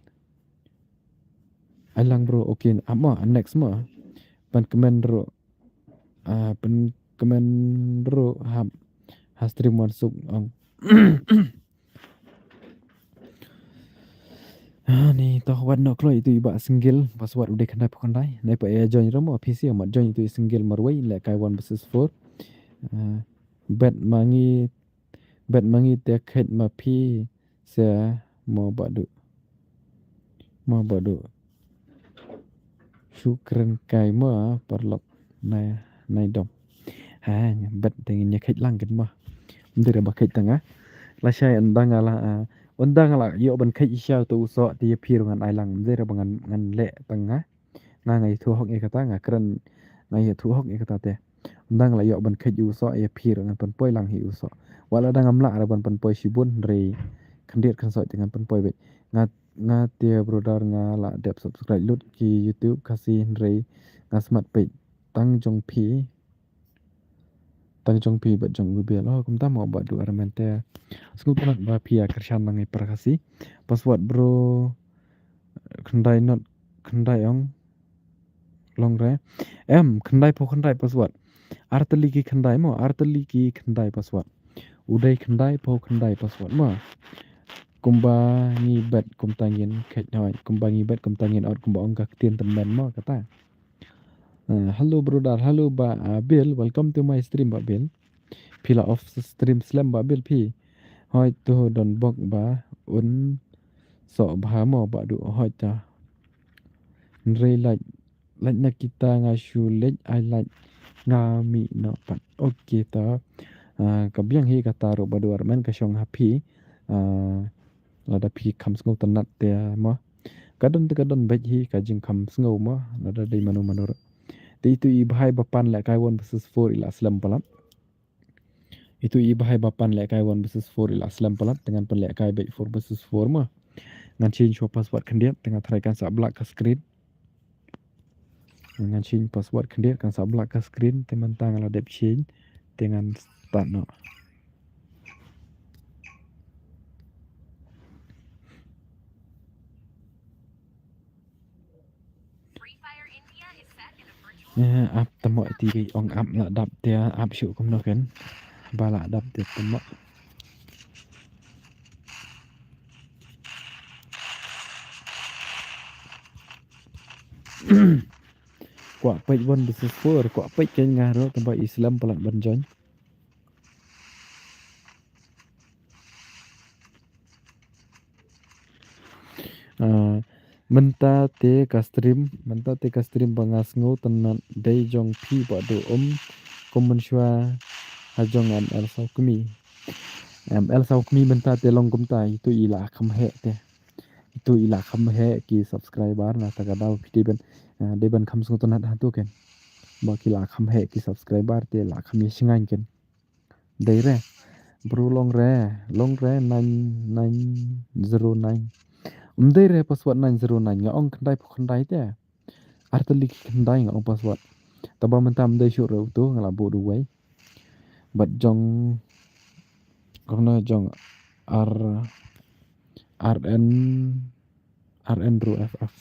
Ai lang bro, okay, ap mo, next mo. Pynkmen ruh. Ah, pynkmen ruh ha, ha stream wan suk ong. Ah, ni to wat noh kloi itu i bah single, password u dei khyndai phew khyndai. Nai pat ïa join ruh mo, phi sngewbha join itu i single marwei, leh kai one versus four. Ah, bet ma ngi, bet ma ngi te kheit ma phi. Sa mo ba du. Mo ba du. Shu kren kai mo paralok nai, nai dom. Ha, bet te ngin ïa kheit lang kin mo. Ym dei re ba kheit tang ah. Lashai ynda nga la, ah, ynda nga la ïoh ban kheit shisha uto u soh te ïa phi ruh ngan ai lang. Ym dei re ba ngan, ngan leh tang ah. Nga nga ïathuh hok ïa kata, nga kren nga ïathuh hok ïa kata te. Ynda nga la ïoh ban kheit ïa u soh ïa phi ruh ngan pynpoi lang hi u soh. Wat la dang ngam lah ruh ban pynpoi shibun hynrei khyndiat khynsoit te ngan pynpoi beit. Nga, nga te brother nga la dep subscribe lut ki YouTube Khasi hynrei nga smat peit tang jong phi. Tang jong phi bad jong u Bial. Oh, kumta mo ba du armen te. Sngewtynnat ba phi ïa kyrshan lang ïa para Khasi. Password bro. Khyndai not, khyndai ong. Long re. Em, khyndai phew khyndai password. Artylli ki khyndai mo, artylli ki khyndai password. U dei khyndai phew khyndai password mo. Kumba ngi bet kumta ngin khet hoi, kumba ngi bet kumta ngin ot, kumba ong ka ktien tymmen mo kata. Uh, hello brother, hello Bah uh, Bill, welcome to my stream Bah Bill. Phi la off stream slem Bah Bill phi. Hoi to don bok ba un so bha mo ba du hoi ta. Nrei lait lait na kita nga shu leit ai lait nga mi no pat. Okay ta. Uh, ka biang hi kata ro ba du ar men ka shong ha phi. Uh, lada phi kham sngew tynat te mo. Ka don te ka don beit hi ka jing kham sngew mo. Lada dei mano mano ro. Te itu i bhai ba pan lehkai one versus four i la slem palat. Itu i bhai ba pan lehkai one versus four i la slem palat. Te ngan pan lehkai beit four versus four mo. Ngan change shuwa password khyndiat te nga try kan sa black ka screen. Ngan change password khyndiat kan sa black ka screen te mynta nga la dep change te ngan start noh. Eh, ap tamo ti ong ap la dap te ap shu kumno ken. Ba la dap te tamo. Kwah peit one versus four, kwah peit ken nga ro tamba i slem palat ban join. Uh, mynta te ka stream, mynta te ka stream ba nga sngew tynat dei jong phi ba du um kum mynshuwa ha jong M L Sawkmi. M L Sawkmi mynta te long kumta itu i la kham heh te. Itu i la kham heh ki subscriber na ta ka daw phi dei ban, uh, dei ban kham sngew tynat ha tu ken. Ba ki la kham heh ki subscriber te la kham ïa shngain ken. Dei re. Bro long re. Long re nine nine zero nine. Um dei re password nine zero nine. Nga ong khyndai phew khyndai te. Artylli ki khyndai nga ong password. Taba mynta um dei shuh re uto nga la buh duwai. Bad jong. Kumno jong R R N R N Bro F F.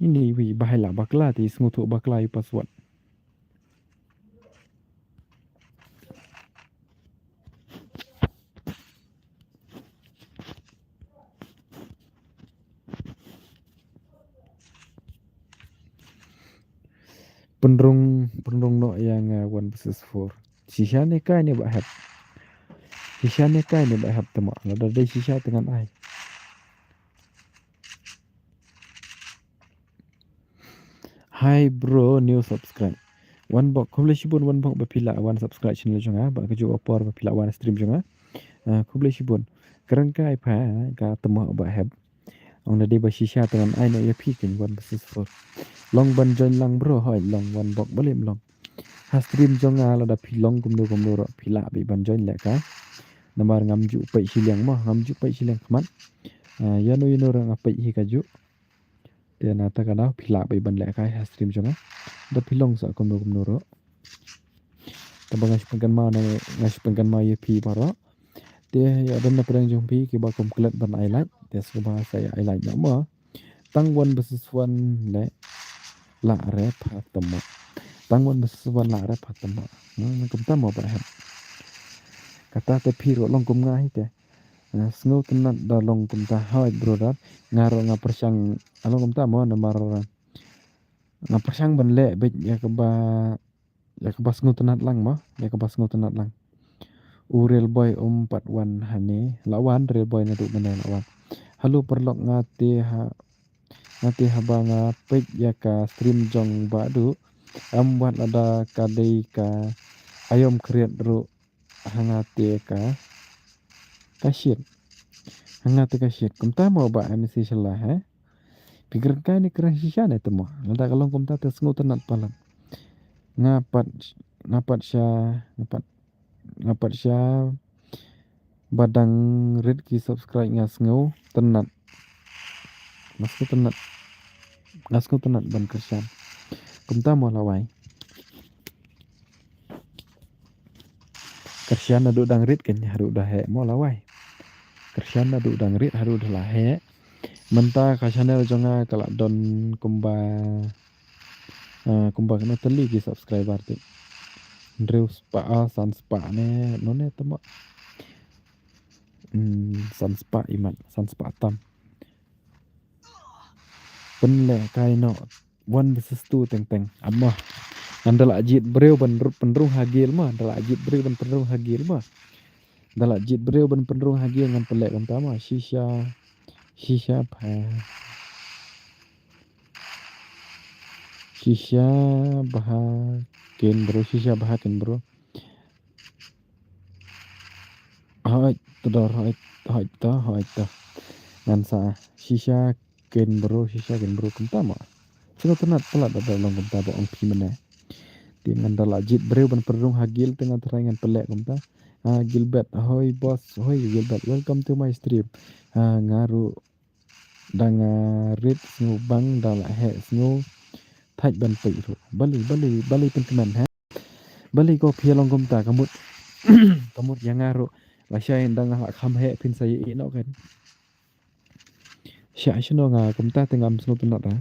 Ini wi bahai la bakla ti sngewthuh bakla i password. Pynrung, pynrung noh ïa nga one versus four. Shisha ne kai ne ba hep. Shisha ne kai ne ba hep tama. Lada dei shisha te ngan ai. Hi bro, new subscribe. Wan bok, khublei shibun wan bok ba phi la wan subscribe channel jong nga, ba kajuh ka por ba phi la wan stream jong nga. Ah, khublei shibun. Kren kai pha ka tama ba hep. Ong na dei ba shisha te ngan ai noh ïa phi ken one versus four. Long ban join lang bro, hoi long wan bok ba lim long. Ha stream jong nga lada phi long kumno kumno ruh phi lah beit ban join leh ka. Namar ngam ju peit shiliang mo, ngam ju peit shiliang khmat. Ah, ïano ïano ruh nga peit hi kajuh. Te na ta ka daw phi lah beit ban leh kai ha stream jong nga. Da phi long sa kumno kumno ruh. Te ba nga shu pynkynmaw na, nga shu pynkynmaw ïa phi baroh. Te ïa don na pdeng jong phi kiba kum klet ban ai like. Te sngewbha sa ïa ai like noh mo. Tang one versus one leh lah re pha tama. Tang one versus one lah re pha tama. Hmm, kumta mo ba hep. Kata te phi ruh long kum nga hi te. Nga sngew tynnat da long kumta, hoi brother. Nga ruh nga pyrshang, nga long kumta mo namar nga pyrshang ban leh beit ïa kaba, ïa kaba sngew tynnat lang mo, ïa kaba sngew tynnat lang. U Real Boy um pat wan hangne, la wan Real Boy naduh mynne la wan. Hello paralok, nga te ha, nga te haba nga peit ïa ka stream jong Bah Duh, em wat lada ka dei ka aïom khriat ruh ha nga te ka, ka shit. Ha nga te ka shit. Kumta mo Bah M C Shala, ha? Phi kren kai ne kren shisha ne te mo. Lada ka long kumta te sngew tynnat palat. Nga pat, nga pat sha, nga pat, nga pat sha ba dang rit ki subscribe nga sngew tynnat. Nga sngew tynnat. Nga sngew tynnat ban kyrshan. Kumta mo lawei. Kyrshan naduh dang rit kan haduh da heh mo lawei. Kyrshan naduh dang rit haduh da la heh. Mynta ka channel jong nga ka la don kumba Ah, kumba kano tylli ki subscriber te. Hynriew spah, ah, san spah ne, no ne tama. Hmm, san spah imat, san spah tam. Pynleh kai no, one versus two teng teng. Ama. Ngan da la jied briew ban ru-, pynrung ha guild ma, da la jied briew ban pynrung ha guild ma. Da la jied briew ban pynrung ha guild ngan pynleh kumta ma. Shisha, shisha pha. Shisha bha kin bro, shisha bha kin bro. Hoi, tudor hoi, hoi to, hoi to. Ngan sa shisha kin bro, shisha kin bro kumta ma. Sino tynat palat da long kumta ba ong phi mane. Te ngan da la jied briew ban pynrung ha guild te ngan try ngan pynleh kumta. Ah, Gilbert, hoi boss, hoi Gilbert, welcome to my stream. Ah, nga ruh da nga rit sngew bang da la heh sngew thait ban peit ruh. Balei, balei, balei pynkmen ha? Balei ko phi long kumta ka mut. Ka mut ïa nga ruh. Lashai da nga la kham heh phin sa ïa ih noh kan. Sha shano nga kumta te ngam sngew tynat ra.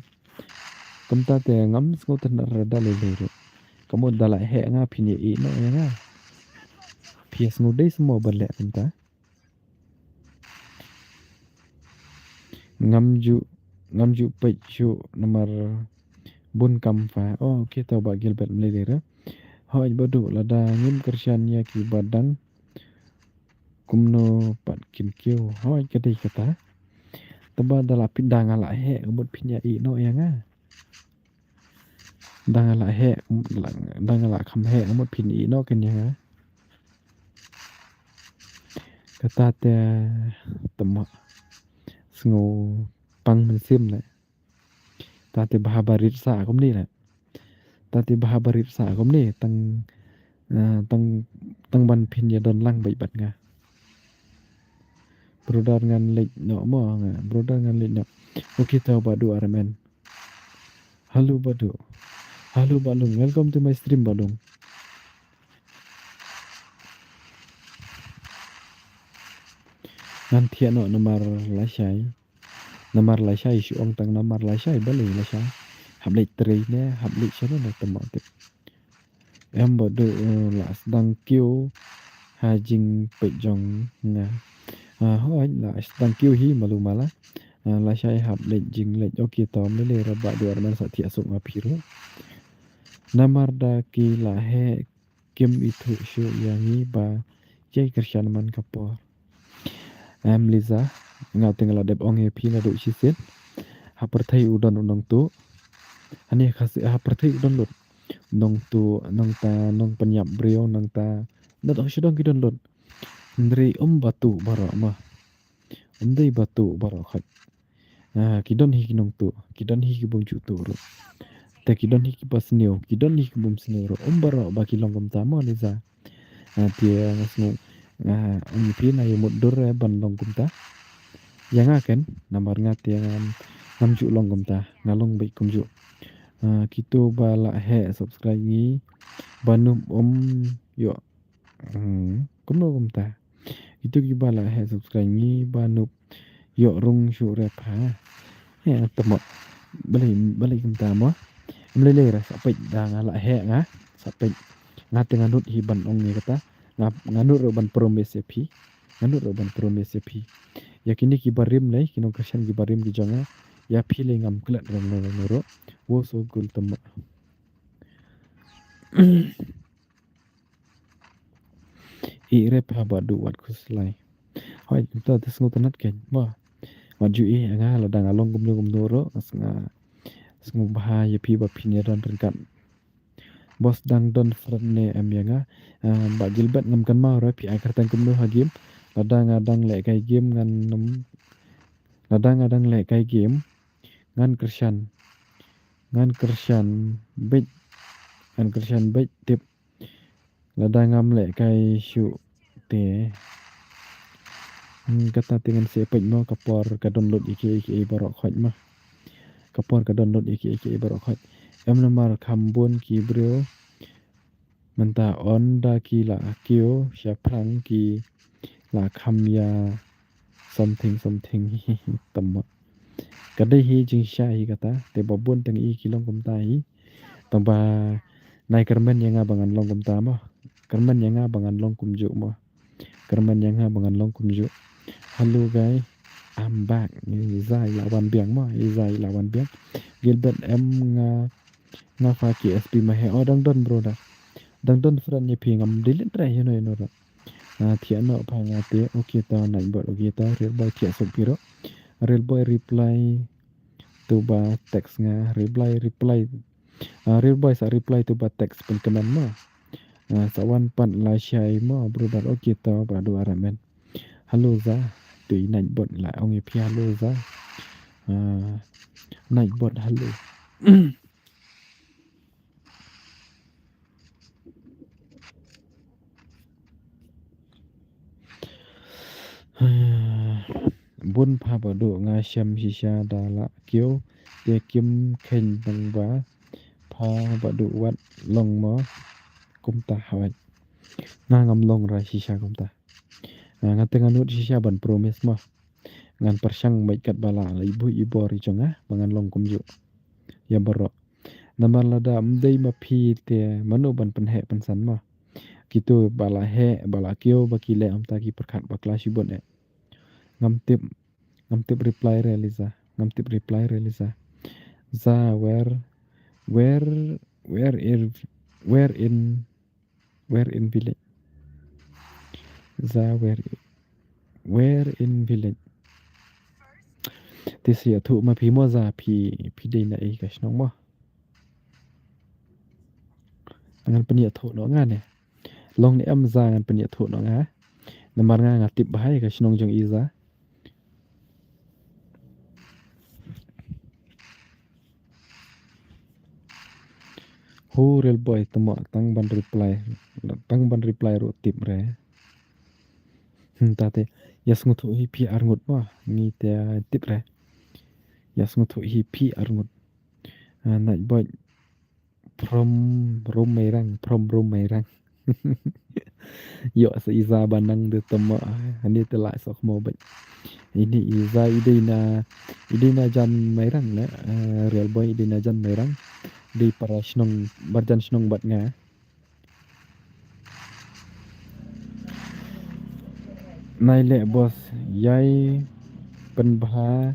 Kumta te ngam sngew tynat ra da lei lei ruh. Ka mut da la heh nga phin ïa ih noh ïa nga. Phi ïa sngew dei sngewbha ban leh kumta. Ngam ju, ngam ju peit shuh namar bun kam pha. Oh, okay, to Bah Gilbert mlei lei re. Hooid Bah Duh, lada ngim kyrshan ïa ki ba dang kumno pat kin kiew. Hooid ka dei kata. Tangba da la phi, da nga la heh ka mut phin ïa ih noh ïa nga. Da nga la heh, da nga la kham heh, mut phin ïeh noh kein ïa nga. Kata te tama sngew pang mynsiem leh. Kata te bha ba rit sa kumne leh. Kata te bha ba rit sa kumne tang, eh, tang, tang ban phin ïa don lang beit bad nga. Brother ngan leit noh mo nga. Brother ngan leit noh. Okay to Bah Duh R M N. Hello Bah Duh. Hello Bah Lung. Welcome to my stream Bah Lung. Ngan thiah noh namar lashai. Namar lashai shu ong tang namar lashai balei lashai. Hap leit trei ne, hap leit shano ne tama te. Em Bah Duh, eh, la sdang kiew ha jingpeit jong nga. Ah, hooid la sdang kiew hi malu mala. Ah, lashai hap leit jingleit. Okay to mlei lei re Bah Duh R M N sa thiah suk nga phi ruh. Namar da ki la heh kim ithuh shuh ïa ngi ba jai kyrshan man ka por. Em Liza, nga te nga la dep ong ïa phi naduh shisien. Ha pyrthei u don u nongtuh. Hani ha Khasi, ha pyrthei u don lut. Nongtuh, nongta, nongpynïap briew, nongta. Naduh sha dong ki don lut. Hynrei um ba tuh baroh ma. Um dei ba tuh baroh khoit. Ah, ki don hi ki nongtuh, ki don hi ki bym ju tuh ruh. Te ki don hi ki ba sniew, ki don hi ki bym sniew ruh. Um baroh ba ki long kumta mo Liza. Ah, te nga sngew, ah, um phi na ïa mutdur eh ban long kumta. Ïa nga ken, namar nga te ngam, ngam ju long kumta, nga long beit kumjuh. Ah, kito ba la heh subscribe ngi, ba nup um ïoh. Hmm, kumno kumta. Kito ki ba la heh subscribe ngi ba nup ïoh rung shuh re pha. Heh, tama. Balei, balei kumta mo. Em lei lei re sa peit da nga la heh nga. Sa peit. Nga te nga nud hi ban ong ïa kata. Nga, nga nud ruh ban promise ïa phi. Nga nud ruh ban promise ïa phi. Ïa kine ki barim lei, ki nongkyrshan ki barim ki jong nga. Ïa phi lei ngam klet rong rong rong ruh. Wo so gul tama. Ïeh re pha Bah Duh wat khuslai. Hooid, to te sngew tynat kein. Mo. Wat ju ïeh nga lada nga long kumno kumno ruh, nga sngew, sngew bha ïa phi ba phin ïa don ryngkat. Boss dang don friend ne em ïa nga. Ah, Bah Gilbert ngam kynmaw re phi ai kyrteng kumno ha game. Lada nga dang leh kai game ngan, lada nga dang leh kai game ngan kyrshan. Ngan kyrshan beit. Ngan kyrshan beit tip. Lada ngam leh kai shuh te. Hmm, kata te ngan sa peit mo ka por ka download ïa kiei kiei baroh khoit ma. Ka por ka download ïa kiei kiei baroh khoit. Em namar kham bun ki briew. Mynta ynda ki la kiew shaphrang ki la kham ïa something something tama. Ka dei hi jingshisha hi kata te ba bun tang i ki long kumta hi. Tang ba nai kyrmen ïa nga ba ngan long kumta mo. Kyrmen ïa nga ba ngan long kumjuh mo. Kyrmen ïa nga ba ngan long kumjuh. Hello guys, I'm back. Iza i la wan biang mo, iza i la wan biang. Gilbert M nga, nga fa K S P ma he. Oh, dang don brother. Dang don friend ïa phi, ngam delete re, you know, you know. Ah, thiah noh pha nga te. Okay ta, Nightbot, okay ta, Real Boy thiah suk phi ruh. Real Boy reply to ba text nga, reply, reply. Ah, Real Boy sa reply to ba text pynkmen mo. Ah, sa wan pat la shai mo, brother, okay ta, ba du aramen. Hello za, to i Nightbot la ong ïa phi hello za. Ah, Nightbot, hello. Bun pha ba duh nga shem shisha da la kiew, te kim kheiñ tang ba pha ba duh wat long mo kumta hawai. Nga ngam long ra shisha kumta. Nga, nga te nga nud shisha ban promise mo. Ngan pyrshang beit katba lah, la i buh i bor i jong nga ba ngan long kumjuh ïa baroh. Namar lada ym dei ma phi te mano ban pynheh pynsan mo. Kito ba la heh, ba la kiew, ba ki leh, kumta ki pyrkhat bakla shibun eh. Ngam tip, ngam tip reply re Liza. Ngam tip reply re Liza. Za, where, where, where in, where in, where in village? Za, where, where in village? Te sa ïathuh ma phi mo za, phi, phi dei na ei ka shnong mo. Ngan pynïathuh noh nga ne. Long ne em za, ngan pynïathuh noh nga. Namar nga nga tip bha ïa ka shnong jong i za. Hu Real Boy, tang mo, tang ban reply, tang ban reply ruh tip re. Hmm, ta te, ïa sngewthuh hi phi arngut mo, ngi te tip re. Ïa sngewthuh hi phi arngut. Ah, Nightbot from Rum Mairang, from Rum Mairang. Ïoh sa i za ba nang de tang mo, ah, hani te la sok mo beit. Ini i za i dei na, i dei na jan Mairang ne, eh, Real Boy i dei na jan Mairang. Dei para shnong, marjan shnong bad nga. Nai leh boss, ïai pynbha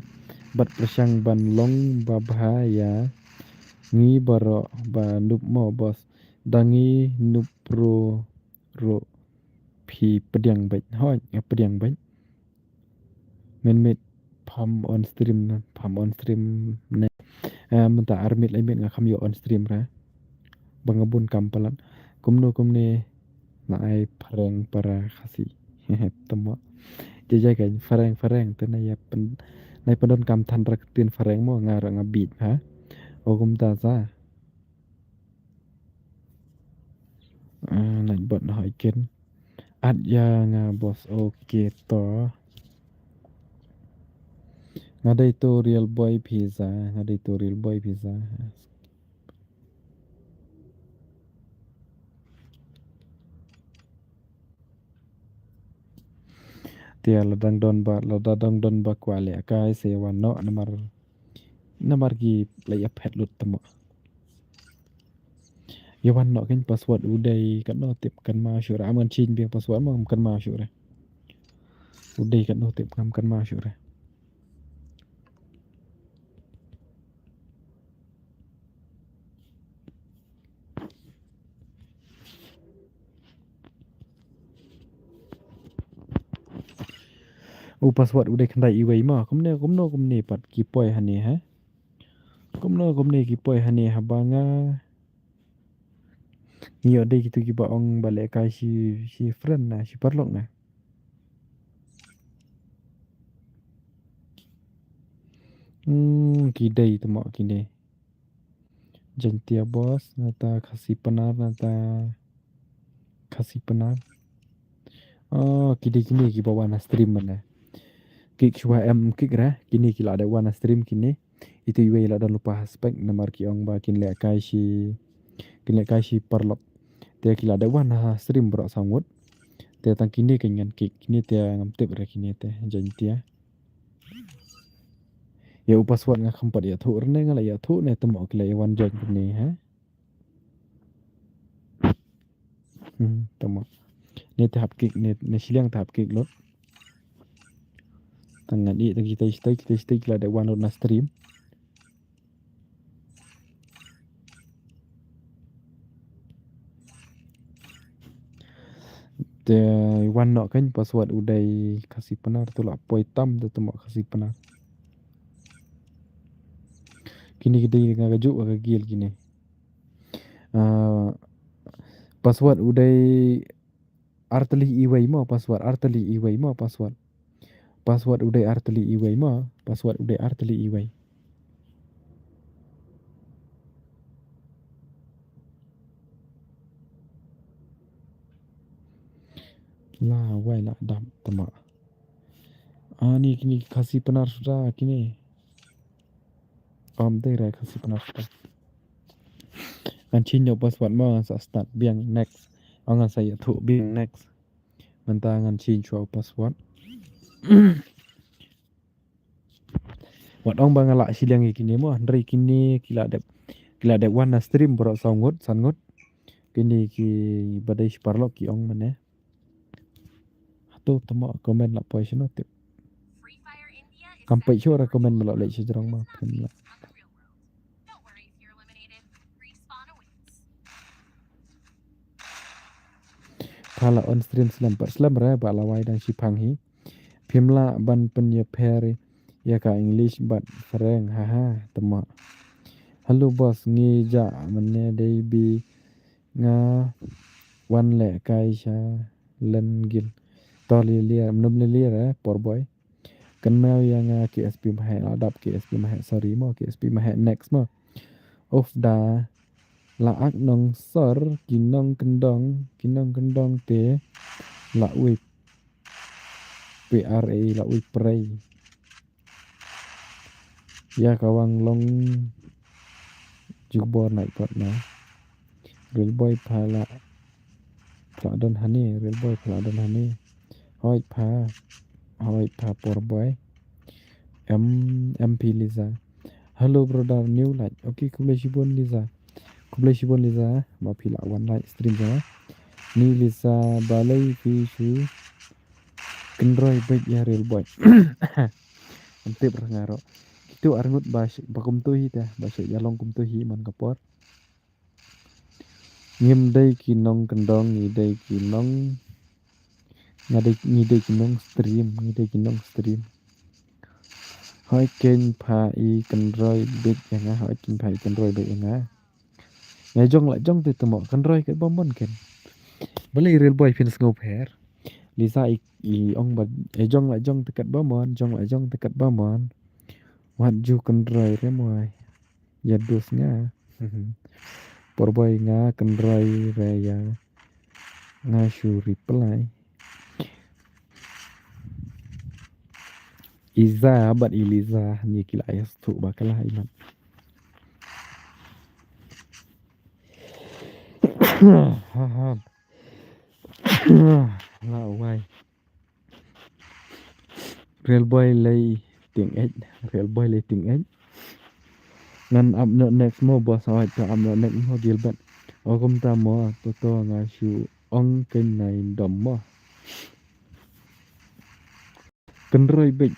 bad pyrshang ban long babha ïa ngi baroh ba nup mo boss, da ngi nup ruh ruh phi pdiang beit, hoi, nga pdiang beit. Mynmiet pham on stream na, pham on stream ne. Eh, mynta ar miet lai miet nga kham ïoh on stream ra. Ba nga bun kam palat. Kumno kumne na ai phareng para Khasi. Tamo. Jai jai kan phareng phareng te na ïa pyn, na pyndonkam than ra ktien phareng mo nga ra nga bit ha. O kumta sa. Ah, Nightbot na hoi ken. Add ïa nga boss, okay to. Nga dei to Real Boy pizza, nga dei to Real Boy pizza. Te la dang don ba, la dang don ba kwah lehkai sa ïa wan noh namar, namar ki la ïa phet lut tamo. Ïa wan noh kein password u dei katno tip kan ma shuh re, am kan change biang password mo, am kan ma shuh re. U dei katno tip ngam kan ma shuh re. U password u dei khyndai iwei ma. Kumne, kumno, kumne pat ki poi hane, ha? Kumno, kumne ki poi hane haba nga. Ngi ïoh dei kitu kiba ong ba lehkai shi, shi friend na, shi paralok na. Hmm, ki dei tamo kine. Jaintia boss, nata Khasi Pnar, nata Khasi Pnar. Oh, ki dei kine kiba wan ha stream mane. Kik shuwa em kik ra, kine ki la dep wan ha stream kine. Itu iwei la don lypa ha spek namar ki ong ba kin lehkai shi, kin lehkai shi paralok. Te ki la dep wan ha stream baroh saw ngut. Te tang kine kein ngan kik, kine te ngam tip re kine te, Jaintia. Ïa u password nga kham pat ïathuh re ne nga la ïathuh ne tamo ki la ïa wan join kumne, ha? Hmm, tama. Ne te hap kick, ne, ne shiliang te hap kick lut. Tang ngan ïeh tang kita stage, kita stage la dep wan lut na stream. Te wan noh kan password u dei Khasi Pnar tu la poi tam tu tama Khasi Pnar. Kini ki dei nga ka juk ka gil kini. Ah, password u dei artylli iwei mo, password artylli iwei mo, password. Password u dei artylli iwei mo, password u dei artylli iwei. La wai la dap tama. Ani kini Khasi Pnar suda kini. Om dei rai Khasi Pnar suda. Ngan change noh password mo, ngan sa start biang next. Ngan sa ïathuh biang next. Mynta ngan change shuwa password. Wat ong ba nga lah shiliang ïa kine mo, hynrei kine ki la dep, ki la dep wan na stream baroh saw ngut, san ngut. Kine ki ba dei shi paralok ki ong mane. Hato tama comment la poi shano tip. Kam poi shuwa comment ba la leh shi jrong ma phin la. Pha la on stream slem pat slem re ba la wai dang shi phang hi. Phim lah ban pynïapher ïa ka English bad Phareng, haha, tama. Hello boss, ngi jah mane dei bi nga wan leh kai sha len gil. To lilia, mnum lilia re, por boy. Kynmaw ïa nga K S P Mahek, la dap K S P Mahek, sorry mo, K S P Mahek next mo. Uf da la ak nong sor, ki nong kyndong, ki nong kyndong te la uip. P R A la uip prei. Ïa ka wang long jubor nai pat na. Real boy pha la, pha la don hani, real boy pha la don hani. Hoi pha, hoi pha por boy. M, M P Liza. Hello brother, new light. Okay, khublei shibun Liza. Khublei shibun Liza, ma phi la wan light stream jong nga. Ni Liza balei phi shu kynroi beit ïa real boy. Em tip re nga ruh. Kitu arngut ba sh-, ba kumtu hi te, ba shu ïalong kumtu hi man ka por. Ngim dei ki nong kyndong, ngi dei ki nong, nga dei, ngi dei ki nong stream, ngi dei ki nong stream. Hoi ken pha i kynroi beit ïa nga, hoi ken pha i kynroi beit ïa nga. Nga jong la jong te tamo kynroi kat ba mon ken. Balei real boy phin sngew pher. Lisa i, i ong ba, eh, jong la jong te kat ba mon, jong la jong te kat ba mon. Wat ju kynroi re moi. Ïa dus nga. Por boy nga kynroi re ïa. Nga shu reply. Iza bad Iliza ni ki la ïa sdang ba ka la imat. La wai. Real boy lei ting ej, real boy lei ting ej. Ngan ap noh next mo boss, hoi ta ap noh next mo Gilbert. O kumta mo, to to nga shu ong ken nai dom mo. Kynroi beit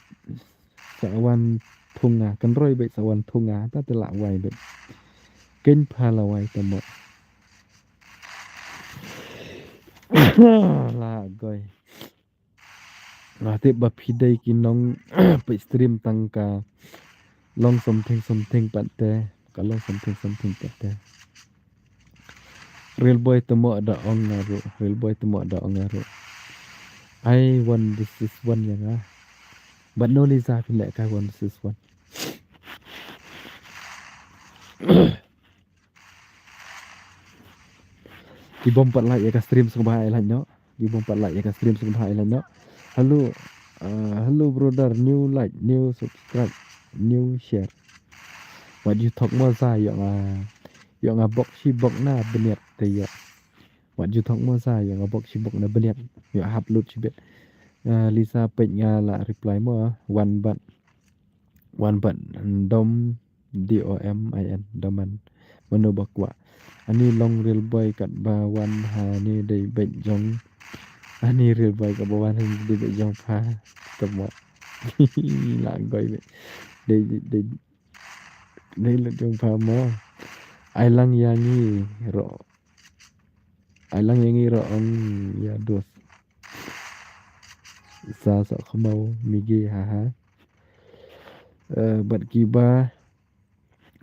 sa wan thung nga, kynroi beit sa wan thung nga, ta te la wai beit. Ken pha la wai ta mo. La goi. Nga tip ba phi dei ki nong peit stream tang ka long something something pat te, ka long something something pat te. Real boy tamo da ong nga ruh, real boy tamo da ong nga ruh. Ai one versus one ïa nga. Bad no Lisa phi leh kai one versus one. Ki bom pat like ïa ka stream sngewbha ai like noh. Ki bom pat like ïa ka stream sngewbha ai like noh. Hello, uh, hello brother, new like, new subscribe, new share. Wat ju thok mo sa ïoh nga, ïoh nga bok shi bok na bniat te ïoh. Wat ju thok mo sa ïoh nga bok shi bok na bniat. Ïoh hap lut shibit. Uh, Lisa peit nga la reply mo, wan bat. Wan bat dom D O M I N, domin. Mano ba kwah? Ani long real boy kat ba wan ha ni dei beit jong. Ani real boy kat ba wan ha ni dei beit jong pha. Tama. La goi beit. Dei dei dei dei lut jong pha mo. Ai lang ïa ngi ro. Ai lang ïa ngi ro ong ïa dos. Sa sa khmau migi ha ha. Eh, bad kiba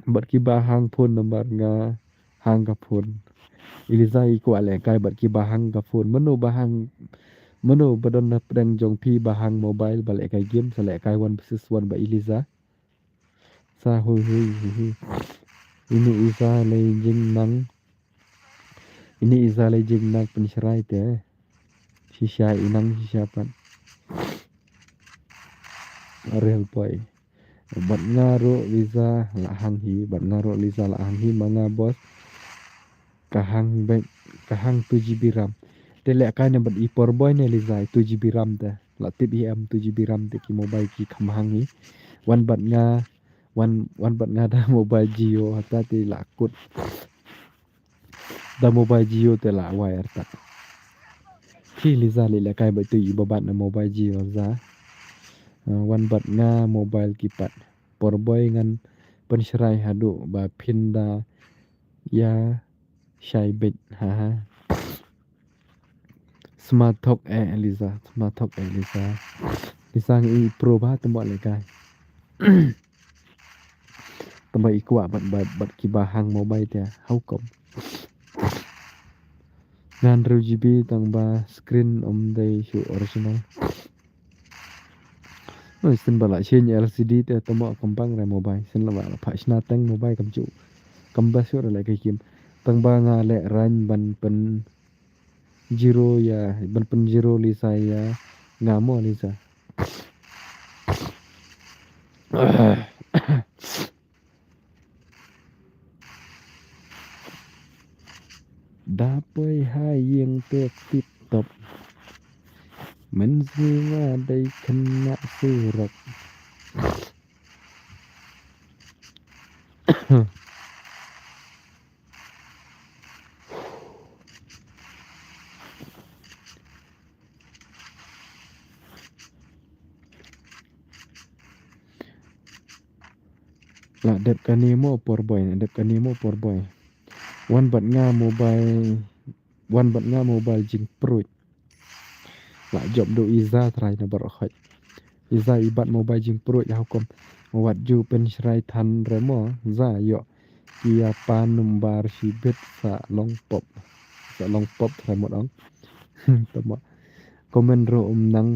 bad kiba hang phone number nga hang ka phone. Eliza i kwah lehkai bad kiba hang ka phone. Mano ba hang, mano ba don na pdeng jong phi ba hang mobile ba lehkai game, sa lehkai one versus one ba Eliza. Sa hui hui hui hui. Ini Eliza lei jingnang. Ini Eliza lei jingnang pynshrai te. Shisha inang shisha pat. Real boy. Bad nga ruh Eliza la hang hi, bad nga ruh Eliza la hang hi ma nga boss. Ka hang bad ka hang two G B RAM. Te lehkai ne bad i por boy ne Eliza i two G B RAM te. La tip i em two G B RAM te ki mobile ki kham hang hi. Wan bad nga, wan wan bad nga da mobile Jio hata te la kut. Da mobile Jio te la wire ta. Ki Eliza lehkai bad tu i babat na mobile Jio za. Ah, wan bad nga mobile kipat. Por boy ngan pynshrai haduh ba phin da ïa shai beit ha ha. Smart talk eh Eliza, smart talk eh Eliza. Eliza ngi pro ba temo lehkai. Tang ba i kwah bad bad bad kiba hang mobile te how come? Ngan hynriew G B tang ba screen um dei shu original. Oi, sin ba la change L C D te tamo kam bang re mobile. Sin la ba la pha shna teng mobile kam chu. Kam bas shu re le kai kim. Tang ba nga le rang ban pyn zero ïa, ban pyn zero Eliza ïa nga mo Eliza. Da poi ha ïing te tip top. Mynjur ma dei khynnah surok. La dep kane mo por boy, la dep kane mo por boy. Wan bad nga mobile, wan bad nga mobile jingpruid. La jop do Eliza trai na baroh khoit. Eliza i bat mobile jingpruid ha hukum. Wat ju pynshrai than re mo za ïoh. Ki ïa pan number shibit sa long pop. Sa long pop trai mot ong. Tama. Comment ro um nang.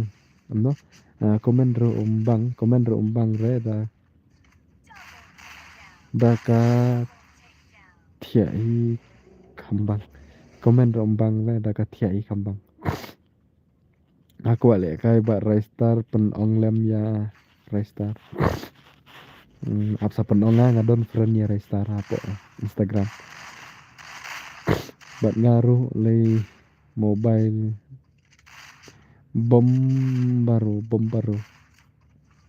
Em no. Ah, comment ro um bang. Comment ro um bang re da. Da ka thiah hi kham bang. Comment ro um bang re da ka thiah hi kham bang. Aku ale kai ba Raystar pyn ong lem ïa Raystar. Hmm, ap sa pyn ong nga nga don friend ïa Raystar hapoh Instagram. Bad nga ruh lei mobile bom baru, bom baru.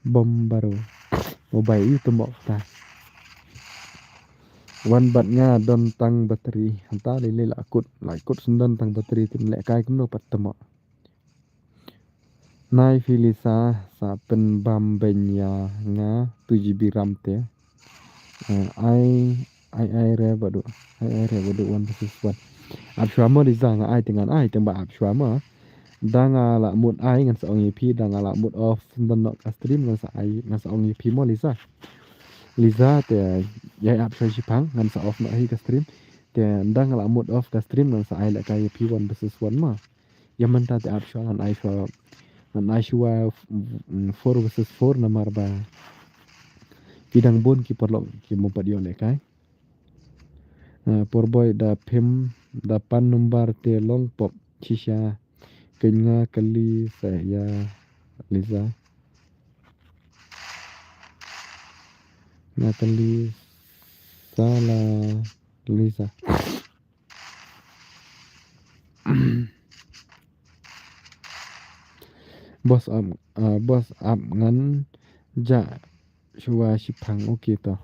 Bom baru. Mobile ïa temo ta. Wan bad nga don tang battery. Hanta lei lei la kut, la kut sendon tang battery tin lehkai kumno pat temo. Nai phi Eliza sa pynbam beiñ ïa nga two G B RAM te. Eh, ai ai ai re badu. Ai ai re badu one versus one. Ap shwa mo Eliza nga ai te ngan ai te ba ap shwa mo. Da nga la mut ai ngan sa ong ïa phi, da nga la mut off don nok ka stream ngan sa ai ngan sa ong ïa phi mo Eliza. Eliza te ïa ap shwa shipang ngan sa off nok hi ka stream. Te da nga la mut off ka stream ngan sa ai lehkai ïa phi one versus one mo. Ïa mynta te ap shwa ngan ai shwa ngan ai shwa four versus four namar ba ki dang bun ki paralok ki mo pat ïoh lehkai. Ah, por boy da phim da pan number te long pop shisha. Kynja kali sa ïa Eliza. Nga kali sa la Eliza. Boss ap, ah, boss ap ngan ja shwa shipang, okay to.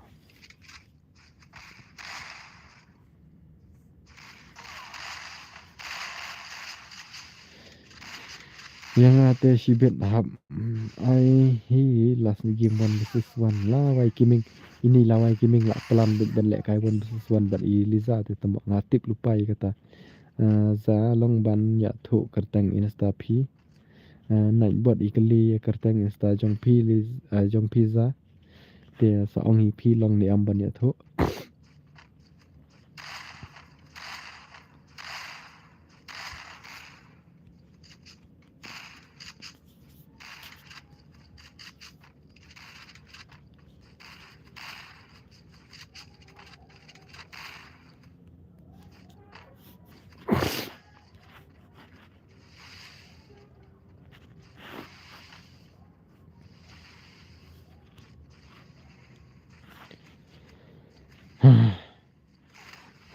Ïa nga te shibit hap, mm, ai hi last game one versus one. Lawei Kiming, ini Lawei Kiming la plan bit ban lehkai one versus one bad i Liza te tang ba nga tip lypa ïa kata. Ah, Za long ban ïathuh kyrteng Insta phi. Ah, Nightbot i kylli ïa kyrteng Insta jong phi Liz-, ah, jong phi Za. Te sa ong hi phi long ne em ban ïathuh.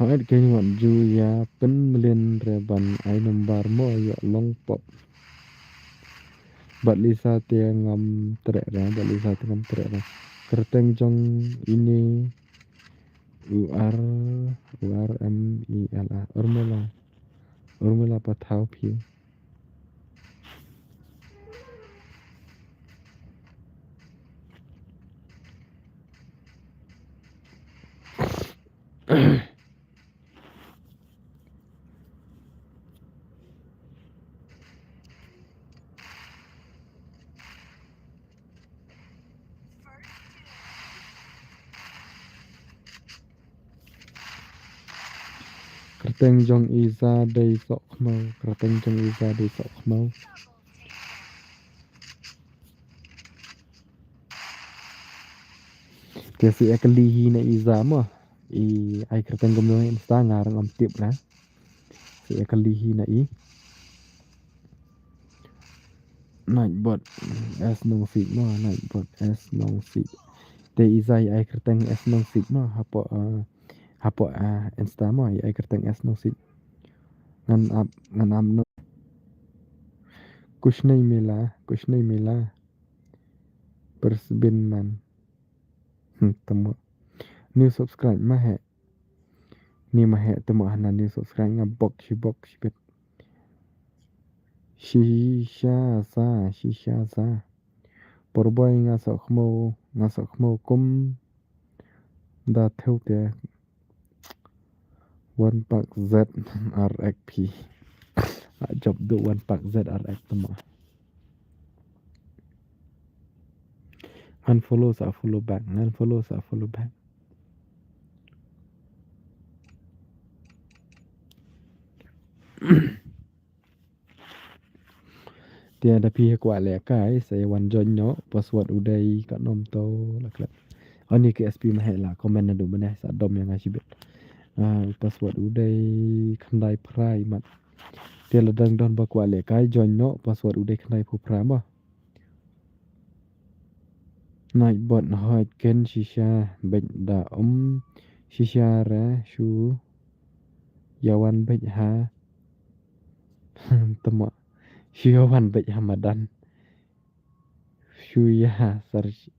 Hooid, kein wat ju ïa pynmlien re ban ai number mo ïoh long pop. Bad Lisa te ngam treh re, bad Lisa te ngam treh re. Kyrteng jong ine U R, U R M E L A, Urmila. Urmila Pathaw phi. Kyrteng jong i Za dei Sohkhmaw, kyrteng jong i Za dei Sohkhmaw. Te sa ïa kylli hi na i Za mo. I ai kyrteng kumno ha Insta nga ruh ngam tip re. Sa ïa kylli hi na i. Nightbot S Nongsiej mo, Nightbot S Nongsiej. Te i Za i ai kyrteng S Nongsiej mo, hapoh, ah, hapoh, ah, Insta mo, i ai kyrteng S Nongsiej. Ngan ap, ngan ap no. Kushnei Mela, Kushnei Mela. Persbin man. Hmm, tamo. New subscribe ma he. Ni ma he tamo hana new subscribe nga bok shi bok shi bet. Shisha sa, shisha sa. Por boy nga Sohkhmaw, nga Sohkhmaw kum da thew te. One pack Z R X P. A job do one pack Z R X tamo. Unfollow sa follow back, unfollow sa follow back. Te da phi kwah lehkai sa ïa wan join noh, password u dei ka nom to la klet. Ani ke S P ma he la comment na du mane sa dom ïa nga shibit. Ah, password u dei khyndai phra i mat. Te la dang don ba kwah lehkai join noh, password u dei khyndai phew phra ma. Nightbot hooid ken shisha beit da um shisha re shu ïa wan beit ha. Tamo shu ïa wan beit ha madan. Shu ïa sar shu,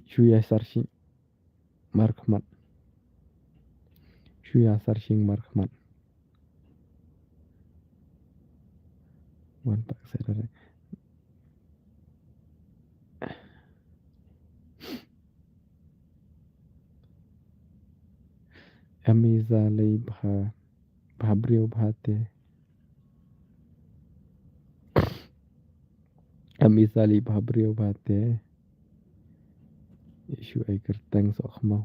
shu ïa sar shi. Markhmat. Shu ïa sar shing markhmat. Wan pak sar re. Em i za lei bha, bha briew bha te. Em i za lei bha briew bha te. Ishu ai kyrteng Sohkhmaw.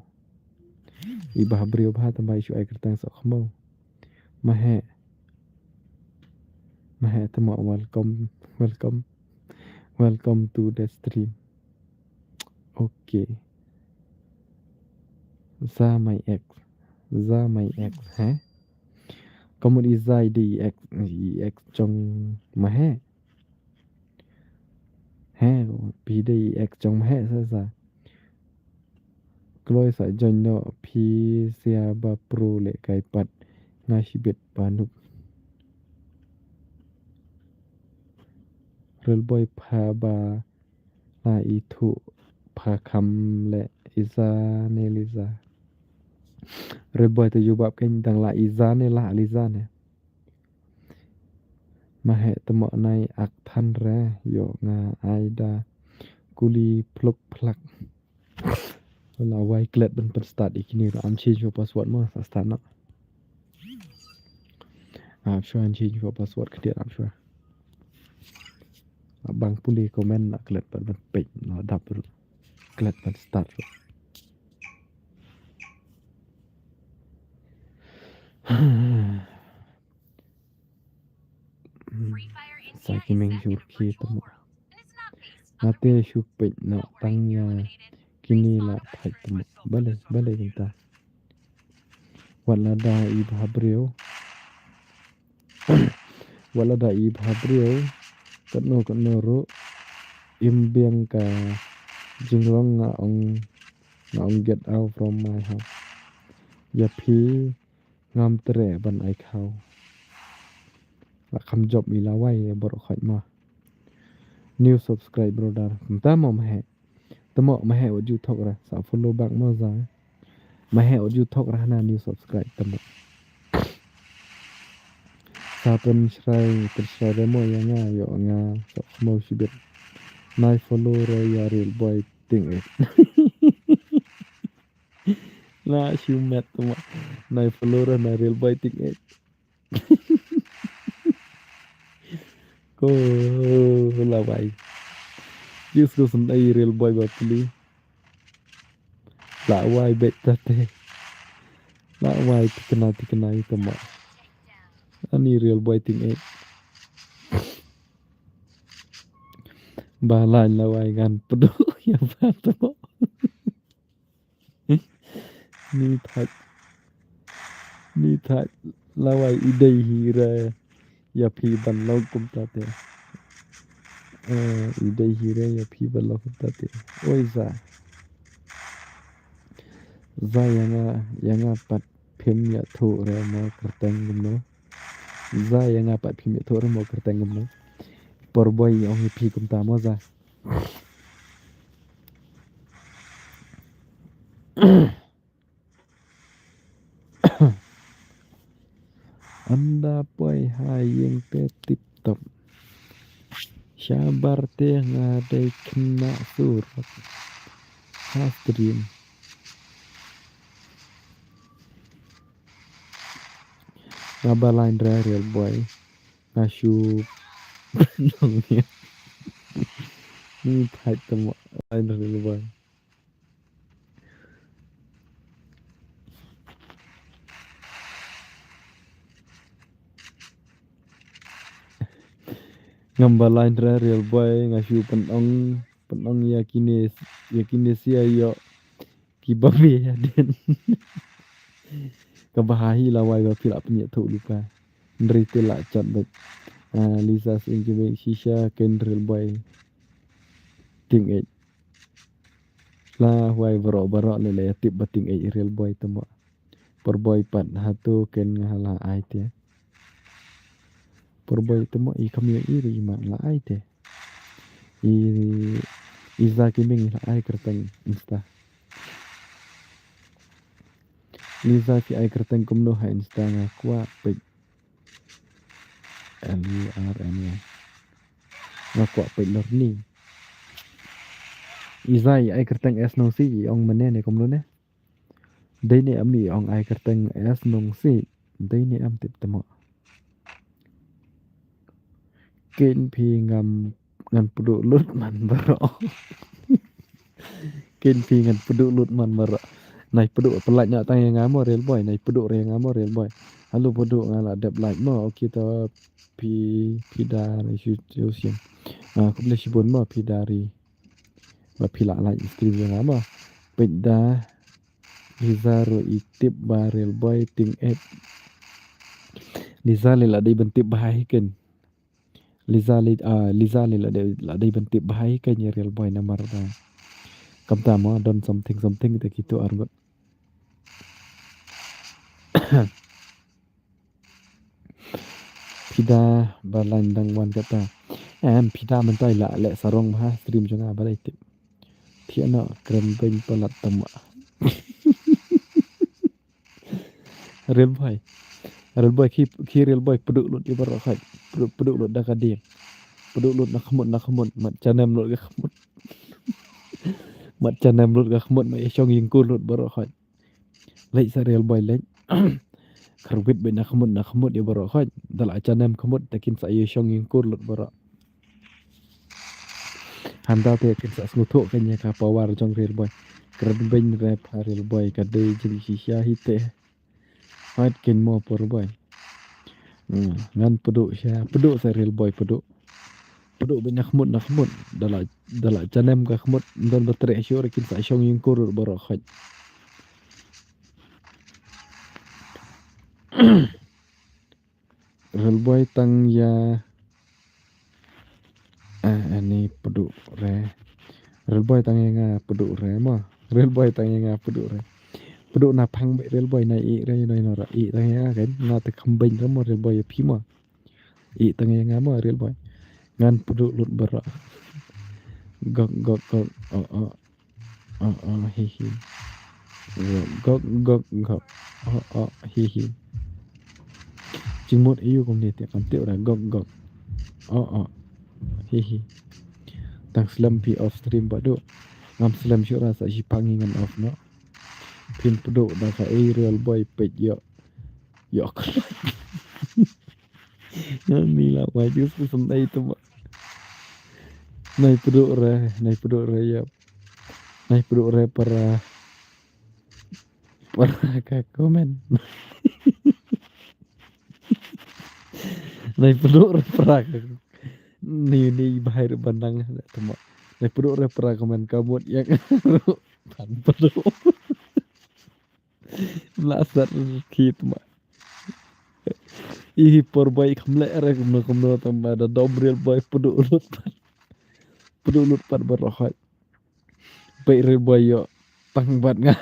I bha briew bha tamba ishu ai kyrteng Sohkhmaw. Ma he. Ma he tama welcome, welcome. Welcome to the stream. Okay. Za my ex. Za my ex, he? Ka mut i za i dei i ex, i ex jong ma he. He, phi dei i ex jong ma he sa sa. Kloi sa join noh phi sia ba pro lehkai pat nga shibit ba nuk. Real boy pha ba la ithuh pha kham leh i za ne Liza. Real boy te jubab kein dang la i za ne la Liza ne. Ma heh tamo nai ak than re yo nga ai da kuli pluk plak. Lawai klet ban pynstart ïa kine ruh. Am change password mo sa start noh. Am sure am change password khyndiat am sure. Bang pule comment na klet ban ban peit na dap ruh. Klet ban start ruh. Sa ki meng shu rkhie tamo. Nga te shu peit noh tang ïa kine la thait tamo. Balei, balei kumta. Wat lada i bha briew. Wat lada i bha briew. Katno katno ruh. Im biang ka jinglong nga ong, nga ong get out from my house. Ïa phi ngam treh ban ai khaw. La kham jop i lawai ïa baroh khoit ma. New subscribe brother. Kumta mo ma heh. Tamo ma heh wat ju thok ra. Sa follow back mo za. Ma heh wat ju thok ra hana new subscribe tamo. Sa pynshrai, pynshrai re mo ïa nga, ïoh nga, sok mo shibit. Nai follow re ïa Real Boy Ting eh. Na shu met tamo. Nai follow re na Real Boy Ting eh. Ko lawai. Yus ko sendai Real Boy ba pli. Lawai bet tate. Lawai tikna tikna i tamo. Ani Real Boy Ting eh. Ba lain lawai ngan pdu ïa ba tamo. Ni thait. Ni thait lawai i dei hi re ïa phi ban long kumta te. Eh, i dei hi re ïa phi ban long kumta te. Oi za. Za ïa nga, ïa nga pat phim ïathuh re mo kyrteng kumno. Za ïa nga pat phim ïathuh re mo kyrteng kumno. Por boi ong ïa phi kumta mo za. Ynda poi ha ïing te tip top. Shabar te nga dei khynnah sur ha stream. Nga ba line re Real Boy. Nga shu nong ni. Ni thait tamo line Real Boy. Ngam ba line re Real Boy nga shu pynong pynong ïa kine ïa kine sia ïoh. Ki babe hadien. Ka bha hi lawai ba phi la pynïathuh lypa. Hynrei te la chat beit. Ah, Lisa Sing ki beit shisha ken Real Boy. Ting eh. Lawai baroh baroh lei lei tip ba ting eh Real Boy tamo. Por boi pat hato ken nga la ai te. Por boi tamo i kam ïoh i ri i ma la ai te. I, i za ki meng la ai kyrteng Insta. Lisa phi ai kyrteng kumno ha Insta nga kwah peit. L U R N Y. Nga kwah peit lor ni. I za i ai kyrteng S nong si i ong mane ne kumno ne. Dei ne em i ong ai kyrteng S nong si. Dei ne em tip tamo. Ken phi ngam ngan pdu lut man baroh. Ken phi ngan pdu lut man baroh. Nai pdu pynlait na tang ïa nga mo Real Boy. Nai pdu re nga mo Real Boy. Halo pdu nga la dep lait mo. Okay to phi phi da ri shu shu sien. Ah, khublei shibun mo phi da ri. Ba phi la lait stream ïa nga mo. Peit da. Liza ruh i tip ba Real Boy ting eh. Liza le la dei ban tip ba hi ken. Liza le, ah, Liza le la dei, la dei ban tip ba hi ken ïa Real Boy namar ba. Kamta mo don something something te kito arngut. Phi da ba lain dang wan kata. Em, phi da mynta i la leh sarong bha stream jong nga ba dei tip. Thiah noh kren beiñ palat tama. Real Boy. Real boy, khi, khi real boy pduh lut ïa baroh khoit. Pduh, pduh lut da ka dieng. Pduh lut na khmut, na khmut. Mat janem lut ka khmut. Mat janem lut ka khmut, mat ïa shong ïing kur lut baroh khoit. Leit sa real boy leit. Kyrwit beit na khmut, na khmut ïa baroh khoit. Da la janem khmut, te kin sa ïa shong ïing kur lut baroh. Hynda te kin sa sngewthuh kane ka power jong real boy. Kren beiñ re pha real boy, ka dei jingshai hi te. Hooid keiñ mo por boy. Hmm, ngan pduh sha, pduh sa real boy pduh. Pduh beit na khmut, na khmut. Da la, da la janem ka khmut, ym don ba treh shuh re kin sa shong ïing kur baroh khoit. Real boy tang ïa, ah, ani pduh re. Real boy tang ïa nga pduh re mo. Real boy tang ïa nga pduh re. Pduh na phang beit real boy, na ïeh re, na ïeh nora. Ïeh tang ïa nga kan, nga te kham beiñ re mo real boy ïa phi mo. Ïeh tang ïa nga mo real boy. Ngan pduh lut baroh. Gok, gok, gok. Oh, oh. Oh, oh, hi, hi. Gok, gok, gok. Oh, oh, hi, hi. Jingmut aïu kumne te, kam tip re, gok, gok. Oh, oh. Hi, hi. Tang slem phi off stream ba duh. Ngam slem shuh re, sa shiphang hi ngan off noh. Phin pduh da kaei real boy peit ïoh. Ïoh. Ani la wai jus ku sum dei tu ba. Nai pduh re, nai pduh re ïa. Nai pduh re para, para ka comment. Nai pduh re para ka. Ni, ni bahai re bandang tu ba. Nai pduh re para comment ka mut ïa. Pan pduh. Mla sat ki tu ba. I por boy kham leh re kumno kumno tang ba da dom real boy pduh lut pat. Pduh lut pat baroh khoit. Peit real boy ïoh tang bad nga.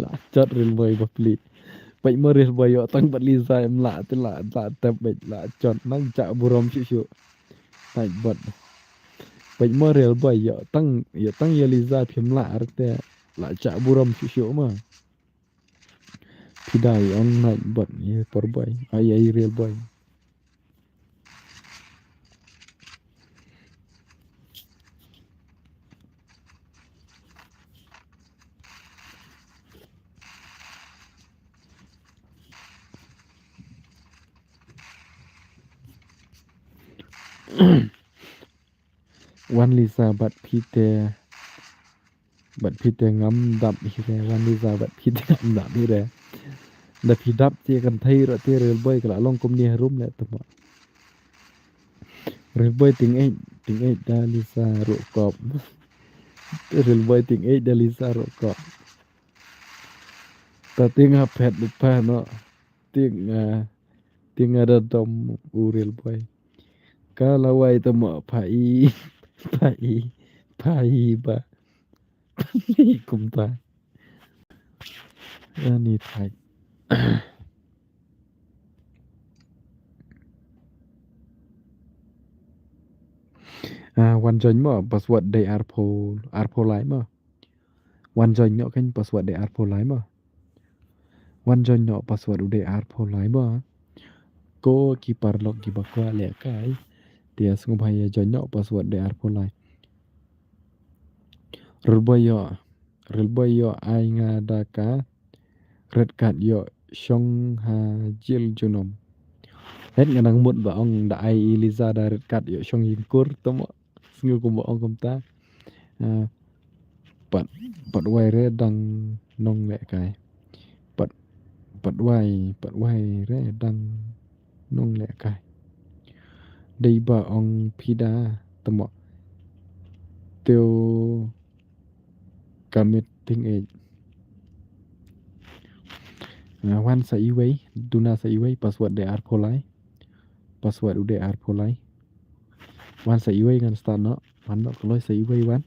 La jot real boy bapli. Peit mo real boy ïoh tang bad Liza em la te la, la tep beit la jot nang jah burom shuh shuh. Peit bad. Peit mo real boy ïoh tang, ïoh tang ïa Liza phim lah re te la jah burom shuh shuh mo. Phi dei ong nai bad ïa por boy. Ai, ai real boy. Wan Liza bad phi te, bad phi te ngam dap hi re, wan Liza bad phi te ngam dap hi re. Da phi dap te kan thei re te real boy ka la long kumne harum leh tu ba. Real boy ting eit, ting eit da Liza ruh kop. Real boy ting eit da Liza ruh kop. Ta ting ha phet de pa no. Ting, ah, ting ada dom u real boy. Ka la wai ta mo pha i, pha i, pha i ba. Pha i kumta. Ani thai. Ah, wan join mo, password dei arphew, arphew lai mo. Wan join noh kan password dei arphew lai mo. Wan join noh password u dei arphew lai mo. Ko ki paralok ki ba kwah lehkai. Te sngewbha ïa join noh password dei arphew lai. Real boy ïoh, real boy ïoh ai nga da ka red card ïoh shong ha jil junom. Het nga nang mut ba ong da ai i Liza da red card ïoh shong ïing kur tu mo. Sngew kumba ong kumta. Ah, pat, pat wai re dang nong lehkai. Pat, pat wai, pat wai re dang nong lehkai. Dei ba ong phi da tu mo. Teo ka mit ting eit. Ah, wan sa iwei, duna sa iwei, password dei arphew lai. Password u dei arphew lai. Wan sa iwei ngan start noh. Wan noh kloi sa iwei wan.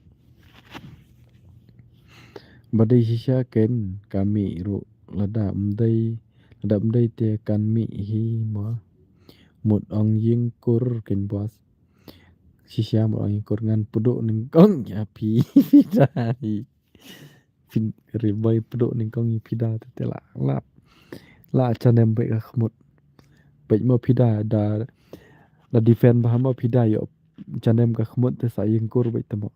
Ba dei shisha ken ka mih ruh lada ym dei, lada ym dei te kan mih hi mo. Mut ong ïing kur ken boss. Shisha mut ong ïing kur ngan pduh nyngkong ïa phi. Phi da hi. Phin real boy pduh nyngkong ïa phi da te te la lap. La chanem beit ka khmut. Beit mo phi da, da, da defend bha mo phi da ïoh chanem ka khmut te sa ïeng kur beit te mo.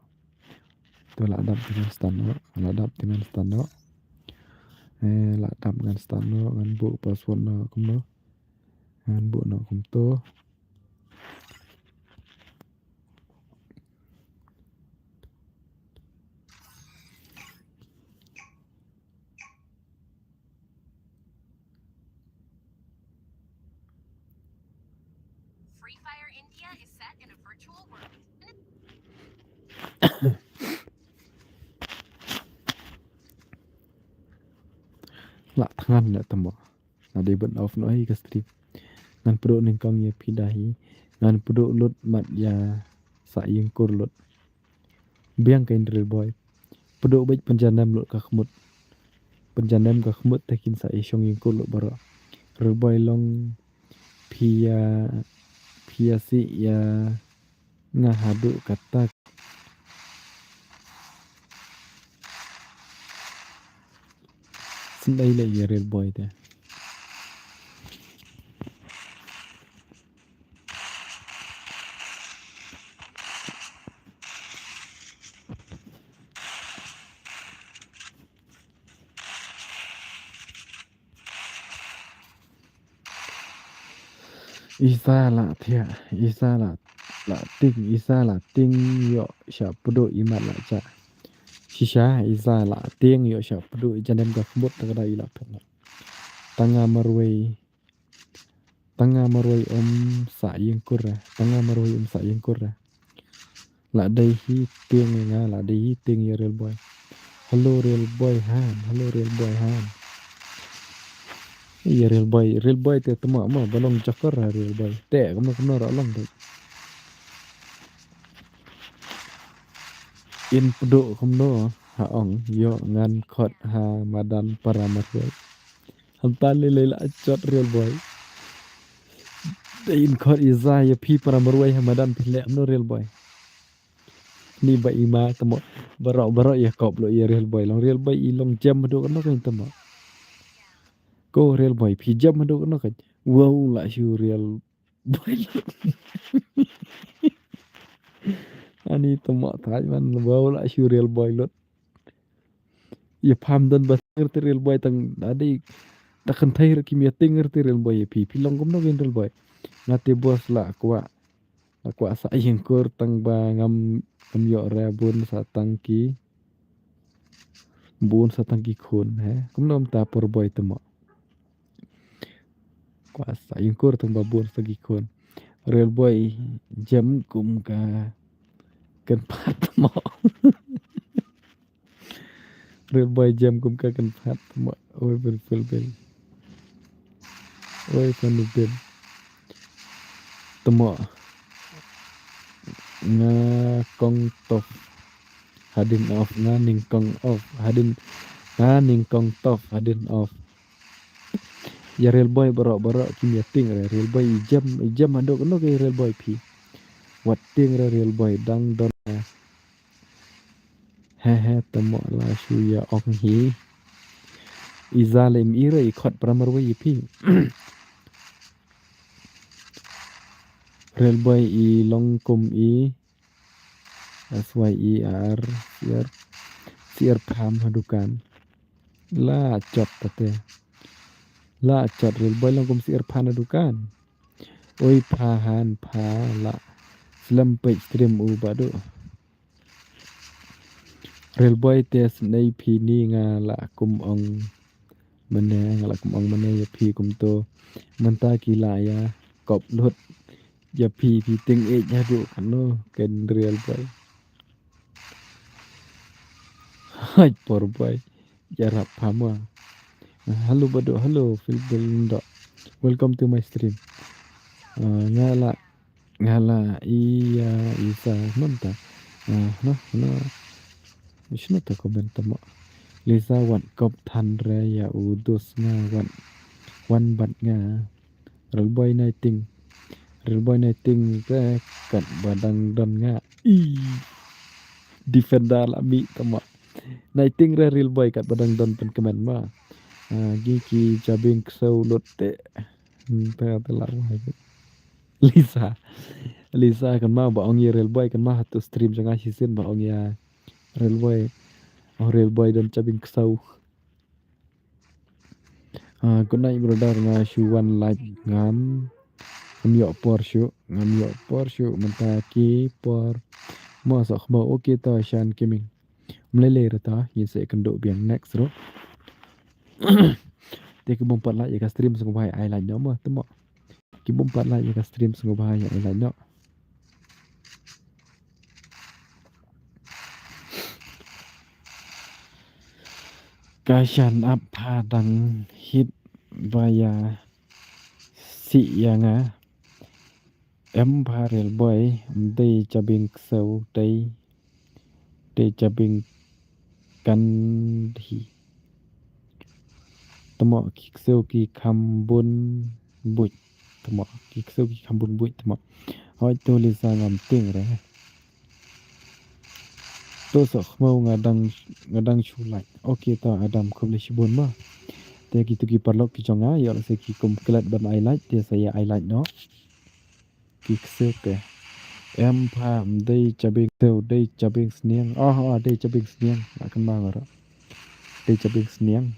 To la dap te ngan stun noh, la dap te ngan stun noh. Eh, la dap ngan stun noh, ngan buh password noh kumno. Ngan buh noh kumto. Free Fire India is set in a virtual world. La thngan la tamo. Nga dei ban off noh hi ka stream. Ngan pynduh nyngkong ïa phi da hi. Ngan pynduh lut mat ïa sa ïeng kur lut. Biang ka in Real Boy. Pynduh beit pynjanem lut ka khmut. Pynjanem ka khmut te kin sa ïa shong ïeng kur lut baroh. Real Boy long phi ïa, phi ïa si ïa nga haduh katta. Sngewdei leh ïa Real Boy te. Isa la thiah, isa la, la tieng, isa la tieng ïoh sha pynduh imat la jah. Shisha, isa la tieng ïoh sha pynduh i janem ka khmut ta ka dei i la phet. Tang nga marwei, tang nga marwei um sa ïeng kur, tang nga marwei um sa ïeng kur. La dei hi tieng ïa nga, la dei hi tieng ïa Real Boy. Hello Real Boy han, hello Real Boy han. Ïa Real Boy, Real Boy te tama ma ba long joker ha Real Boy. Te kumno kumno ra long te. In pynduh kumno ha ong ïoh ngan khot ha madan para marwei. Hangta lei lei la jot Real Boy. Dei in khot i za ïa phi para marwei ha madan phi leh kumno Real Boy. Ni ba i ma tamo baroh baroh ïa kop lo ïa Real Boy long Real Boy i long jem haduh kano kan tamo. Ko Real Boy phi jem haduh kano kan. Wow la shu Real Boy. Ani tamo thaj man wow la shu Real Boy lut. Ïa pham don ba tieng te Real Boy tang adi. Ta kynthei ruh kim ïa tieng te Real Boy ïa phi phi long kumno kin Real Boy. Nga te boss la kwah, la kwah sa ïeng kur tang ba ngam, ngam ïoh re bun sa tang ki, bun sa tang ki khun he. Kumno mynta por boy tamo. Kwah sa ïeng kur tang ba bun sa ki khun. Real Boy jem kum ka kynpad mo. Real Boy jem kum ka kynpad mo. Oi ben fel ben. Oi ben ben. Tamo. Nga kong top hadien off, nga nyngkong off hadien, nga nyngkong top hadien off. Ïa Real Boy baroh baroh kim ïa tieng re Real Boy i jem, i jem haduh kano ka Real Boy phi. Wat tieng re Real Boy dang don. He he tamo la shu ïa ong hi. I za lem i re i khot para marwei ïa phi. Real Boy i long kum i S Y E R, siar, siar pham ha dukan. La chot kate. La chot Real Boy long kum siar pham ha dukan. Oi pha han pha la slem peit stream u badu. Real Boy te snei phi ni nga la kum ong. Mane nga la kum ong mane ïa phi kumto. Mynta ki la ïa kop lut ïa phi phi ting eh ïa du kano ken Real Boy. Hai por boy. Ïarap pha mo. Hello badu, hello Phil Bindo. Welcome to my stream. Ah, nga la Nga la ïa isa mynta. Ah, no, no. Shano ta comment tamo. Lisa wan kop than re ïa u dos nga wan. Wan bat nga. Real Boy nai ting. Real Boy nai ting re kat ba dang don nga. I. Defender la mi tamo. Nai ting re Real Boy kat ba dang don pen comment ma. Ah, ki ki jabieng ksew lut te. Hmm, te te la wai. Lisa. Lisa kan ma ba ong ïa Real Boy kan ma ha tu stream jong nga shisien ba ong ïa Real Boy. Oh, Real Boy don jabieng ksew. Ah, good night brother, nga shu wan like ngam. Ngam ïoh por shuh, ngam ïoh por shuh mynta ki por. Mo sa khmo, okay to Shan Gaming. Mlei lei ruh ta, ngin sa ïakynduh biang next ruh. Te ki bym pat like ïa ka stream sngewbha ai like noh mo, te mo. Ki bym pat like ïa ka stream sngewbha ai like noh. Ka Shan ap pha dang hit ba ïa sih ïa nga. Em pha Real Boy, ym dei jabieng ksew, dei, dei jabieng kandhi. Te mo ki ksew ki kham bun buit. Te mo ki ksew ki kham bun buit te mo. Hoi to Lisa ngam tieng re. To sa khmo nga dang, nga dang shu like. Okay to Adam khublei shibun mo. Te kitu ki paralok ki jong nga, ïoh lehse ki kum klet ban ai like, te sa ïa ai like noh. Ki ksew te. Em pha, ym dei jabieng ksew, dei jabieng sniang. Oh, oh, dei jabieng sniang. Nga kynmaw ruh. Dei jabieng sniang.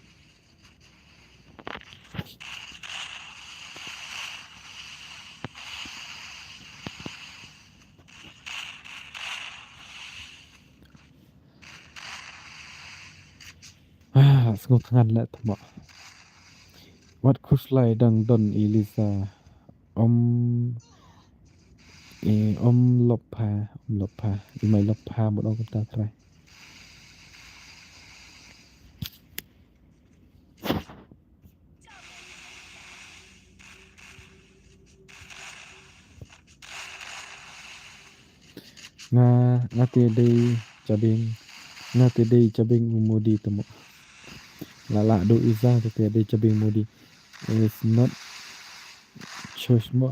Ah, sngewthngan leh te mo. Wat khuslai dang don i Lisa. Ym, i ym lop pha, ym lop pha. I mai lop pha mut ong kumta trai. Nga, nga te dei jabieng, nga te dei jabieng u Modi te mo. La la do isa te te dei jabieng Modi. It's not choice mo.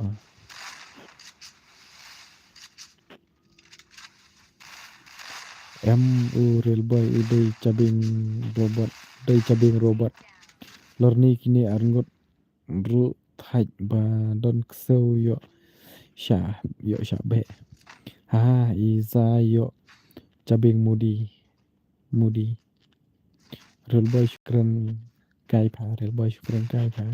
Em u Real Boy u dei jabieng robot, dei jabieng robot. Lor ni kine ar ngut ruh thait ba don ksew ïoh sha, ïoh sha beh. Ha, i za ïoh jabieng Modi, Modi. Real Boy shukran kai pha, Real Boy shukran kai pha.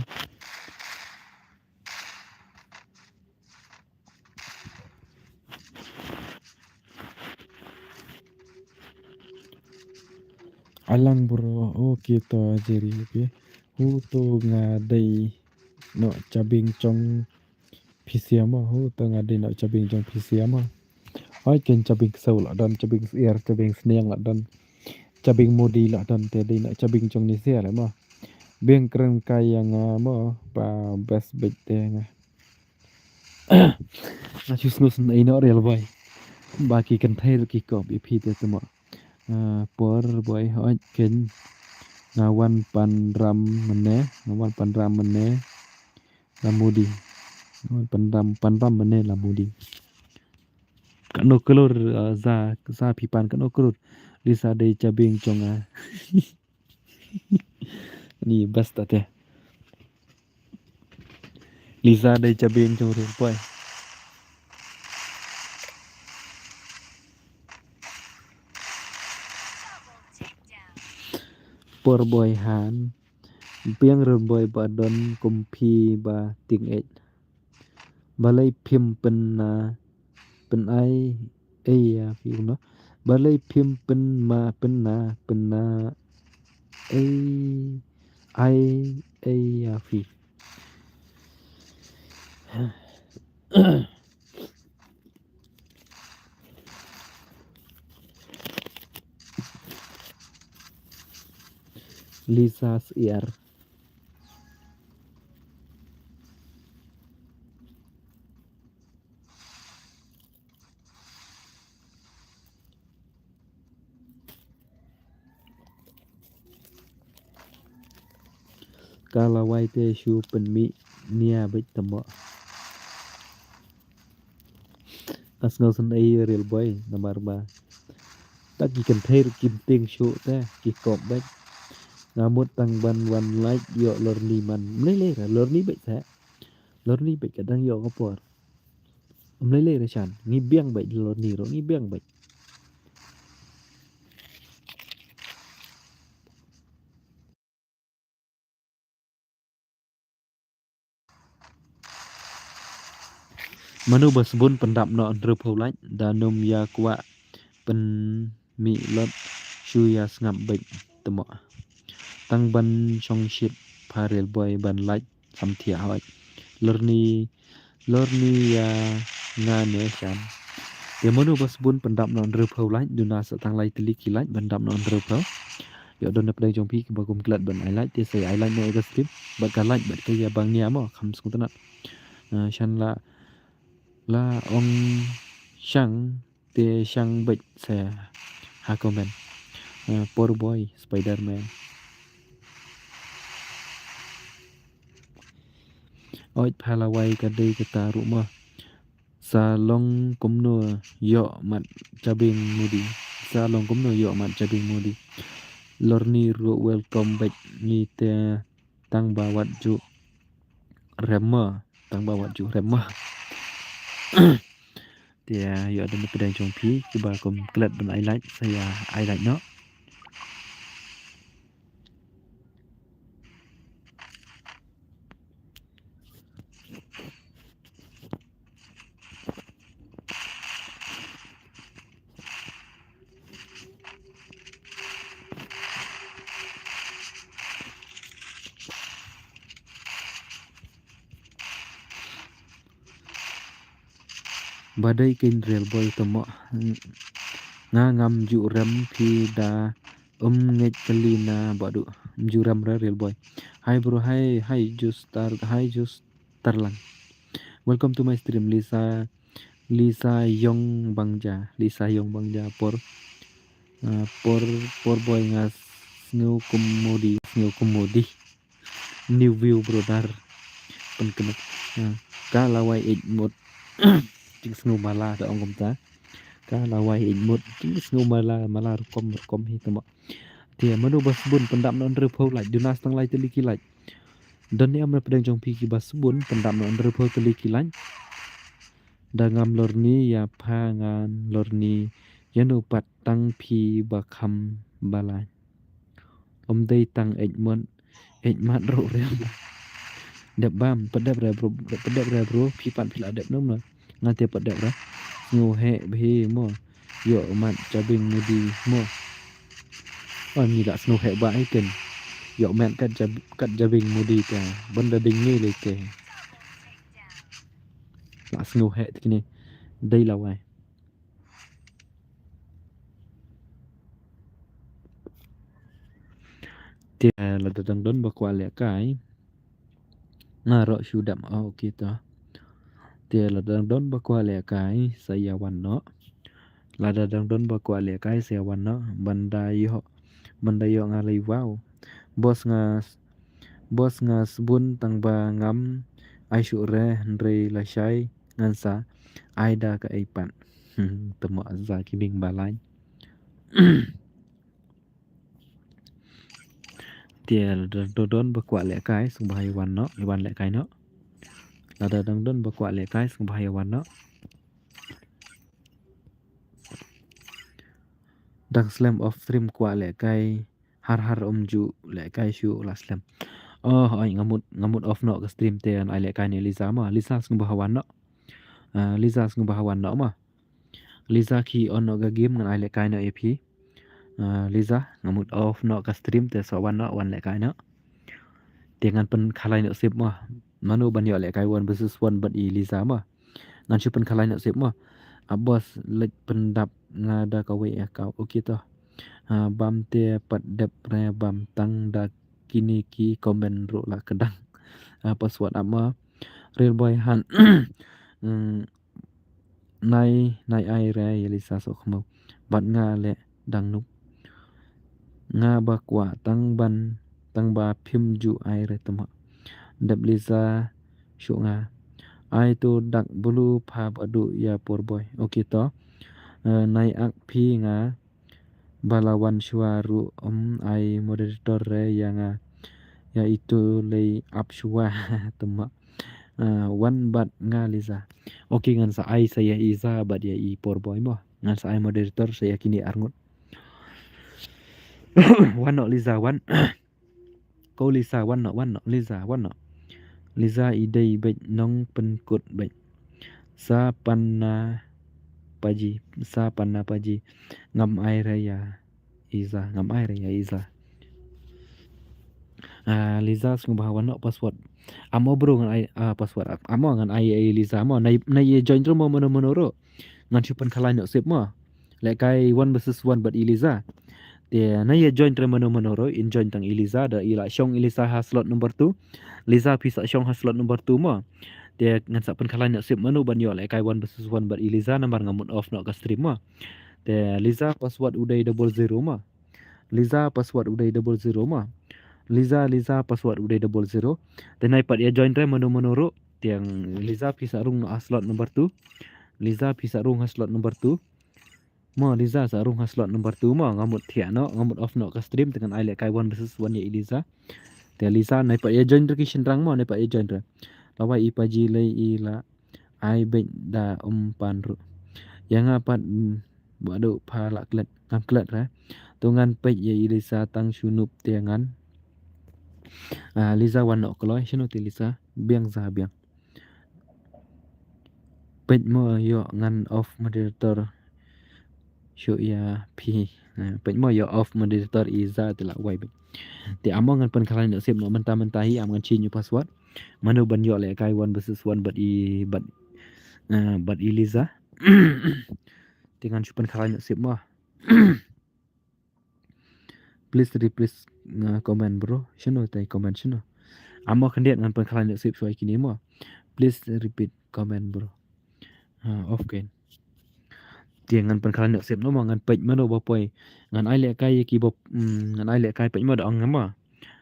Alang bro, okay to Jerry, okay. Hu to nga dei noh jabieng jong P C M mo, hu to nga dei noh jabieng jong P C M mo. Hoi ken jabieng ksew la don, jabieng syiar, jabieng sniang la don. Jabieng Modi la don te dei noh jabieng jong ni syiar mo. Biang kren kai ïa nga mo, ba best bet te nga. Nga shu sngewsynei noh Real Boy. Ba ki kynthei ruh ki kop ïa phi te te mo. Ah, por boy hoi ken. Nga wan pan ram mane, nga wan pan ram mane. La Modi. Nga wan pan ram, pan ram mane la Modi. Kano klur, ah, za, za phi pan kano klur. Lisa dei jabieng jong nga. Ni best te. Lisa dei jabieng jong Real Boy. Por boy han. Biang Real Boy ba don kum phi ba tieng eh. Balei phim pynna, pynai ei ïa phi kumno. Balei phim pynma, pynna, pynna ei, ai ei ïa phi. Lisa Siar. Ka lawei te shu pynmih nia beit te mo. Nga sngewsynei Real Boy namar ba ta ki kynthei ruh kim tieng shuh te ki kop beit. Nga mut tang ban wan like ïoh lorni man. Mlei lei ra lorni beit sa. Lorni beit ka dang ïoh ka por. Mlei lei ra shan. Ngi biang beit lorni ro ngi biang beit. Mano ba sbun pyndap noh hynriewphew like da num ïa kwah pynmih lot shu ïa sngap beit tmoh. Tang ban shong shit pha Real Boy ban like samthiah hoi. Lorni lorni ïa nga ne shan. Te mano ba sbun pyndap noh hynriewphew like duna sa tang lai tylli ki like ban dap noh hynriewphew. Ïoh don na pdeng jong phi kiba kum klet ban ai like te sa ai like noh ïa ka stream bad ka like bad ka ïa ba ngia mo kham sngewtynnat. Shan la la ong shang te shang beit sa ha comment. Por boy Spiderman. Oi pha la wai ka dei kata ruh mo. Sa long kumno ïoh mat jabieng mudi. Sa long kumno ïoh mat jabieng mudi. Lorni ruh welcome back ni te tang ba wat ju rem mo. Tang ba wat ju rem mo. Te ïoh da na pdeng jong phi kiba kum klet ban ai like sa ïa ai like noh. Ba dei kein Real Boy tmoh. Nga ngam ju rem phi da um ngeit kali na ba du um ju rem re Real Boy. Hi bro, hi hi just tar hi just tarlang. Welcome to my stream Lisa Lisa Yong Bangja Lisa Yong Bangja por por por boy nga sngew komedi sngew komedi. New view brother. Pynkyndit. Ka lawai eit mut. Jingsngew mala da ong kumta. Ka lawai eit mut jingsngew mala mala rukom rukom hi tama. Te mano ba sbun pyndap na hynriewphew lait duna sa tang lai tylli ki lait. Don ne em na pdeng jong phi ki ba sbun pyndap na hynriewphew tylli ki lait. Da ngam lorni ïa pha ngan lorni ïa no pat tang phi ba kham ba lait. Ym dei tang eit mut eit mat ruh re. Dep bam pat dep re bro pat dep re bro phi pat phi la dep num na. Nga te pat dep re. Sngew heh bhi mo. Ïoh mat jabieng mudi mo. Wan ngi la sngew heh ba ken. Ïoh mat kat jab kat jabieng mudi te. Ban da ding ngi le te. La sngew heh te kine. Dei lawai. Te lada dang don ba kwah lehkai. Nga roh shu dap. Oh, okay to. Te lada dang don ba kwah lehkai sa ïa wan noh. Lada dang don ba kwah lehkai sa ïa wan noh. Ban da ïoh ban da ïoh nga lei wow. Bos nga Bos nga sbun tang ba ngam ai shuh re hynrei lashai ngan sa ai da kaei pat. Tama za ki bing ba lain. Te lada dang don ba kwah lehkai sngewbha ïa wan noh ïa wan lehkai noh. Lada dang don ba kwah lehkai sngewbha ïa wan noh. Dang slem off stream kwah lehkai. Har har um ju lehkai shuh la slem. Oh oi nga mut nga mut off noh ka stream te ngan ai lehkai ne Liza ma Liza sngewbha wan noh. Liza sngewbha wan noh ma. Liza ki on noh ka game ngan ai lehkai noh ïa phi. Liza nga mut off noh ka stream te sa wan noh wan lehkai noh. Te ngan pynkhalai noh sip ma. Mano ban ïoh lehkai one versus one bad i Liza ma. Ngan shu pynkhalai noh sip ma. A bos leit pyndap nga da kawei account. Okay to. Bam te pat dep re bam tang da kine ki comment ruh la kdang. Password ap ma. Real boy han. Nai nai ai re ïa Lisa soh khmiew. Bad nga leh dang nuk. Nga ba kwah tang ban tang ba phim ju ai re tama. Dep Lisa shuh nga. Ai to dak bulu pha ba duh ïa por boy. Okay to. Nai ak phi nga. Ba la wan shuwa ruh, um, ai moderator re ïa nga. Ïa itu lei ap shuwa. Tuma. Ah, wan bad nga Liza. Okay, ngan sa ai sa ïa Iza bad ïa i Poor Boy mo. Ngan sa ai moderator sa ïa kine arngut. Wan noh Liza, wan. Ko Liza, wan noh, wan noh, Liza, wan noh. Liza i dei beit nongpynkut beit. Sa pan na paji, sa pan na paji. Ngam ai re ïa Iza, ngam ai re ïa Iza. Ah, Liza sngewbha wan noh password. Amo bro ngan ai, ah, password. Amo ngan ai, ai Liza mo. Nai, nai ïa join ruh mo mano mano ruh. Ngan shu pynkhalai noh sip mo. Lehkai one versus one bad i Liza. Te nai ïa join re mano mano ruh, in join tang i Liza, da i la shong i Liza ha slot number two. Liza phi sa shong ha slot number two mo. Te ngan sa pynkhalai noh sip mano ban ïoh lehkai one versus one bad i Liza, namar nga mut off noh ka stream mo. Te Liza password u dei double zero mo. Liza password u dei double zero mo. Liza, Liza password u dei double zero. Te nai pat ïa join re mano mano ruh. Te Liza phi sa rung noh ha slot number two. Liza phi sa rung ha slot number two. Mo, Liza sa rung ha slot number two mo, nga mut thiah noh, nga mut off noh ka stream, te ngan ai lehkai one versus one ïa i Liza. Te Liza nai pat ïa join re ki shynrang mo, nai pat ïa join re. Lawai i paji lei i la ai beit da um pan ruh. Ïa nga pat, mm, ba duh pha la klet, ngam klet re. To ngan peit ïa i Liza tang shu nup te ngan. Ah, Liza wan noh kloi, shano te Liza, biang za biang. Peit mo ïoh ngan off moderator. Shu ïa phi. Eh, peit mo ïoh off moderator i Iza te la wai beit. Te amo ngan pynkhalai noh sip noh mynta mynta hi am ngan change password. Mano ban ïoh lehkai one versus one bad i bad, eh, bad i Liza. Te ngan shu pynkhalai noh sip mo. Please repeat, uh, comment bro. Shano tai comment shano? Amo khyndiat ngan pynkhalai noh sip shuwa ïa kine mo. Please repeat comment bro. Ah, off kein. Te ngan pynkhalai noh sip noh mo ngan peit mano ba poi. Ngan ai lehkai ïa ki ba, mm, ngan ai lehkai peit mo da ong mo.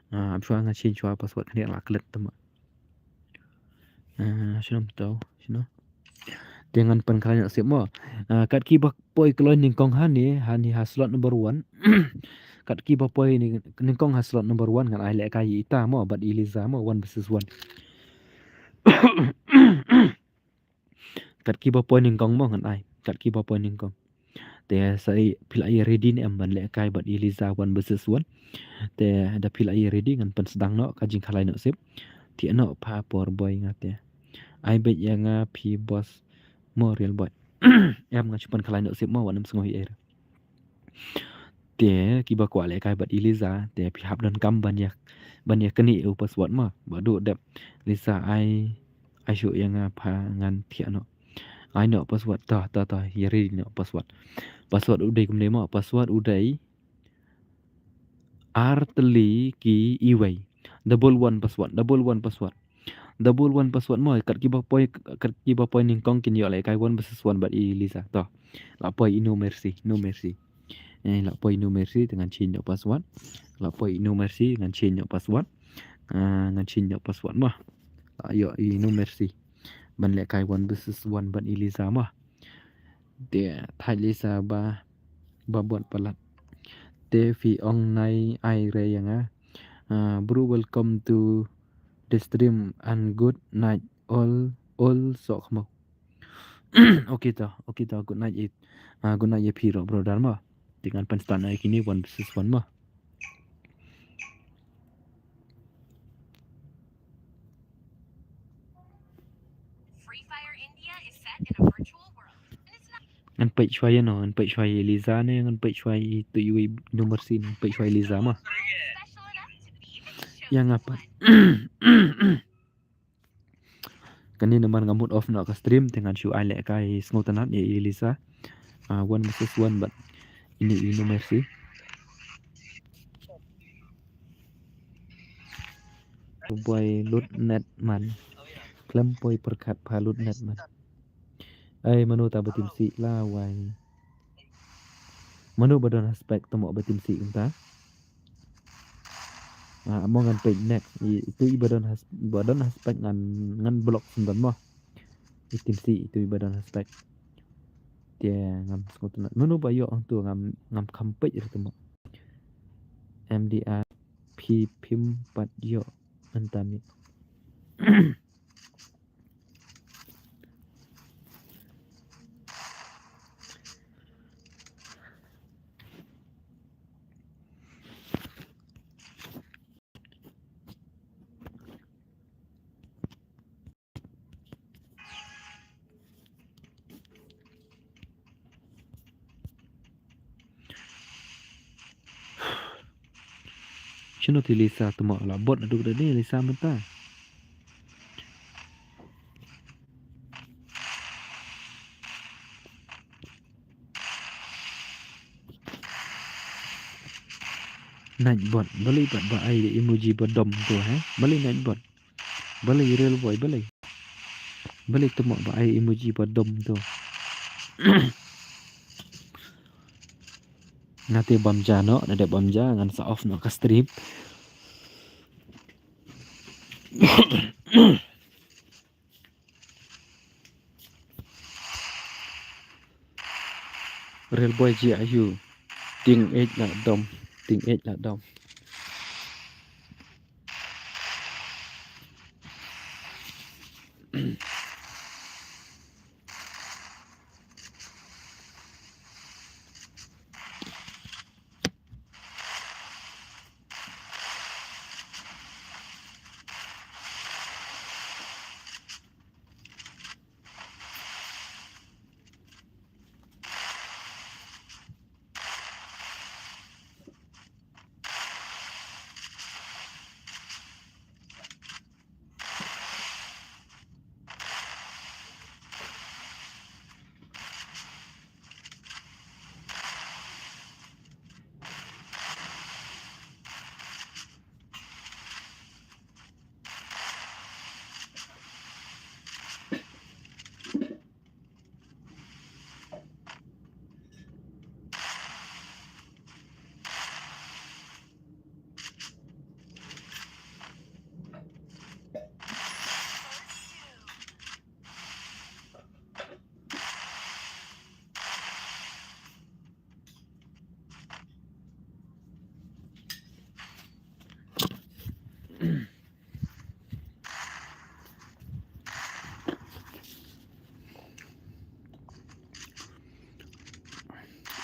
Ah, am shuwa ngan change shuwa password khyndiat la klet te mo. Ah, shano mynta, shano. Te ngan pynkhalai noh sip mo. Ah, kat kiba poi kloi nyngkong hangne, hangne ha slot number one. Kat kiba poi nyngkong ha slot number one ngan ai lehkai ïa ita mo, bad i Liza mo, one versus one. Kat kiba poi nyngkong mo ngan ai, kat kiba poi nyngkong. Te sa i phi la ïa ready ne em ban lehkai bad i Liza one versus one. Te da phi la ïa ready ngan pynsdang noh ka jingkhalai noh sip. Thiah noh pha Poor Boy nga te. Ai beit ïa nga phi boss mo real boy. Em ngan shu pynkhalai noh sip mo wat nym sngew hi ei re. Te kiba kwah lehkai bad i Liza te phi hap donkam ban ïa, ban ïa knieh u password mo. Ba duh dep Liza ai, ai shuh ïa nga pha ngan thiah noh. Ai noh password, to, to, to, ïa ready noh password. Password u dei kumne mo, password u dei ar tylli ki iwei. Double one password, double one password. Double one password mo, kat kiba poi, kat kiba poi nyngkong kin ïoh lehkai one versus one bad i Liza. To. La poi i No Mercy, No Mercy. Eh, la poi i No Mercy, te ngan change noh password. La poi i No Mercy, ngan change noh password. Ah, ngan change noh password mo. La ïoh i No Mercy. Ban lehkai one versus one bad i Liza mo. Te thait Liza ba, ba bot palat. Te phi ong nai ai re ïa nga. Ah, bro, welcome to the stream and good night all, all sok mo. Okay to, okay to, good night it. Ah, good night ïa phi ruh brother mo. Te ngan pynstart na ïa kine one versus one mo. Ngan peit shuwa ïa no, ngan peit shuwa ïa Liza ne, ngan peit shuwa ïa itu iwei No Mercy ne, ngan peit shuwa ïa Liza mo. Ïa nga pat. Kane namar nga mut off noh ka stream te ngan shu ai lehkai sngewtynnat ïa i Liza. Ah, one versus one bad ine i No Mercy. Boi lut net man. Khlem poi pyrkhat pha lut net man. Ai mano ta ba tim sih la wai. Mano ba don ha spec tamo ba tim sih kumta. Ah, mo ngan peit next. I, itu i ba don ha s-, ba don ha spec ngan, ngan block sendon mo. I tim sih itu i ba don ha spec. Te ngam sngewtynnat mano ba ïoh hangto, ngam, ngam kham peit ruh te mo. M D R P phim pat ïoh mynta mi. Shano te Lisa te mo, la bot naduh da ni Lisa mynta. Nightbot, balei pat ba ai emoji ba dom to, he? Balei Nightbot? Balei Real Boy, balei? Balei te mo ba ai emoji ba dom to? Nga te bam ja noh, nga dep bam ja, ngan sa off noh ka stream. Real Boy ji ayu. Ting ej la dom. Ting ej la dom.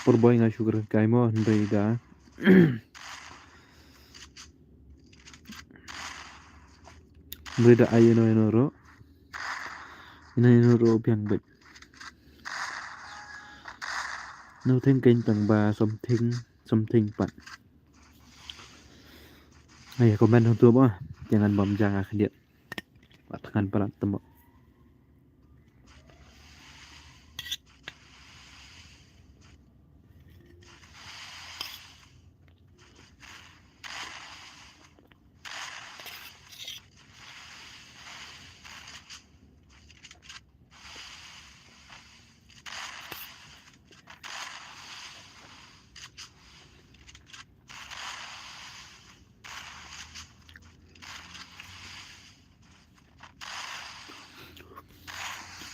Por boy nga shu kren kai mo, hynrei da. Hynrei da ai ino ino ruh. Ino ino ruh biang beit. No thing kein tang ba something, something pat. Ai comment hangto ba. Jangan bam jang ah khyndiat. Ba tang ngan palat te mo.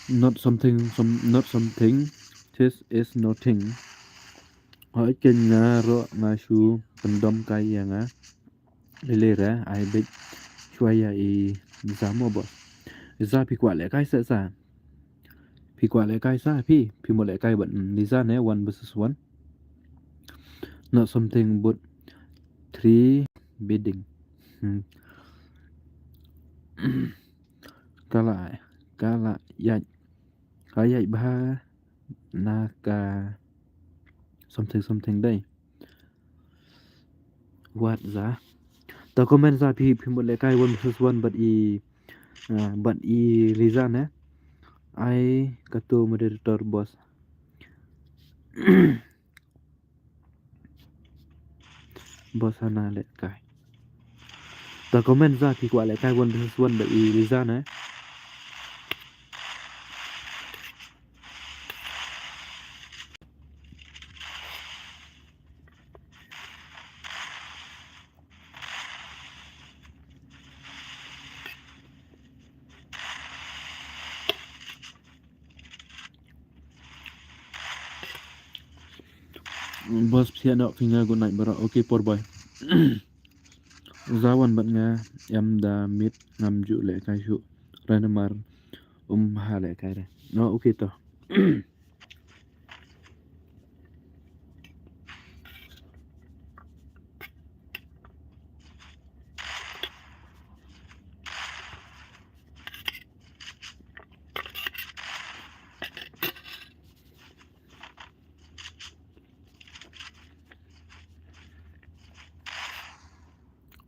Not something, some, not something. This is nothing. Hooid, kein nga ruh nga shu pyndom kai ïa nga. Lele re, ai beit shuwa ïa i Liza mo boss. Liza phi kwah lehkai sa sa. Phi kwah lehkai sa phi, phi mut lehkai bad, mm, Liza ne, one versus one. Not something but three bidding. Hmm. Ka la, ka la ïaid, ka ïaid bha na ka something something dei. Wat za. Ta comment za phi, phi mut lehkai one versus one bad i, ah, bad i Liza ne. Ai kato moderator boss. Boss hana lehkai. Ta comment za phi kwah lehkai one versus one bad i Liza ne. Boss psiah noh phi nga good night bro. Okay por boy. Za wan bad nga em da mit ngam ju lehkai shuh. Ranamar um ha lehkai re. No okay to.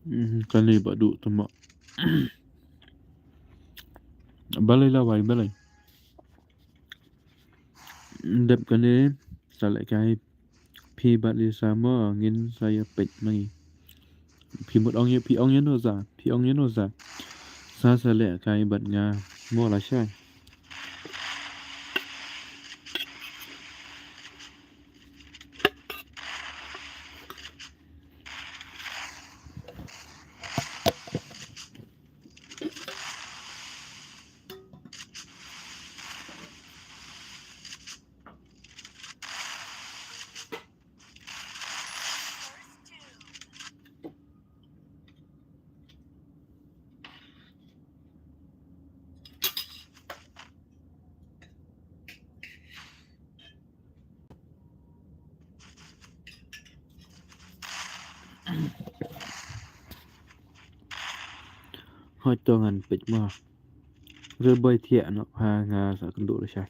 Hmm, kane ba duk tama. Balei la wai balei. Dep kane sa lehkai phi bad Lisa mo ngin sa ïa peit ma ngi. Phi mut ong ïa phi ong ïa no za phi ong ïa no za. Sa sa lehkai bad nga mo la shai. Hoi to ngan peit mo. Ril boi thiah noh ha nga sa kynduh lashai.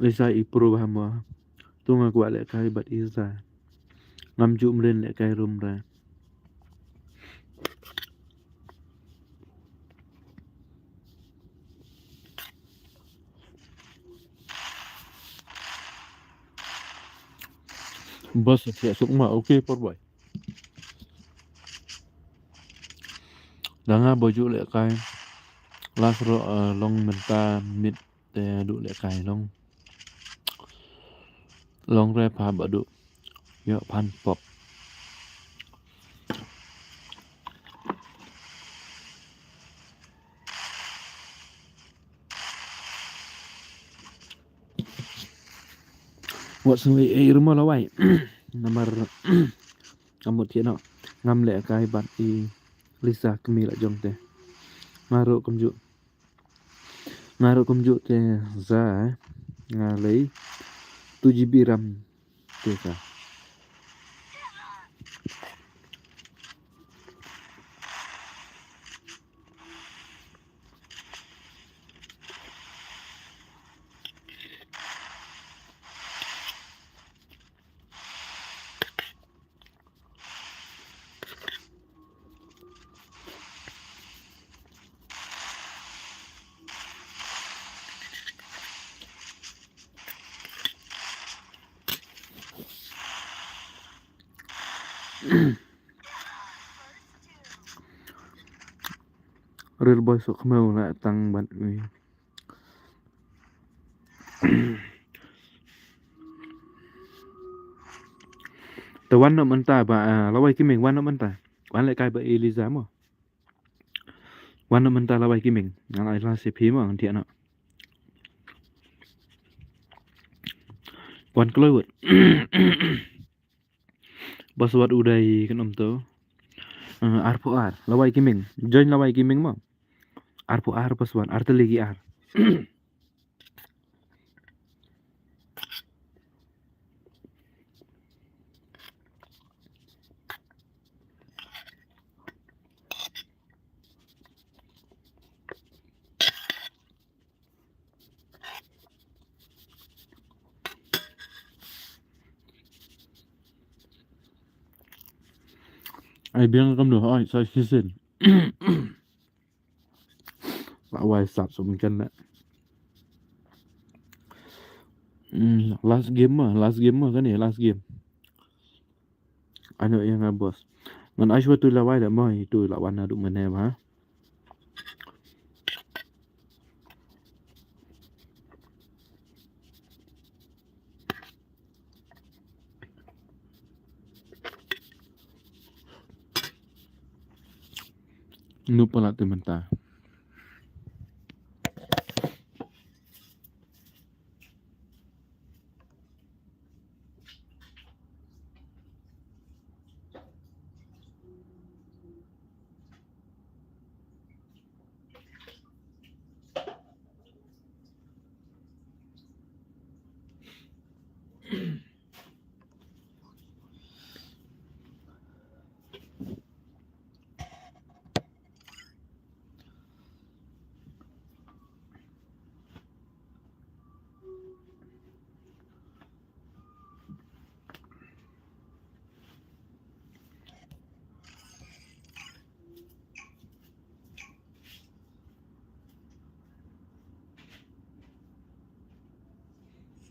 Isa i pro ba mo. Tu nga kwah lehkai bad Isa. Ngam ju mlien lehkai room re. Bas siap suk ma, okay por boy. Da nga ba ju lehkai. Last ro, eh, long mynta mit te du lehkai long. Long re pa ba du. Yo pan pop. Wat sngewbha ei ruh mo lawai. Namar amut thiah noh. Ngam lehkai bad i Lisa kmie la jong te. Nga ruh kumjuh. Nga ruh kumjuh te za, eh. Nga lei two G B RAM te ka. Real boy sok khmew la tang ban ui. Te wan noh mynta ba, ah, lawai ki meng wan noh mynta. Wan lehkai ba Eliza mo. Wan noh mynta lawai ki meng. Ngan ai la se phi mo ngan thiah noh. Wan kloi wut. Password u dei kan ym to. Eh, arphew ar. Lawai ki meng. Join lawai ki meng mo. Arphew ar password. Ar tylli ki ar. Ai biang kam noh, ai sa shisien. Ba wai sap sum kan na. Hmm, last game mah, last game mah kan ni, last game. Ano yang ah, boss. Ngan ai shwa tu la wai da mah, itu la wan adu mane mah. Nu pala te mynta.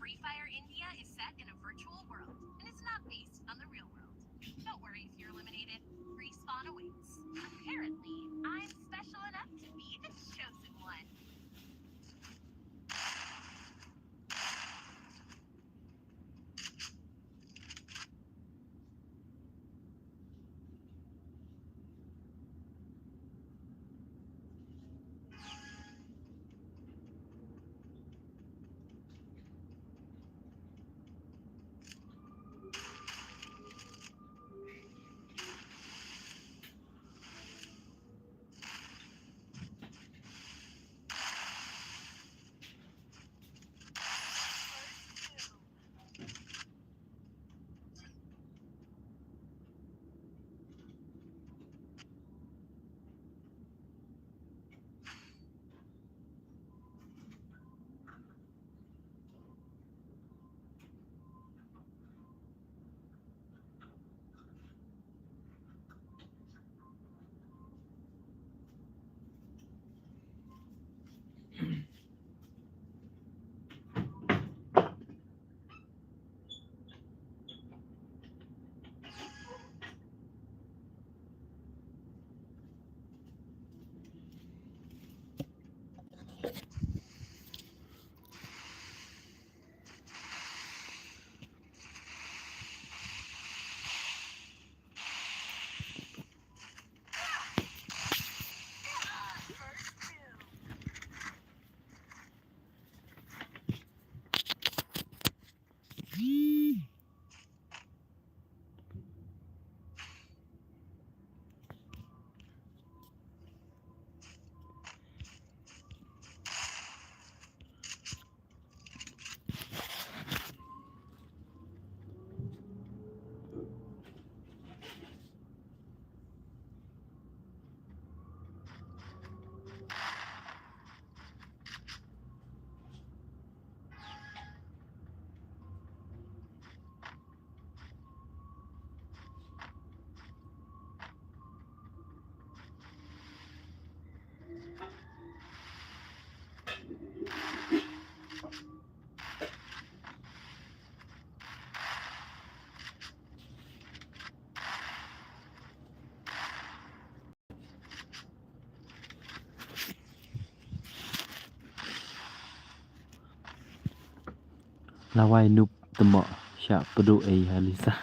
Free Fire India is set in a virtual world, and it's not based on the real world. Don't worry if you're eliminated. Respawn awaits. Apparently, I'm special enough to be the chosen one. Lawai Nup temo sha pdu ei ha Lisa.